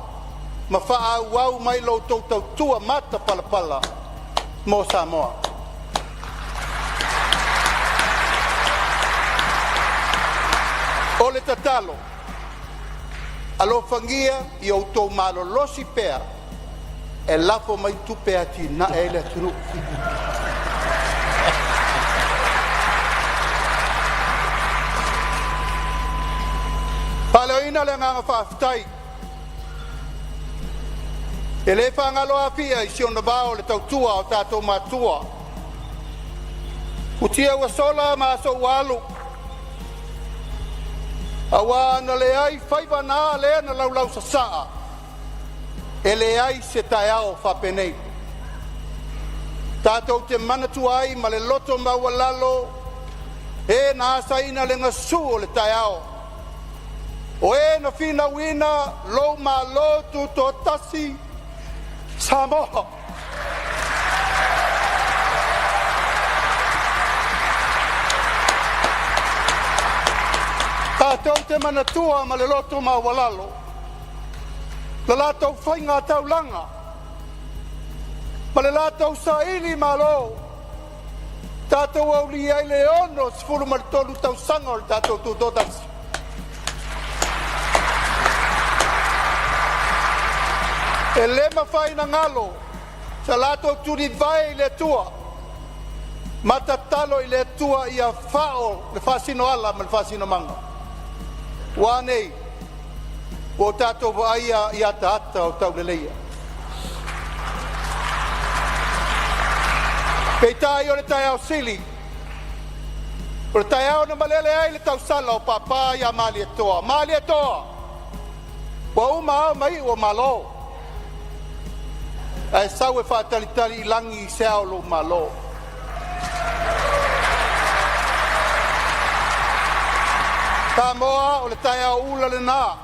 ma faaauau mai lo outou tautua matapalapala mo Samoa. O le tatalo, alofagia ia outou malolosi pea e lafo mai tupe e atinae ai le atunuu. Faaleoina le agaga faafetai e le faagalo Afia i si ona vao i le tautua a o tatou matua. Futia ua sola ma aso ua alu, aua a na leai faiva na lea na laulausasaa, e leai se taeao faapenei. Tatou te manatua ai ma le loto maualalo e na asaina le gasu o le taeao, o e na finauina lou Malo Tutoatasi, Samoa. Tatou te manatua ma le loto maualalo le latou faiga taulaga ma le latou sailimalo. Tatou aulia ai le 63 tausaga o le tatou Tutoatasi. E le mafai ona galo sa latou tulivae i le Atua ma tatalo i le Atua ia fao le faasinoala ma le faasinomaga. Ua a nei? Ua o tatou vaaia i ataata o tauleleia. Peitai o le taeao sili, o le taeao na malele ai le tausala o Papa ia Malietoa, “Malietoa, ua uma ao ma iu o Malo, ae sau e faatalitali i lagi se ao o lou Malo.” Samoa o le taeao ula lena,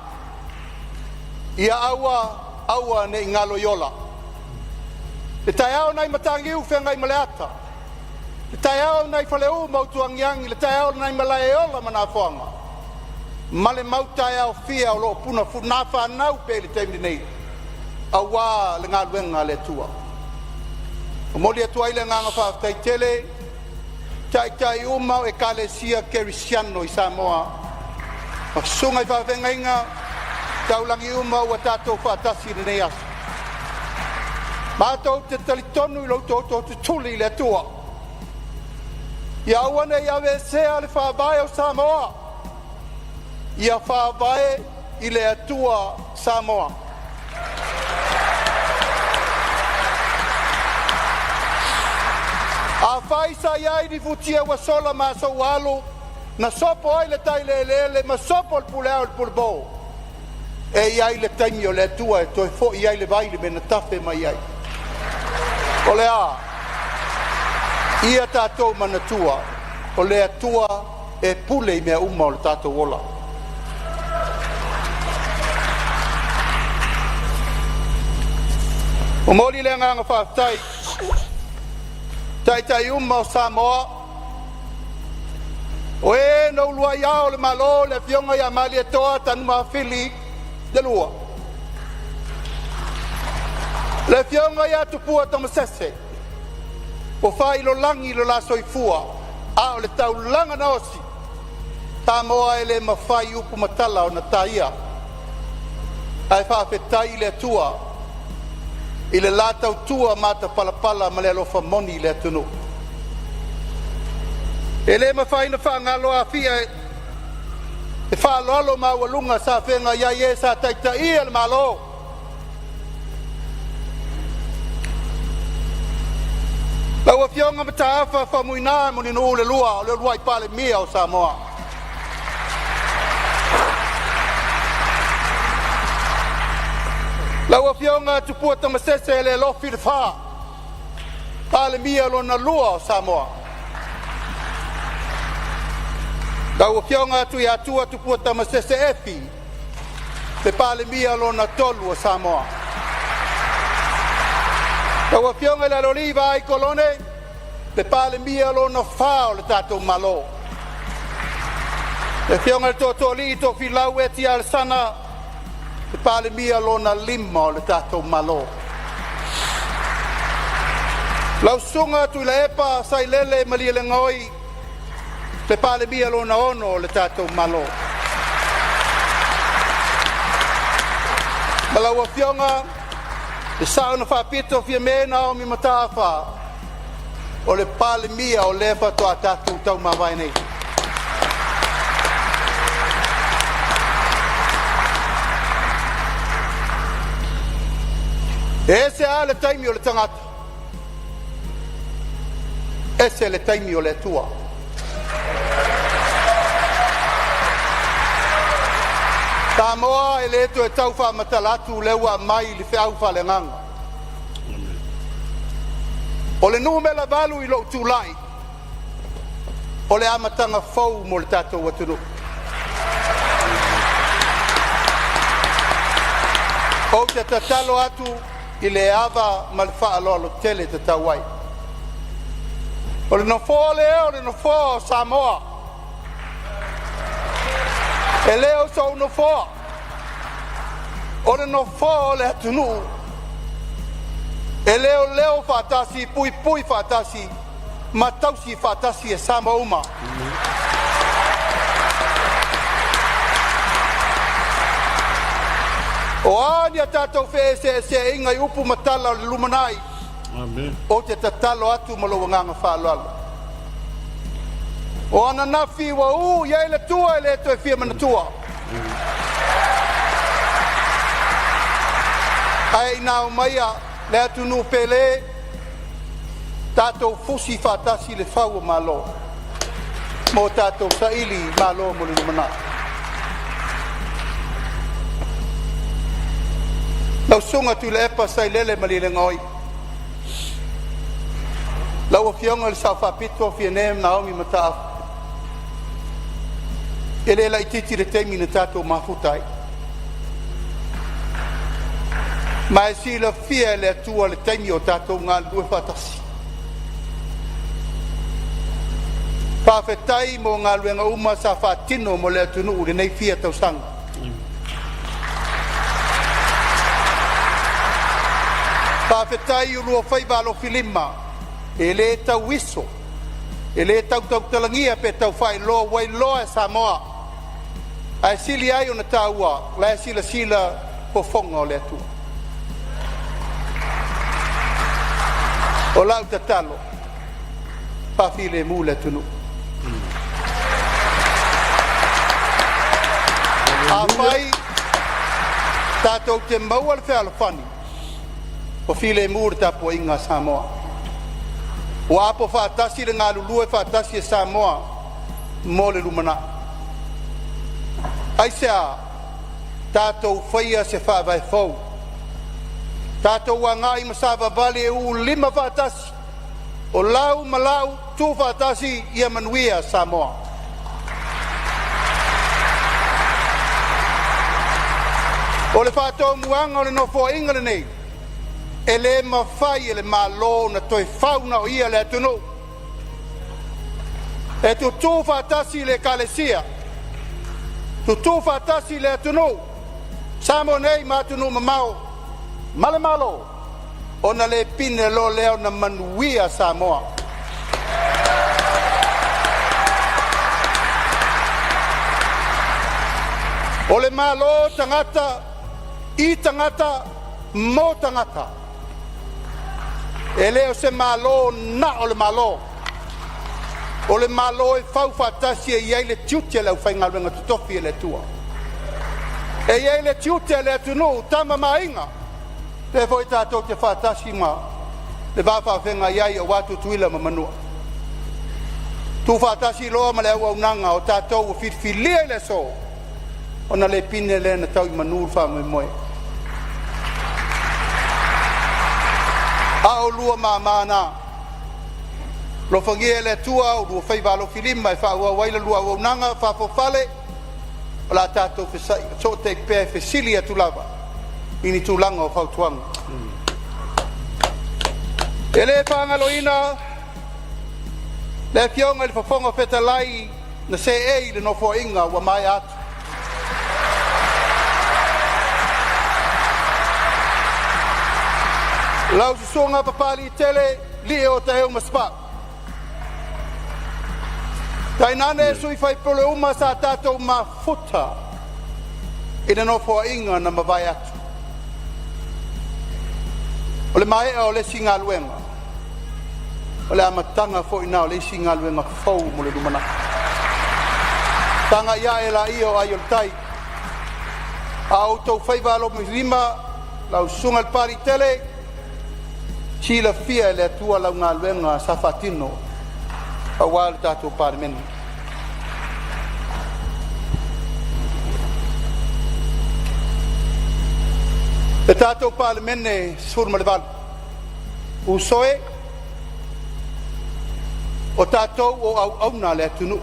ia aua aua ne i galo i ola. Le taeao nai Mataniu Feagaimaleata, le taeao nai Faleu ma Utuagiagi, le taeao nai Malaeola ma Nafoaga, ma le mau taeao fia o lo o puna fanau pea i le taimi nei aua le galuega a le Atua. Momoli atu ai le agaga faafetai tele i taitai uma o Ekalesia Kerisiano i Samoa ma susuga i faafeagaiga taulagi uma ua tatou faatasi i lenei aso. Matou te talitonu i lo outou tootutuli i le Atua, ia aua ne i aveesea le faavae o Samoa, ia favae i le Atua Samoa. Afai sa i ai ni futia ua sola ma aso ua alu na sopo ai le tai le eleele ma sopo le puleao i le pulepo, e i ai le taimi o le Atua e toe foi ai le vai i le mea na tafe mai ai. O le a? Ia tatou manatua, o le Atua e pule i mea uma o le tatou ola. Momoli le agaga faafetai i taitai uma o Samoa o e na uluai Ao o le Malo, le Afioga ia Malietoa Tanumafili II, le Afioga ia Tupua Tamasese ua faailoalagi lo la soifua a o le taulaga na osi, Samoa e le mafai upu ma tala ona taia, ae faafetai i le Atua i le la tautua matapalapala ma le alofa moni i le atunuu. E le mafai ona faagalo Afia e faaaloalo maualuga sa feagai ai e sa taitaia le Malo. Lau Afioga Mataafa Faumuina Mulinuu II o le uluai Palemia o Samoa. Lau Afioga Tupua Tamasese Lealofi Lefa, Palemia lona lua o Samoa. Lau Afioga Tuiatua Tupua Tamasese Efi, le Palemia lona tolu o Samoa. Lau Afioga i le Aloalii Vaai Kolone, le Palemia lona fa o le tatou Malo. Le Afioga i le Tootooalii Tofilau Eti Alesana, le Palemia lona lima o le tatou Malo. Lau Susuga Tuilaepa Sailele Malielegaoi, le Palemia lona ono o le tatou Malo. Ma lau Afioga le Sao na Faapito Fiame Naomi Mataafa, o le Palemia o lea faatoa tatou taumavae nei. E ese lava le taimi o le tagata, ese le taimi o le Atua. Samoa e le toe tau faamatala atu lea ua aumai le feau faaleagaga. O le numera 8 i lou tulai, o le amataga fou mo le tatou atunuu. Ou te tatalo atu i le ava ma le faaaloalo tele e tatau ai. O le nofoa lea o le nofoa o Samoa. E le o sou nofoa, o le nofoa o le atunuu e leoleo faatasi, puipui faatasi. ma tausi faatasi e Samoa uma. O a ni a tatou feeseeseaiga i upu ma tala o le lumanai, ou te tatalo atu ma lou agaga faaaloalo. O ananafi ua uu i ai le tua e le toe fia manatua. Ae ina aumaia le atunuu pele, tatou fusi faatasi le fau o malo mo tatou saili malo mo le lumanai. Lau Susuga Tuilaepa Sailele Malielegaoi, lau Afioga i le Sao Faapito Fiame Naomi Mataafa, e le laitiiti le taimi na tatou mafuta ai, ma e silafia e le Atua le taimi o tatou galulue faatasi. Faafetai mo galuega uma sa faatino mo le atunuu i lenei fia tausaga. Faafetai i oulua faiva alofilima e le tauiso, e le tau tautalagia pe tau faailoa, ua iloa e Samoa, ae sili ai ona taua o la e silasila fofoga o le Atua. O lau tatalo, faafilemu le atunuu. Afai tatou te maua le fealofani, ua filemu le tapuaiga a Samoa, ua apo faatasi le galulue faatasi e Samoa mo le lumanai. Aisea? Tatou faia se faavae fou, tatou agai ma savavali e uu lima faatasi, o lau ma lau, tu faatasi, ia manuia Samoa. O le faatomuaga o le Nofoaiga lenei, e le mafai e le Malo ona toe fau na o ia le atunuu. E tutu faatasi le Ekalesia, tutu faatasi le atunuu, Samoa nei ma atunuu mamao ma le Malo, ona le pine loa lea ona manuia Samoa. O le Malo tagata i tagata mo tagata. E le o se Malo na o le Malo. O le Malo e fau faatasi e i ai le tiute o le aufaigaluega totofi a le Atua. E i ai le tiute a le atunuu, Tama ma Aiga, lea foi tatou te faatasi ma le va faafeagai ai aua Tutuila ma Manua. Tuufaatasi loa ma le auaunaga o tatou ua filifilia i le aso, ona le pine lea na tau i manu le faamoemoe. A oulua mama na, alofagia e le Atua o oulua faiva alofilima e faaauau ai la oulua auaunaga faafoafale, o le a tatou fesootai pea e fesili atu lava i ni tulaga o fautuaga. E le faagaloina le Afioga i le Fofoga Fetalai na seei i le Nofoaiga ua maea atu. Lau Susuga Papaliitele Lio Taeuma Sipau, tainane sui faipule uma sa tatou mafuta i le nofoaiga na mavae atu. O le maea o le isi galuega, o le amataga foi lena o le isi galuega fou mo le lumanai. Tagai ae laia o ai o le tai, a outou faiva alofilima, lau susuga i le Papaliitele, silafia e le Atua lau galuega sa faatino aua le tatou Palemene. Le tatou Palemene 18, uso e, o tatou o auauna a le atunuu,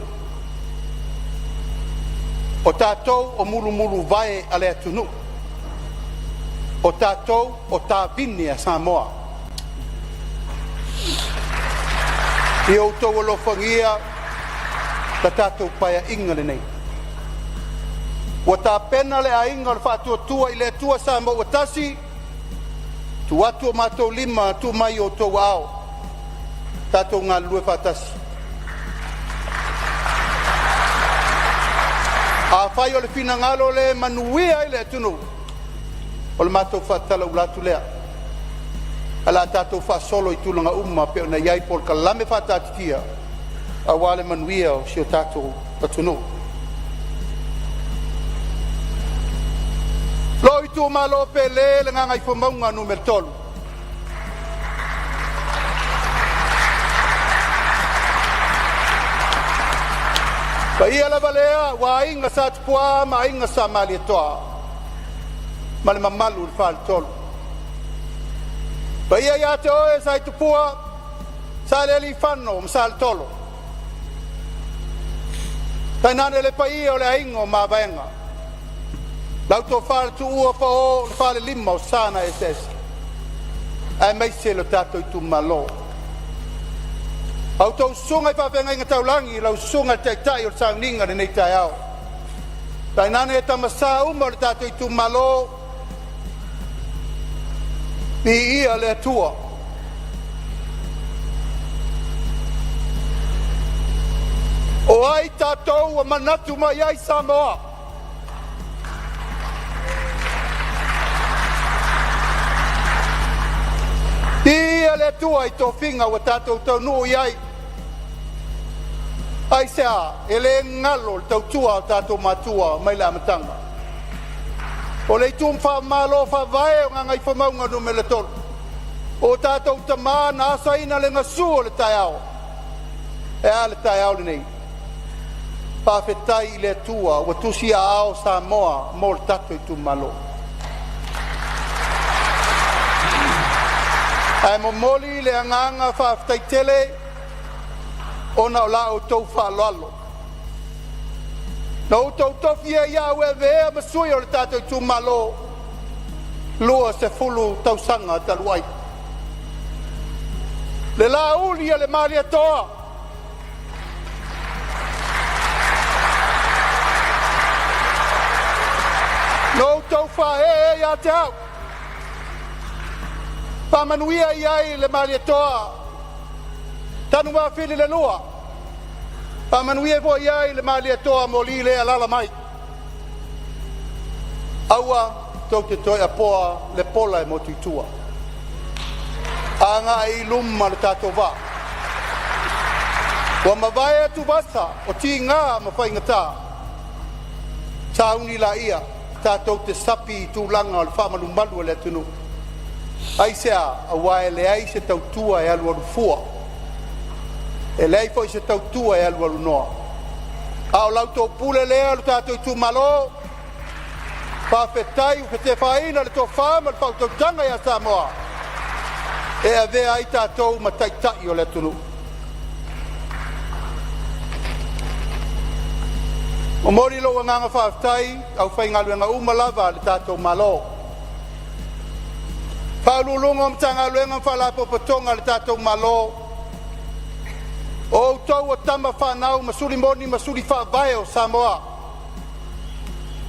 o tatou o mulumuluvae a le atunuu, o tatou o tavine a Samoa. Ia outou alofagia la tatou Paeaiga lenei. Ua tapena le aiga o le Faatuatua i le Atua Samoa ua Tasi, tuu atu o matou lima, tuu mai i outou aao. Tatou galulue faatasi. Afai o le finagalo lea e manuia ai le atunuu, o le matou faatalaula atu lea. Ae o le a tatou faasolo i tulaga uma e pei ona i ai polokalame faataatitia aua le manuia o si o tatou atunuu. Lou itumalo pele, le Gagaifomauga Nu.3, o paia lava lea aua Aiga Sa Tupua ma Aiga Sa Malietoa ma le mamalu i le Faletolu. E paia ia te oe Sa Tupua, Salealiifano ma Saletolo, tainane le paia o le aiga o Mavaega, lau tofa le Tuua Pao, le falelima o Sa na Eseese, aemaise le tatou itumalo. A outou susuga i faafeagaiga taulagi, lau susuga i le taitai o le sauniga i lenei taeao, tainane tama sa uma o le tatou itumalo, viia le Atua. O ai tatou ua manatu mai ai Samoa? Viia le Atua i tofiga ua tatou taunuu i ai. Aisea? E le galo le tautua a o tatou matua mai le amataga. O le itu faamalo faavae o Gagaifomauga Nu.3, o tatou tama na asaina le gasu o le taeao. E a le taeao lenei? Faafetai i le Atua ua tusi aao Samoa mo le tatou itumalo. Ae momoli le agaga faafetai tele ona o la outou faaaloalo na outou tofia ai au e avea ma sui o le tatou itumalo 20 tausaga talu ai. Le lauli a le Malietoa, na outou faaee ai ia te au, faamanuia i ai le Malietoa Tanuvafili le lua, faamanuia foi i ai le Malietoa Moli lea e alaala mai. Aua tou te toe apoa le pola e motu i tua, agai i luma le tatou vaa. Ua mavae atuvasa o tiga ma faigata, sauni laia tatou te sapi i tulaga o le faamalumalu a le atunuu. Aisea? Aua e leai se tautua e alualu fua, e leai foi se tautua e alualu noa. A o la outou pule lea lo tatou itumalo, faafetai ua tefaina le tofa ma le faautautaga ia Samoa e avea ai tatou ma taitai o le atunuu. Momoli lou agaga faafetai i aufaigaluega uma lava a le tatou Malo, Ofisa Sili o Pulega o Matagaluega ma Faalapotopotoga a le tatou Malo, o outou o tama fanau ma suli moni ma suli faavae o Samoa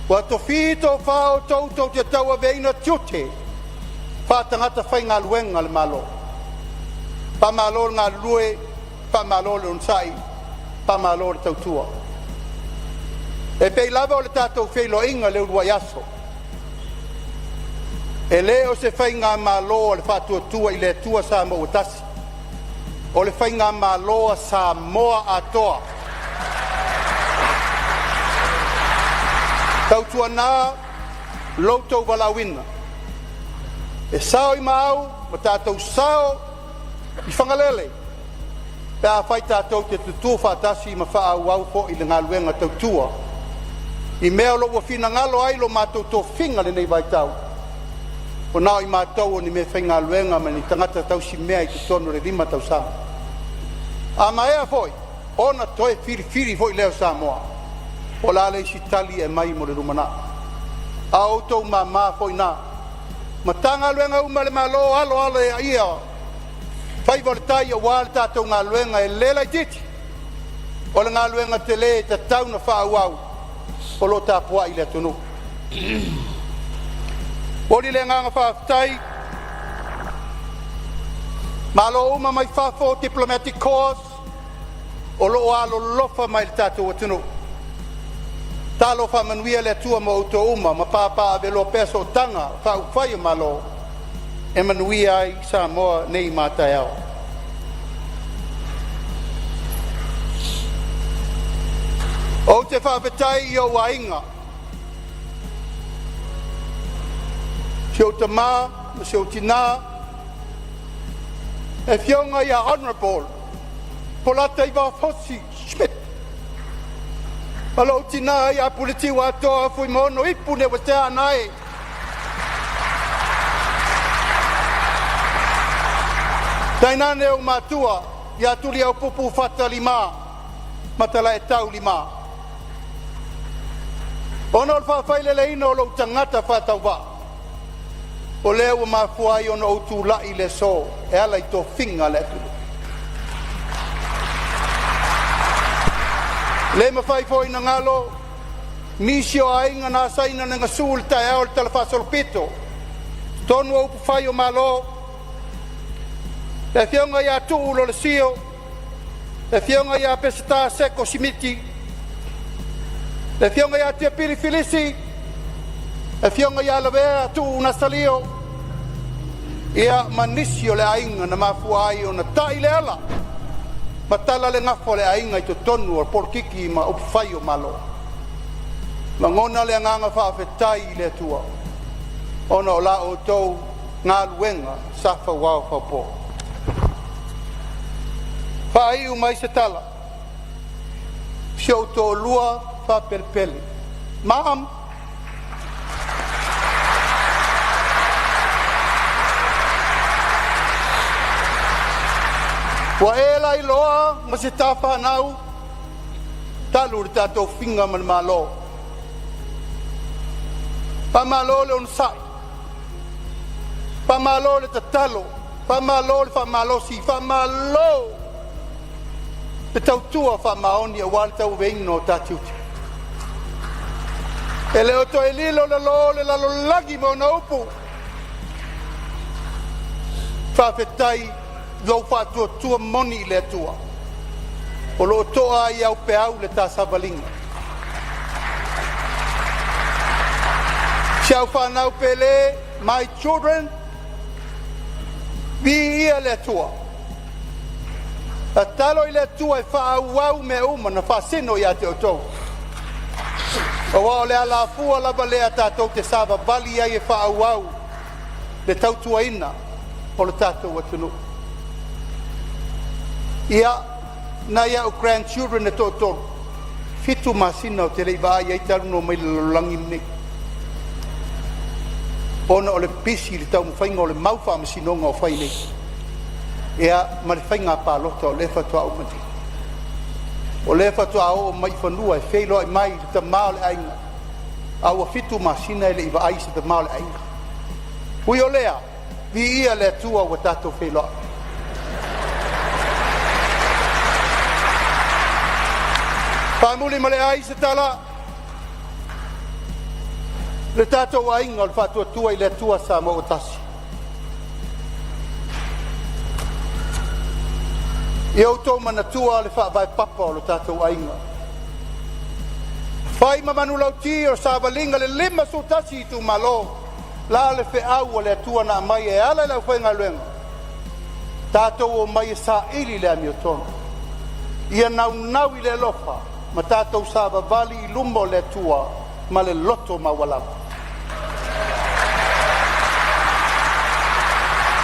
ua tofi tofa outou tou te tauaveina tiute faa-tagata faigaluega a le Malo. Faamalo le galulue, faamalo le onosai, faamalo le tautua. E pei lava o le tatou feiloaiga i le uluai aso, e le o se faigamalo a le Faatuatua i le Atua Samoa ua Tasi, o le faigamalo a Samoa atoa. Tautuana lo outou valaauina, e sao i maau ma tatou sao i Fagalele pe afai tatou te tutu faatasi ma faaauau foi le galuega tautua i mea o lo o ua finagalo ai lo matou tofiga i lenei vaitau. Ua na o i matou o ni meafaigaluega ma ni tagata tausimea i totonu o le 5 tausaga. A maea foi ona toe filifili foi lea o Samoa. Po o le a le isi tali e aumai mo le lumanai. A o outou mama foi na. Matagaluega uma a le Malo, alo alo ia faiva o le tai aua le tatou galuega e le laitiiti, o le galuega tele e tatau ona faaauau o lo o tapuai le atunuu. Momoli le agaga faafetai Malo uma mai fafo, diplomatic corps o loo alolofa mai i le tatou atunuu. Talo faamanuia le Atua mo outou uma ma papaaveloa pea sootaga faaupufai o Malo e manuia ai Samoa nei ma a taeao. Ou te faafetai i ou aiga, si ou tama ma si ou tina, le afioga ia Hon. Polataivao Fosi Schmidt ma lou tina ia Puletiuatoa Fuimaono Ipu Leuatea Anae. Tainane ou matua ia Tuliaupupu Fata Lima ma Talaetau Lima. Ona o le faafaileleina o lou tagata faatauvaa, o lea ua mafua ai ona ou tulai i le aso e ala i tofiga a le atunuu. E Le mafai foi ona galo nisi o aiga na asaina le gasu i le taeao o le talafaasolopito i totonu o upufai o Malo, le afioga ia Tuu Lolesio, le afioga ia Peseta Seko Simiti, le afioga ia Tiapili Filisi, le afioga ia Lavea Tuu Nasalio, ia ma nisi o le aiga na mafua ai ona tai le ala ma tala le gafa o le aiga i totonu o polokiki ma upufai o Malo. Lagona le agaga faafetai i le Atua ona o la outou galuega sa fauao faupo. Faaiu mai se tala, si ou toalua faapelepele, Mom, ua e lailoa ma se ta fanau talu le tatou tofiga ma le Malo. Faamalo le onosai, faamalo le tatalo, faamalo le faamalosi, faamalo le tautua faamaoni aua le tauaveina o ta tiute. E le o toe lilo le lō o le lalolagi ma ona upu. Faafetai i lou faatuatua moni i le Atua o lo o toa ai au peau i le ta savaliga. Si au fanau pele, my children, viia le Atua. Tatalo i le Atua e faaauau mea uma na faasino ia te outou, aua o le alafua lava lea tatou te savavali ai e faaauau le tautuaina o le tatou atunuu. Ia, nai a'u grandchildren e toatolu, 7 masina ou te le i vaai ai talu ona omai i le lalolagi lenei, ona o le pisi i le taumafaiga o le mau faamasinoga o fai nei, ia ma le faiga palota o lea faatoa uma nei. O lea faatoa oo mai i fanua e feiloai mai i le tama o le aiga, a ua 7 masina e le i vaai i se tama o le aiga. Ui o lea, viia le Atua ua tatou feiloai. Faamuli ma le ai se tala, le tatou aiga o le Faatuatua i le Atua Samoa ua Tasi. Ia outou manatua le faavae papa o lo tatou aiga, fai ma manulauti o le savaliga i le 51 itumalo, la le feau a le Atua na aumai e ala i le aufaigaluega, tatou omai e saili le amiotonu, ia naunau i le alofa ma tatou savavali i luma o le Atua ma le loto maualalo.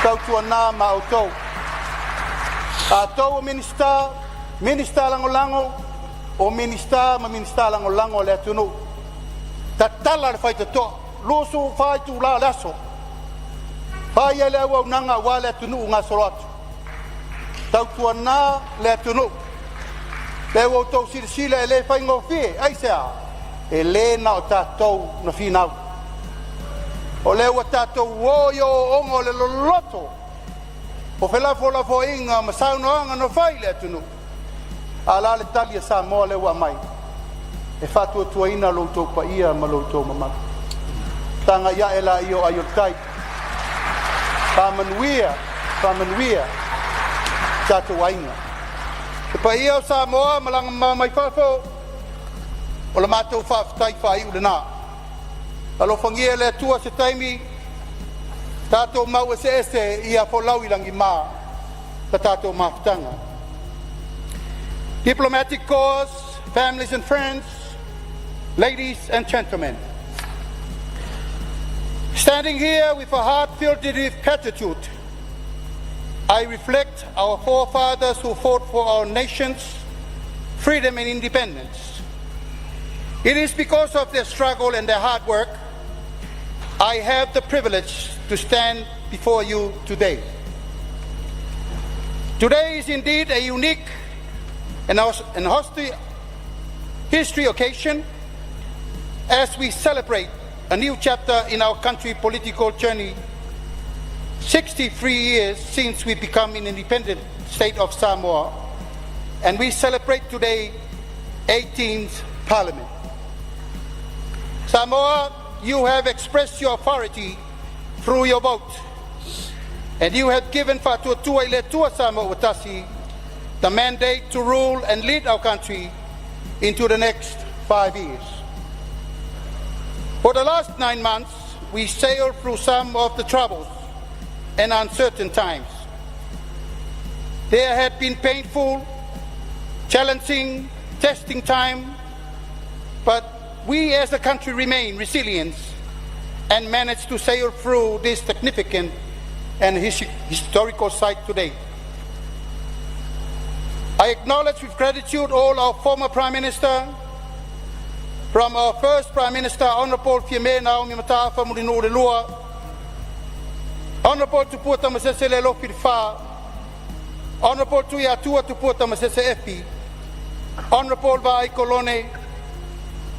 Tautuana ma outou, atou o Minisita, Minisita Lagolago, o Minisita ma Minisita Lagolago a le atunuu, tatala le faitotoa 24 itula o le aso, fai ai le auaunaga aua le atunuu gasolo atu. Tautuana le atunuu, lea ua outou silasila e le faigofie. Aisea? E le na o tatou na finau, o lea ua tatou o i ooooga o le loloto o felafolafoaiga ma saunoaga na fai i le atunuu. A o le a le tali a Samoa lea ua aumai? E faatuatuaina lo outou paia ma lo outou mamalu. Tagai ae laia o ai o le tai. Faamanuia, faamanuia. tatou aiga. Le paia o Samoa ma lana mamao mai fafo, o le matou faafetai faaiu lena. Alofagia e le Atua se taimi tatou mau eseese ia folau i lagima la tatou mafutaga. Diplomatic Corps, families and friends, ladies and gentlemen. Standing here with a heart filled with gratitude, I reflect our forefathers who fought for our nation's freedom and independence. It is because of their struggle and their hard work I have the privilege to stand before you today. Today is indeed a unique and history occasion as we celebrate a new chapter in our country political journey, 63 years since we become an independent state of Samoa, and we celebrate today 18th Parliament. Samoa, you have expressed your authority through your vote, and you have given Faatuatua i le Atua Samoa Ua Tasi the mandate to rule and lead our country into the next 5 years. For the last 9 months, we sailed through some of the troubles and uncertain times. There had been painful, challenging, testing time, but we as a country remain resilient and managed to sail through this significant and historical site today. I acknowledge with gratitude all our former Prime Minister, from our first Prime Minister, Honorable Fiame Naomi Mataafa Mulinuu II, Honorable Tupua Tamasese Lealofi Lefa, Honorable Tuiatua Tupua Tamasese Efi, Honorable Vaai Kolone,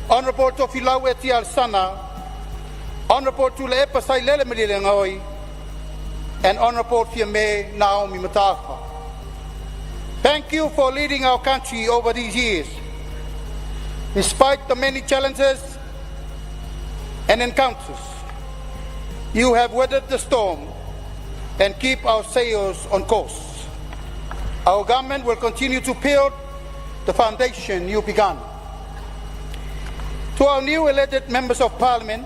Honorable Tofilau Eti Alesana, Honorable Tuilaepa Sailele Malielegaoi, and Honorable Fiame Naomi Mataafa. Thank you for leading our country over these years. Despite the many challenges and encounters, you have weathered the storm and keep our sails on course. Our government will continue to build the foundation you began. To our new elected members of parliament,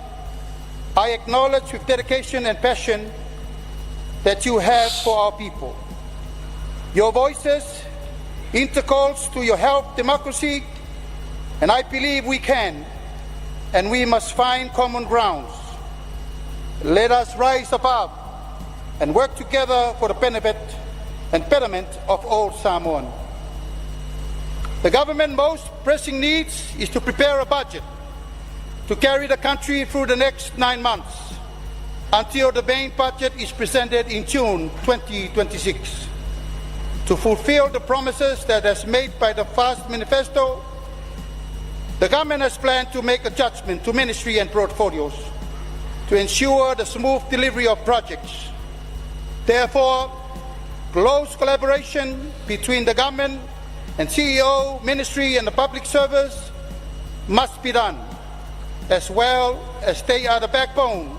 I acknowledge with dedication and passion that you have for our people. Your voices intercalls to your health democracy, and I believe we can and we must find common grounds. Let us rise above and work together for the benefit and betterment of all Samoan. The government's most pressing needs is to prepare a budget to carry the country through the next 9 months until the main budget is presented in June 2026. To fulfill the promises that has made by the FAST Manifesto, the government has planned to make adjustment to ministry and portfolios to ensure the smooth delivery of projects. Therefore, close collaboration between the government and CEO, ministry and the public service must be done, as well as they are the backbone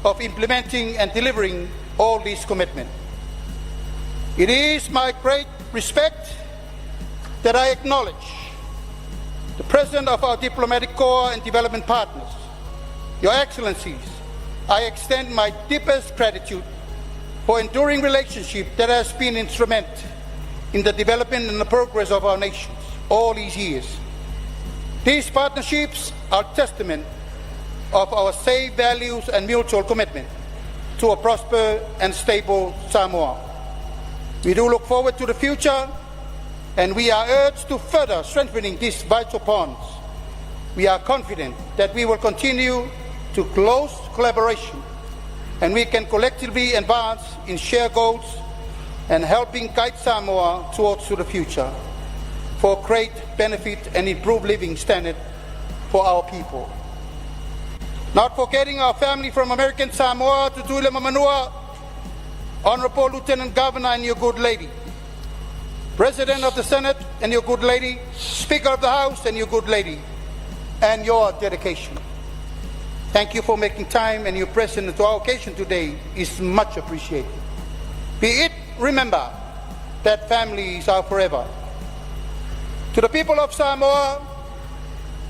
of implementing and delivering all these commitments. It is my great respect that I acknowledge the President of our diplomatic corps and development partners. Your Excellencies, I extend my deepest gratitude for enduring relationship that has been instrumental in the development and the progress of our nations all these years. These partnerships are testament of our same values and mutual commitment to a prosperous and stable Samoa. We do look forward to the future and we are urged to further strengthening these vital bonds. We are confident that we will continue to close collaboration and we can collectively advance in shared goals and helping guide Samoa towards to the future for great benefit and improved living standard for our people. Not forgetting our family from American Samoa, Tutuila ma Manua, Honorable Lieutenant Governor and your good lady, President of the Senate and your good lady, Speaker of the House and your good lady, and your dedication. Thank you for making time, and your presence to our occasion today is much appreciated. Be it remembered That family is our forever. To the people of Samoa,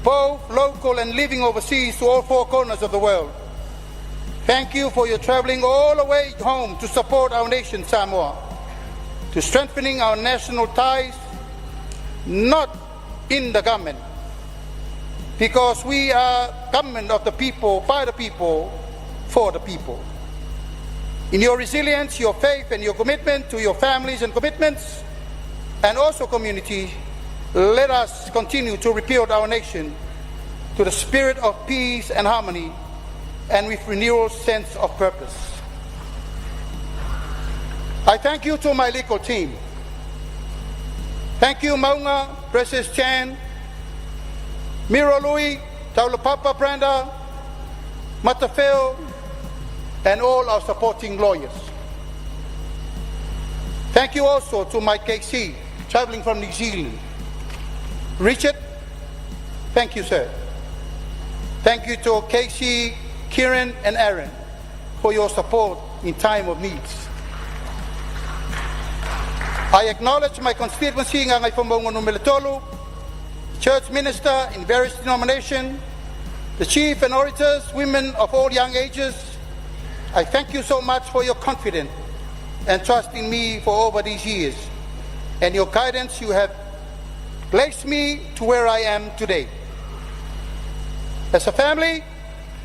both local and living overseas to all four corners of the world, thank you for your traveling all the way home to support our nation, Samoa, to strengthening our national ties, not in the government, because we are government of the people, by the people, for the people. In your resilience, your faith, and your commitment to your families and commitments, and also community, let us continue to rebuild our nation to the spirit of peace and harmony and with renewal sense of purpose. I thank you to my legal team. Thank you, Maunga, Precious Chan, Miro Lui, Taulapapa Branda, Matafeo, and all our supporting lawyers. Thank you also to my KC, traveling from New Zealand. Richard, thank you, sir. Thank you to KC, Kieran, and Aaron for your support in time of needs. I acknowledge my constituency Gagaifomauga Nu.3, church minister in various denominations, the chief and orators, women of all young ages. I thank you so much for your confidence and trust in me for over these years and your guidance you have placed me to where I am today. As a family,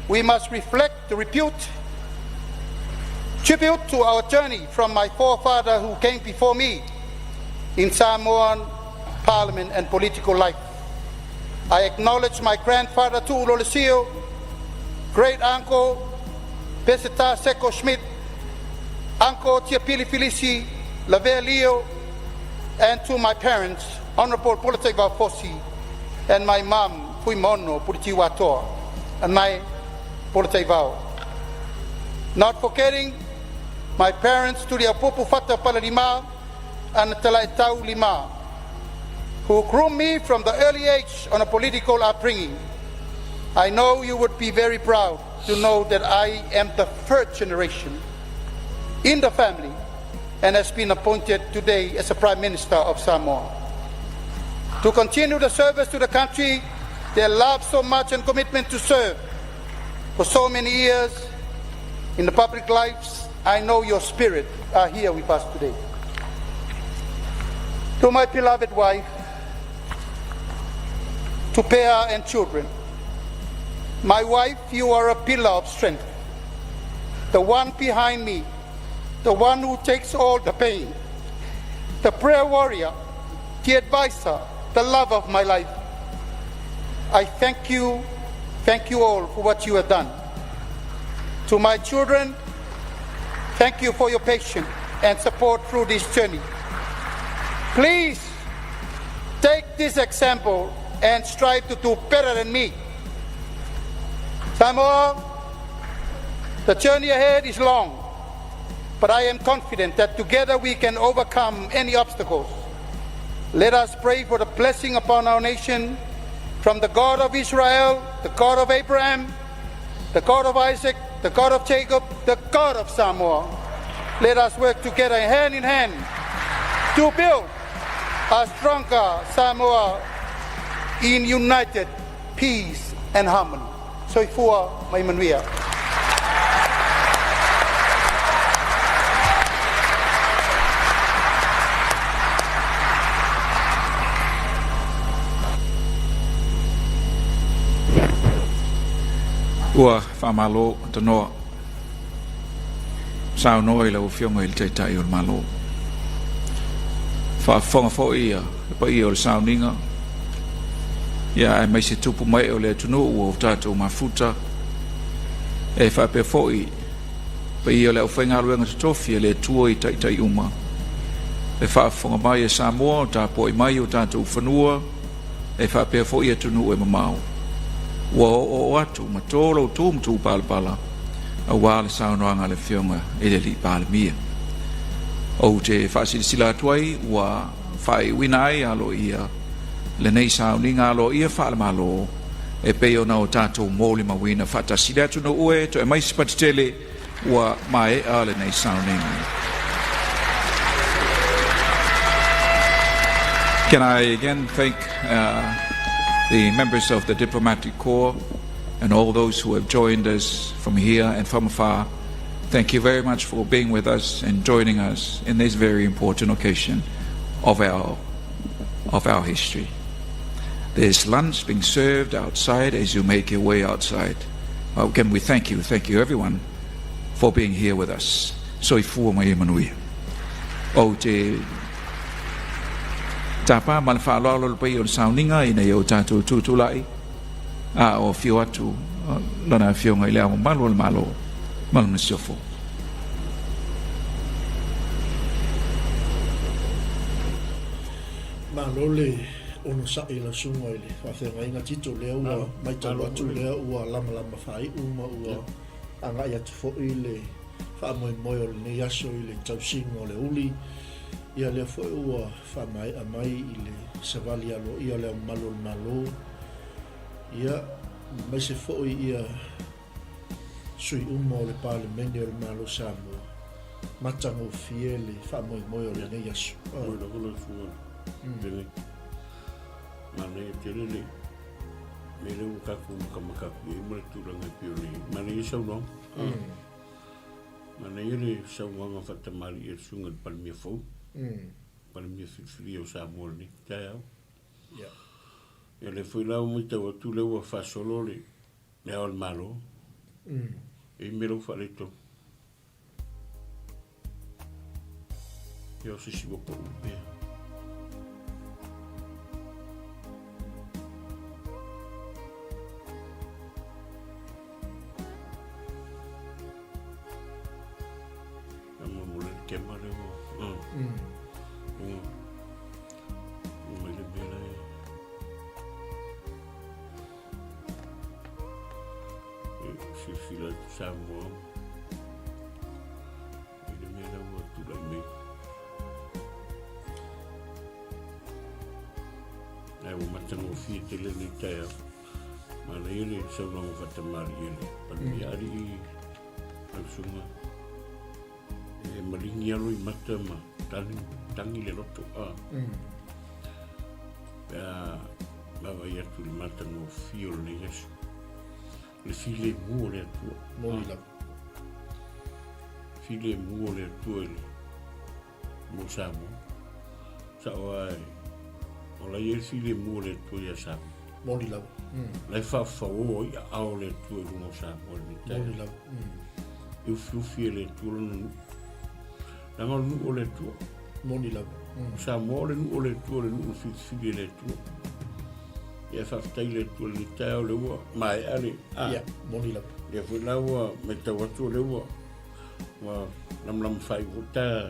we must reflect the repute, tribute to our journey from my forefather who came before me in Samoan parliament and political life. I acknowledge my grandfather Tu'u great uncle Peseta Seko Schmidt, Uncle Tiapili Filisi, Lavea Leo, and to my parents, Honorable Polataivao Fosi, and my mum, Fuimaono Puritiuatoa, and my Polataivao. Not forgetting my parents, Tuliaupupu Fata Palalima and Talaitau Lima, who groomed me from the early age on a political upbringing. I know you would be very proud to know that I am the third generation in the family and has been appointed today as a Prime Minister of Samoa. To continue the service to the country they love so much and commitment to serve for so many years in the public lives, I know your spirit are here with us today. To my beloved wife, to Pea and children, my wife, you are a pillar of strength, the one behind me, the one who takes all the pain, the prayer warrior, the advisor, the love of my life. I thank you, thank you all for what you have done. To my children, thank you for your patience and support through this journey. Please take this example and strive to do better than me. Samoa, the journey ahead is long, but I am confident that together we can overcome any obstacles. Let us pray for the blessing upon our nation from the God of Israel, the God of Abraham, the God of Isaac, the God of Jacob, the God of Samoa. Let us work together hand in hand to build a stronger Samoa in united peace and harmony. Soifua ma le manuia.
Ua faamalo tanoa saunoa i lau Afioga i le Taitai o le Malo. Faafofoga foi ia le paia o le sauniga, ia aemaise tupu mai o le atunuu ua o tatou mafuta, e faapea foi paia o le aufaigaluega totofi a le Atua i taitai uma e faafofoga mai e Samoa o tapuai mai o tatou fanua, e faapea foi atunuu e mamao ua oooo atu ma to lo outou matupalapala aua le saunoaga a le Afioga i le Alii Palemia. Ou te faasilasila atu ai ua faaiuina ai aloaia lenei sauniga aloaia faale-Malo e pei ona o tatou molimauina faatasi le atunuu e toe mai se patitele ua maea lenei sauniga. Can I again thank uh, the members of the Diplomatic Corps and all those who have joined us from here and from afar. Thank you very much for being with us and joining us in this very important occasion of our, of our history. There's lunch being served outside as you make your way outside. Again, we thank you. Thank you, everyone, for being here with us. Soifua ma ia manuia. Ou te tapa ma le faaaloalo le paia o le sauniga ina ia o tatou tutulai a o afio atu Lana Afioga i Le Ao Mamalu o le Malo ma le Masiofo.
Malo le onosai i lau susuga i le faafeagaiga Tito, lea ua matau atu lea ua lamalama faaiu ma ua agai atu foi le faamoemoe o lenei aso i le tausiga o le uli. Ia lea foi ua faamaea mai i le savali aloaia o Le Ao Mamalu o le Malo, ia, aemaise foi ia sui uma o le Palemene o le Malo Samoa, matagofie le faamoemoe o lenei aso.
Moi lava lau susuga Pele. Manaia tele le mea lea ua tatou matamata atu i ai ma le tulaga e pei ona i ai. Manaia saunoaga. Manaia le saunoaga faatamalii a le susuga i le Palemia fou, Palemia filifilia o Samoa i lenei taeao. Ia lea foi la ua matau atu lea ua faasolo le Le Ao o le Malo, e i ai mea la ua faaletonu. Ia o se isi ua pau pea. Ia mo mo le kema le ua. Mm. Mm. Mai le mea la e. Silasila atu Samoa i le mea la ua tulai mai. Ae ua matagofie tele lenei taeao. Manaia le saunoaga faatamalii a le Palemia Alii lau susuga. E maligi alo i mata ma tani, tangi le loto. Ah. Mm. Pe a vaavaai atu i le matagofie o lenei aso. Le filemu o le Atua.
Moni lava.
Filemu o le Atua i le mo Samoa. Sao lava e, o la e i ai le filemu o le Atua ia Samoa.
Moni lava.
Mm. La e faafao ai aao o le Atua i luga o Samoa i lenei taeao.
Moni lava. Mm.
E ufiufi e le Atua lona nuu. Leaga o le nuu o le Atua.
Moni lava.
Mm. O Samoa o le nuu o le Atua, o le nuu na filifili e le Atua. Ia faafetai i le Atua i lenei taeao lea ua maea le...
Ah. Ia, moni lava.
Lea foi la ua matau atu o lea ua ua lamalama faaiu foi ta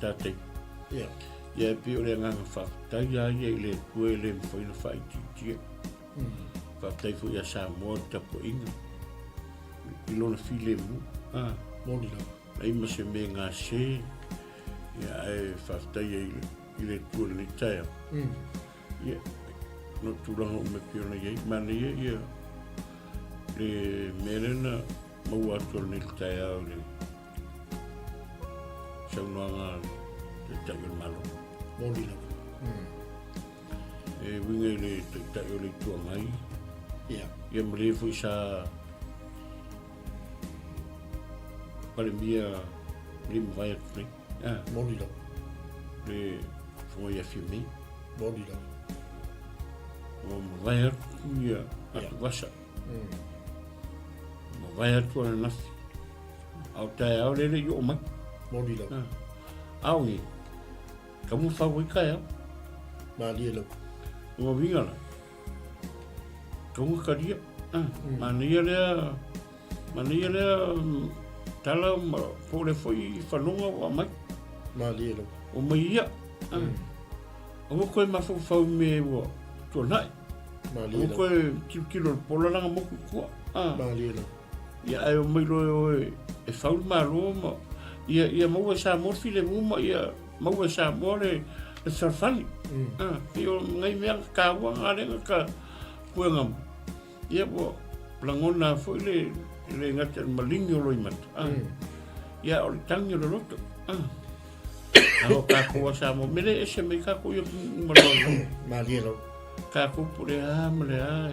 ta taimi.
Ia.
Ia e pei o le agaga faafetai lava ia i le Atua e le mafai ona faaitiitia.
Mm.
Faafetai foi ia Samoa i le tapuaiga i lona filemu.
Ah. Moni lava.
Leai ma se mea gase, ia ae faafetai ai i le Atua i lenei taeao.
Mm.
Ia, no tulaga uma e pei ona i ai. Manaia ia le mea lea na maua atu o lenei taeao i le saunoaga a le Taitai o le Malo.
Moni lava.
Mm. E uiga i le Taitai o le Itu Agai.
Ia.
Ia ma le foi sa Palemia le mavae atu nei.
Ah. Moni lava.
Le Fofoga ia Fiamē.
Moni lava.
Ua mavae atu ia atuvasa.
Mm.
Mavae atu ananafi. A o taeao le le i oo mai.
Moni lava.
Ah. A o ni, kamu fau ai taeao.
Malie lava.
Ua uiga la. Kamu kalia. Ah. Mm. Manaia lea, manaia lea tala ma po le foi fanoga ua aumai.
Malie lava.
O mai ia. Ah.
Mm.
Aua koe mafaufau i mea ua tuanai.
Malie
Aua
lava.
koe tilotilo i le pola laga moku i tua. Ah.
Malie lava.
Ia ae omai loa e oe e fau le Malo ma ia ia maua e Samoa le filemu ma ia maua e Samoa le le fealofani.
Mm.
Ah, pei o ngai mea taua nga lea na ka puega mai. Ia ua lagona foi le le gata i le maligi o loimata. Ah.
Mm.
Ia o le tagi o le loto. Ah. A o kākou a Samoa, me le ese mai kākou ia ma le
Malie lava.
Kākou po le a ma le a,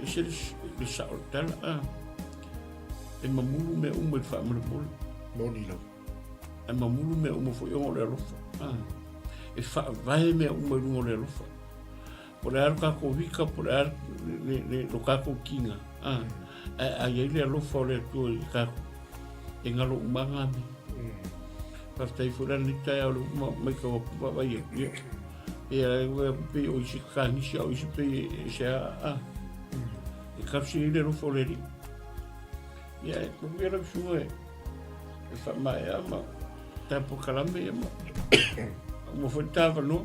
ese le, le sao le tala, a. E mamulu mea uma i le faamolemole.
Moni lava.
E mamulu mea uma foi ona o le alofa. A. E faavae mea uma i luga o le alofa. Po le a lo kākou vika, po le a le, le, lo kākou kiga. A. Ae a i ai le alofa o le Atua i kākou, e ngalo uma ngā mea. Faafetai foi la lenei taeao le uma mai ka vaavaai atu. Ia, ia, e pei o isi kanisi, a o isi pei e se a, a. E talosia ai le alofa o le Alii. Ia, e manuia lau susuga e, e faamaea ma ta polokalame ia ma uma foi le ta avanoa.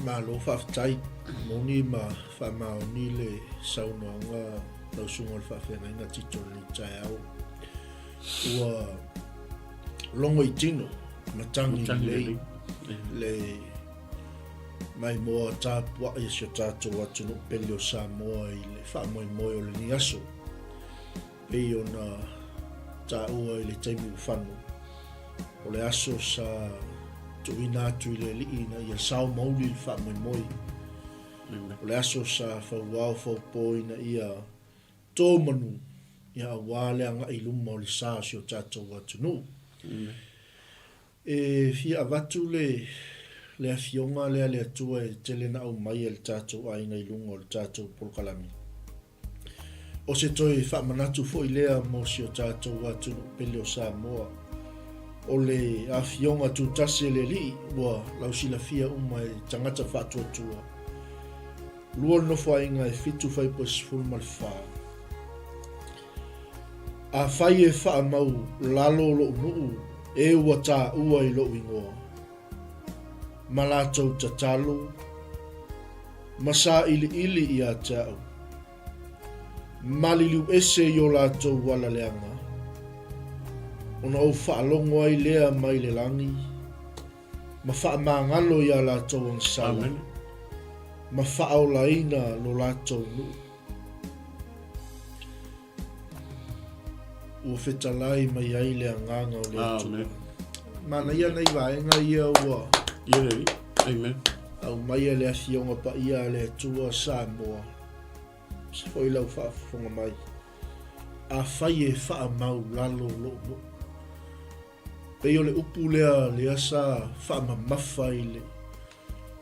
Malo faafetai moni ma faamaoni le saunoaga lau susuga o le faafeagaiga Tito i lenei taeao. Ua logo i tino matagi lelei le maimoa tapuai a si o tatou atunuu pele o Samoa i le faamoemoe o lenei aso. Pei ona taua i le taimi ua fano, o le aso sa tuuina atu i le Alii ina ia sao mauli le faamoemoe. O le aso sa fauao faupo ina ia tō manu ia aua le agai i luma o le sa o si o tatou atunuu. E fia avatu le le afioga lea le Atua e tele na aumai e le tatou aiga i luga o le tatou polokalame. O se toe faamanatu foi lea mo si o tatou atunuu pele o Samoa. O le afioga tutasi e le Alii ua lausilafia uma e tagata faatuatua. Lua le nofoaiga e fitu faipoe 14. Afai e faamau lalo lou nuu e ua taua i lou igoa, ma latou tatalo, ma sailiili ia te au, maliliu ese i o latou ala leaga, ona ou faalogo ai lea mai le lagi, ma faamagalo iā latou agasala, ma faaolaina lo latou nuu. Ua fetalai mai ai le Agaga o le Atua. Manaia nai vaega ia ua
Amen.
Aumaia le Afioga Paia a le Atua Samoa. Se foi lau faafofoga mai. Afai e faamaulalo lou nuu. Pei o le upu lea lea sa faamamafa i le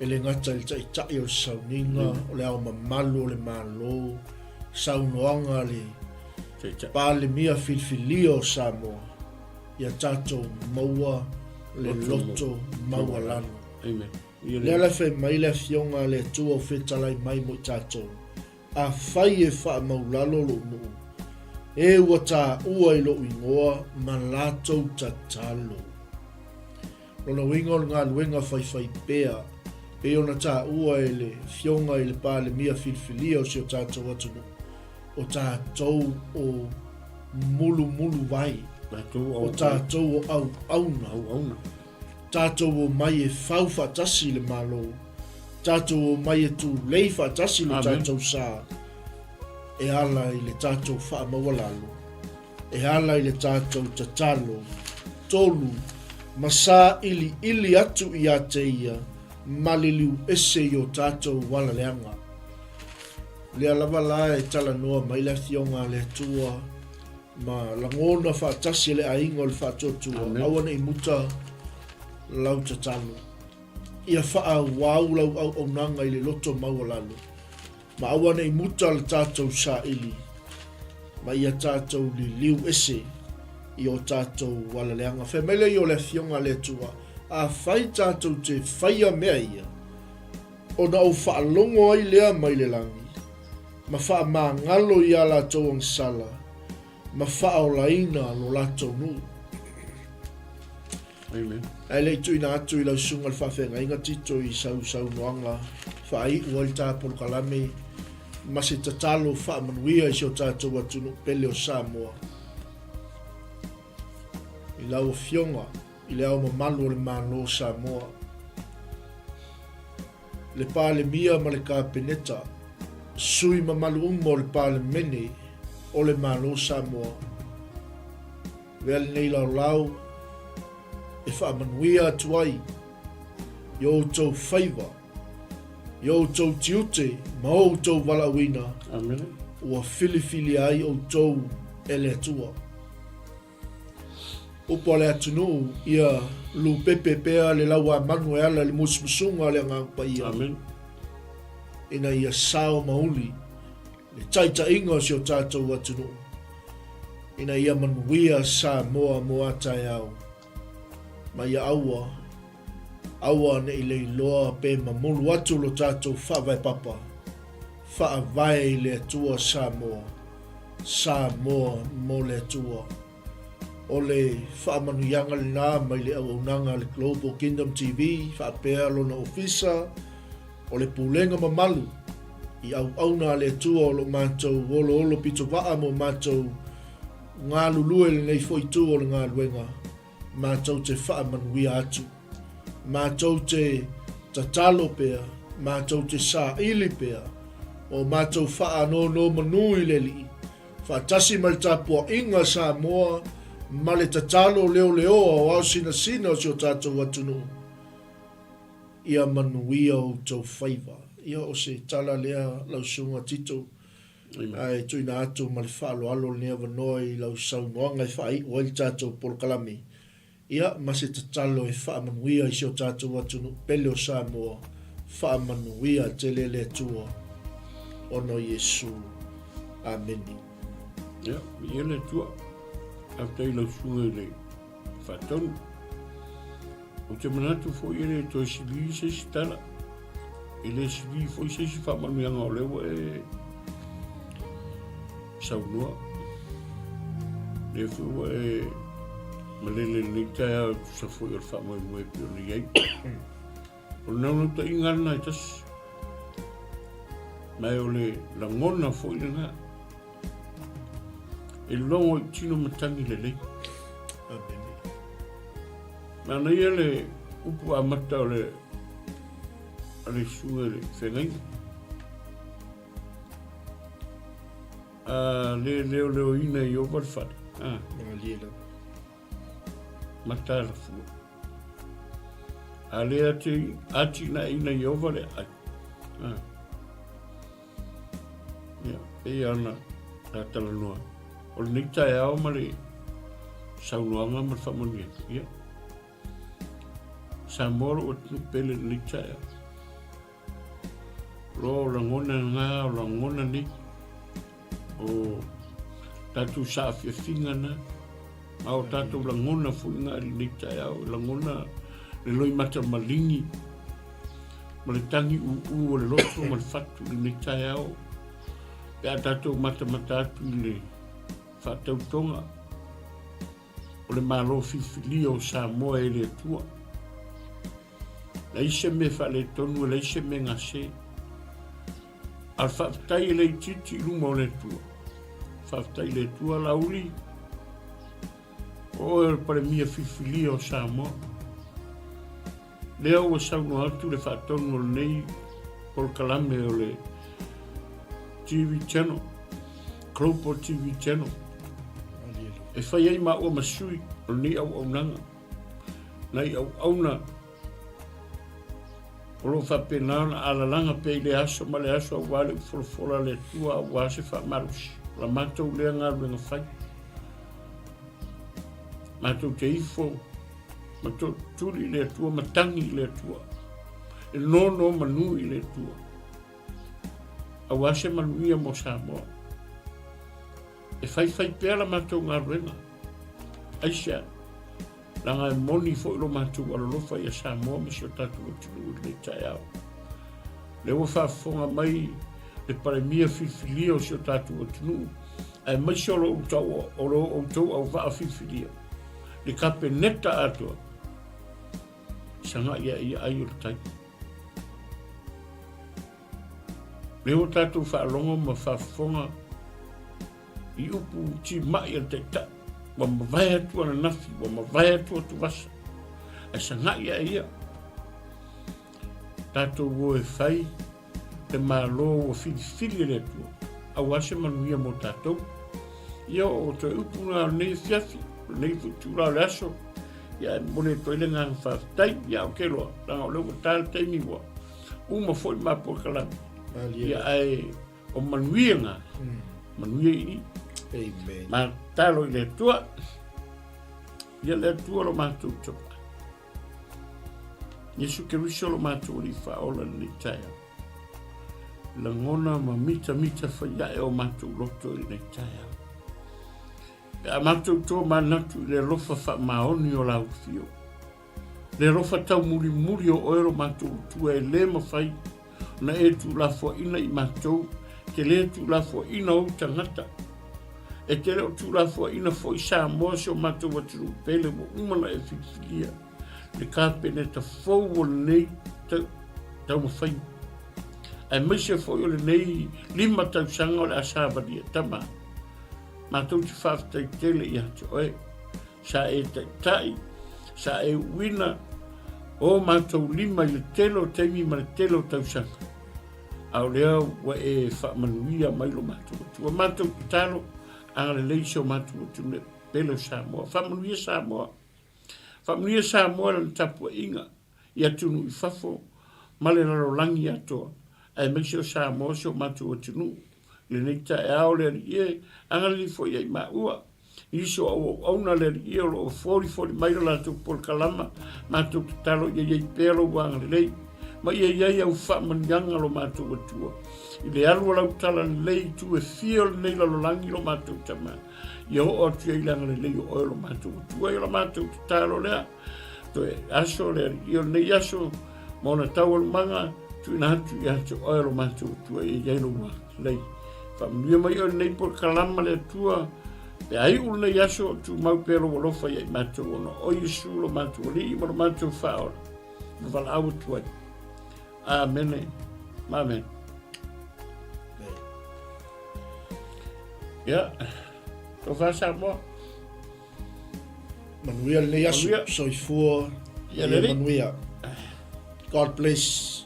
E le gata i le Taitai o le Sauniga, o le Ao Mamalu o le Malo, saunoaga a le Palemia filifilia o Samoa, ia tatou maua le loto maualalo. Lea la e fai mai le Afioga a le Atua o fetalai mai mo i tatou, Afai e faamaulalo lou nuu, e ua taua i lou igoa ma latou tatalo. Lona uiga o le galuega faifaipea, pei ona taua e le Afioga i le Palemia filifilia o si o tatou atunuu, o tatou o mulumuluvai, o tatou o auauna, tatou omai e fau faatasi le Malo, tatou omai e tulei faatasi lo tatou sa e ala i le tatou faamaualalo. E ala i le tatou tatalo, tolu, ma sailiili atu ia te ia, maliliu ese i o tatou ala leaga. Lea lava la e talanoa mai le Afioga a le Atua ma lagona faatasi e le aiga o le faatuatua, aua ne i muta lau tatalo. Ia faaauau lau auaunaga i le loto maualalo. Ma aua ne i muta le tatou saili, ma ia tatou liliu ese i o tatou alaleaga. Fai mai lea o le Afioga a le Atua, Afai tatou te faia mea ia, ona ou faalogo ai lea mai le lagi, ma faamagalo i a latou agasala, ma faaolaina lo latou nuu.
Amen.
Ae le i tuuina atu i lau susuga le faafeagaiga Tito i sau saunoaga faaiu ai le ta polokalame ma se tatalo faamanuia i si o tatou atunuu pele o Samoa. I lau Afioga i le Ao Mamalu o le Malo o Samoa, le Palemia ma le Kapeneta, sui mamalu uma o le Palemene o le Malo o Samoa, Avea lenei laolao. e faamanuia atu ai i o outou faiva, i o outou tiute ma o outou valaauina.
Amene.
Ua filifilia ai outou e le Atua. Upu a le atunuu, ia lupepe pea le lauamanu e ala i le musumusuga a le Agaga Paia.
Amene.
Ina ia sao ma uli le taitaiga o si o tatou atunuu, ina ia manuia Samoa mo a taeao, ma ia aua, aua ne i leiloa pe mamulu atu lo tatou faavae papa, faavae i le Atua Samoa, Samoa mo le Atua. O le faamanuiaga lena mai le auaunaga a le Global Kingdom TV faapea lona ofisa o le pulega mamalu i auauna a le Atua o lo matou oloolo pitovaa mo matou galulue i lenei foi itu o le galuega matou te faamanuia atu. Matou te tatalo pea, matou te saili pea, o matou faanonomanu i le Alii, faatasi ma le tapuaiga a Samoa ma le tatalo leoleoa o ao sinasina o si o tatou atunuu, ia manuia outou faiva. Ia o se tala lea lau Susuga Tito, ae tuuina atu ma le faaaloalo lenei avanoa i lau saunoaga e faaiu ai le tatou polokalame. Ia, ma se tatalo e faamanuia i si o tatou atunuu pele o Samoa, faamanuia tele le Atua ona o Iesu. Amene.
Ia, viia le Atua. Faafetai i lau susuga i le faatonu. Ou te manatu foi e le toe sili se isi tala. E le sili foi se isi faamanuiaga o lea ua e saunoa. Lea foi ua e malele lenei taeao e tusa foi o le faamoemoe e pei ona i ai. O le naunautaiga lena e tasi. Ma o le lagona foi lena. E logo i tino matagi lelei.
Amene.
Manaia le upu amata o le a le susuga i le feagaiga. A le leoleoina i ova le fale.
A. Malie lava.
Mataala fua. A le ati, atinaeina i ova le ai. A. Ia, pei ona ta talanoa, o lenei taeao ma le saunoaga ma le faamanuiaga, ia, Samoa lou atunuu pele i lenei taeao. Loa o lagona na, o lagona nei, o tatou saafiafiga na, ma o tatou lagona foi na i lenei taeao, e lagona le loimata maligi, ma le tagi ūū o le loto ma le fatu i lenei taeao, pe a tatou matamata atu i le faatautoga o le Malo filifilia o Samoa e le Atua. Leai se mea faaletonu, e leai se mea gase. A o le faafetai e le itiiti i luma o le Atua. Faafetai i le Atua, Laauli, o oe o le Palemia filifilia o Samoa. Lea ua saunoa atu le faatonu o lenei polokalame o le TV Channel, Global TV Channel, e fai ai maua ma sui o lenei auaunaga, nai auauna o lo o faapena ona alalaga pea i le aso ma le aso aua le ufolafola a le Atua aua se faamalosi. O la matou lea galuega fai. Matou te ifo ma tootuli i le Atua, ma tagi i le Atua, e nono manu i le Atua. Aua se manuia mo Samoa. E faifai pea la matou galuega. Aisea, leaga e moni foi lo matou alolofa ia Samoa ma si o tatou atunuu i lenei taeao. Lea ua faafofoga mai le Palemia filifilia o si o tatou atunuu, aemaise o lo outou auvaa filifilia, le Kapeneta atoa, sagai ae ia ai o le tai. Lea ua tatou faalogo ma faafofoga i upu timai a le Taitai, ua mavae atu ananafi, ua mavae atu atuvasa, ae sagai ae ia. Tatou o e fai le Malo ua filifili e le Atua, aua se manuia mo tatou. Ia o toe upu na o lenei afiafi, o lenei foi itula o le aso, Ia, e momoli atu ai le agaga faafetai. Ia, ou te iloa, leaga o lea ua ta le taimi ua uma foi ma polokalame. Ia, ae o manuia ngā. Manuia i i.
Amen.
Ma talo i le Atua. Ia le Atua lo matou topa. Iesu Keriso lo matou Alii Faaola i lenei taeao. Lagona ma mitamita fai ae o matou loto i lenei taeao. Pe a matou tomanatu i le alofa faamaoni o lau afio, le alofa taumulimuli o oe lo matou Atua e le mafai ona e tuulafoaina i matou, te le tuulafoaina ou tagata. E te le o tuulafoaina foi Samoa si o matou atunuu pele ua uma ona e filifilia le Kapeneta fou o lenei taumafaiga, aemaise foi o lenei 5 tausaga o le a savalia. Tama, matou te faafetai tele ia te oe, sa e taitai, sa e uina o matou lima i le tele o taimi ma le tele o tausaga, a o lea ua e faamanuia mai lo matou Atua. Matou tatalo, agalelei si o matou atunuu pele o Samoa. Faamanuia Samoa. Faamanuia Samoa i lana tapuaiga i atunuu i fafo ma le lalolagi atoa, aemaise o Samoa si o matou atunuu. I lenei taeao le Alii e, agalelei foi ia i maua. Nisi o auauauna le Alii e o lo o folifoli mai lo latou polokalama, matou tatalo ia i ai pea lou agalelei, ma ia i ai au faamanuiaga lo matou Atua. I le alu o lau talalelei i itu e fia o lenei lalolagi lo matou Tama, ia oo atu ai le agalelei o oe lo matou Atua. Ia lo matou tatalo lea, toe aso le Alii o lenei aso, ma ona taualumaga, tuuina atu ia te oe lo matou Atua ia i ai lou agalelei. Faamanuia mai oe lenei polokalama le Atua, pe a iu lenei aso, tumau pea lou alofa ia i matou ona o Iesu lo matou Alii ma lo matou Faaola, ma valaau atu ai. Amene. Amene. Ia, tofa Samoa.
Manuia lenei aso, soifua, ia manuia. God bless.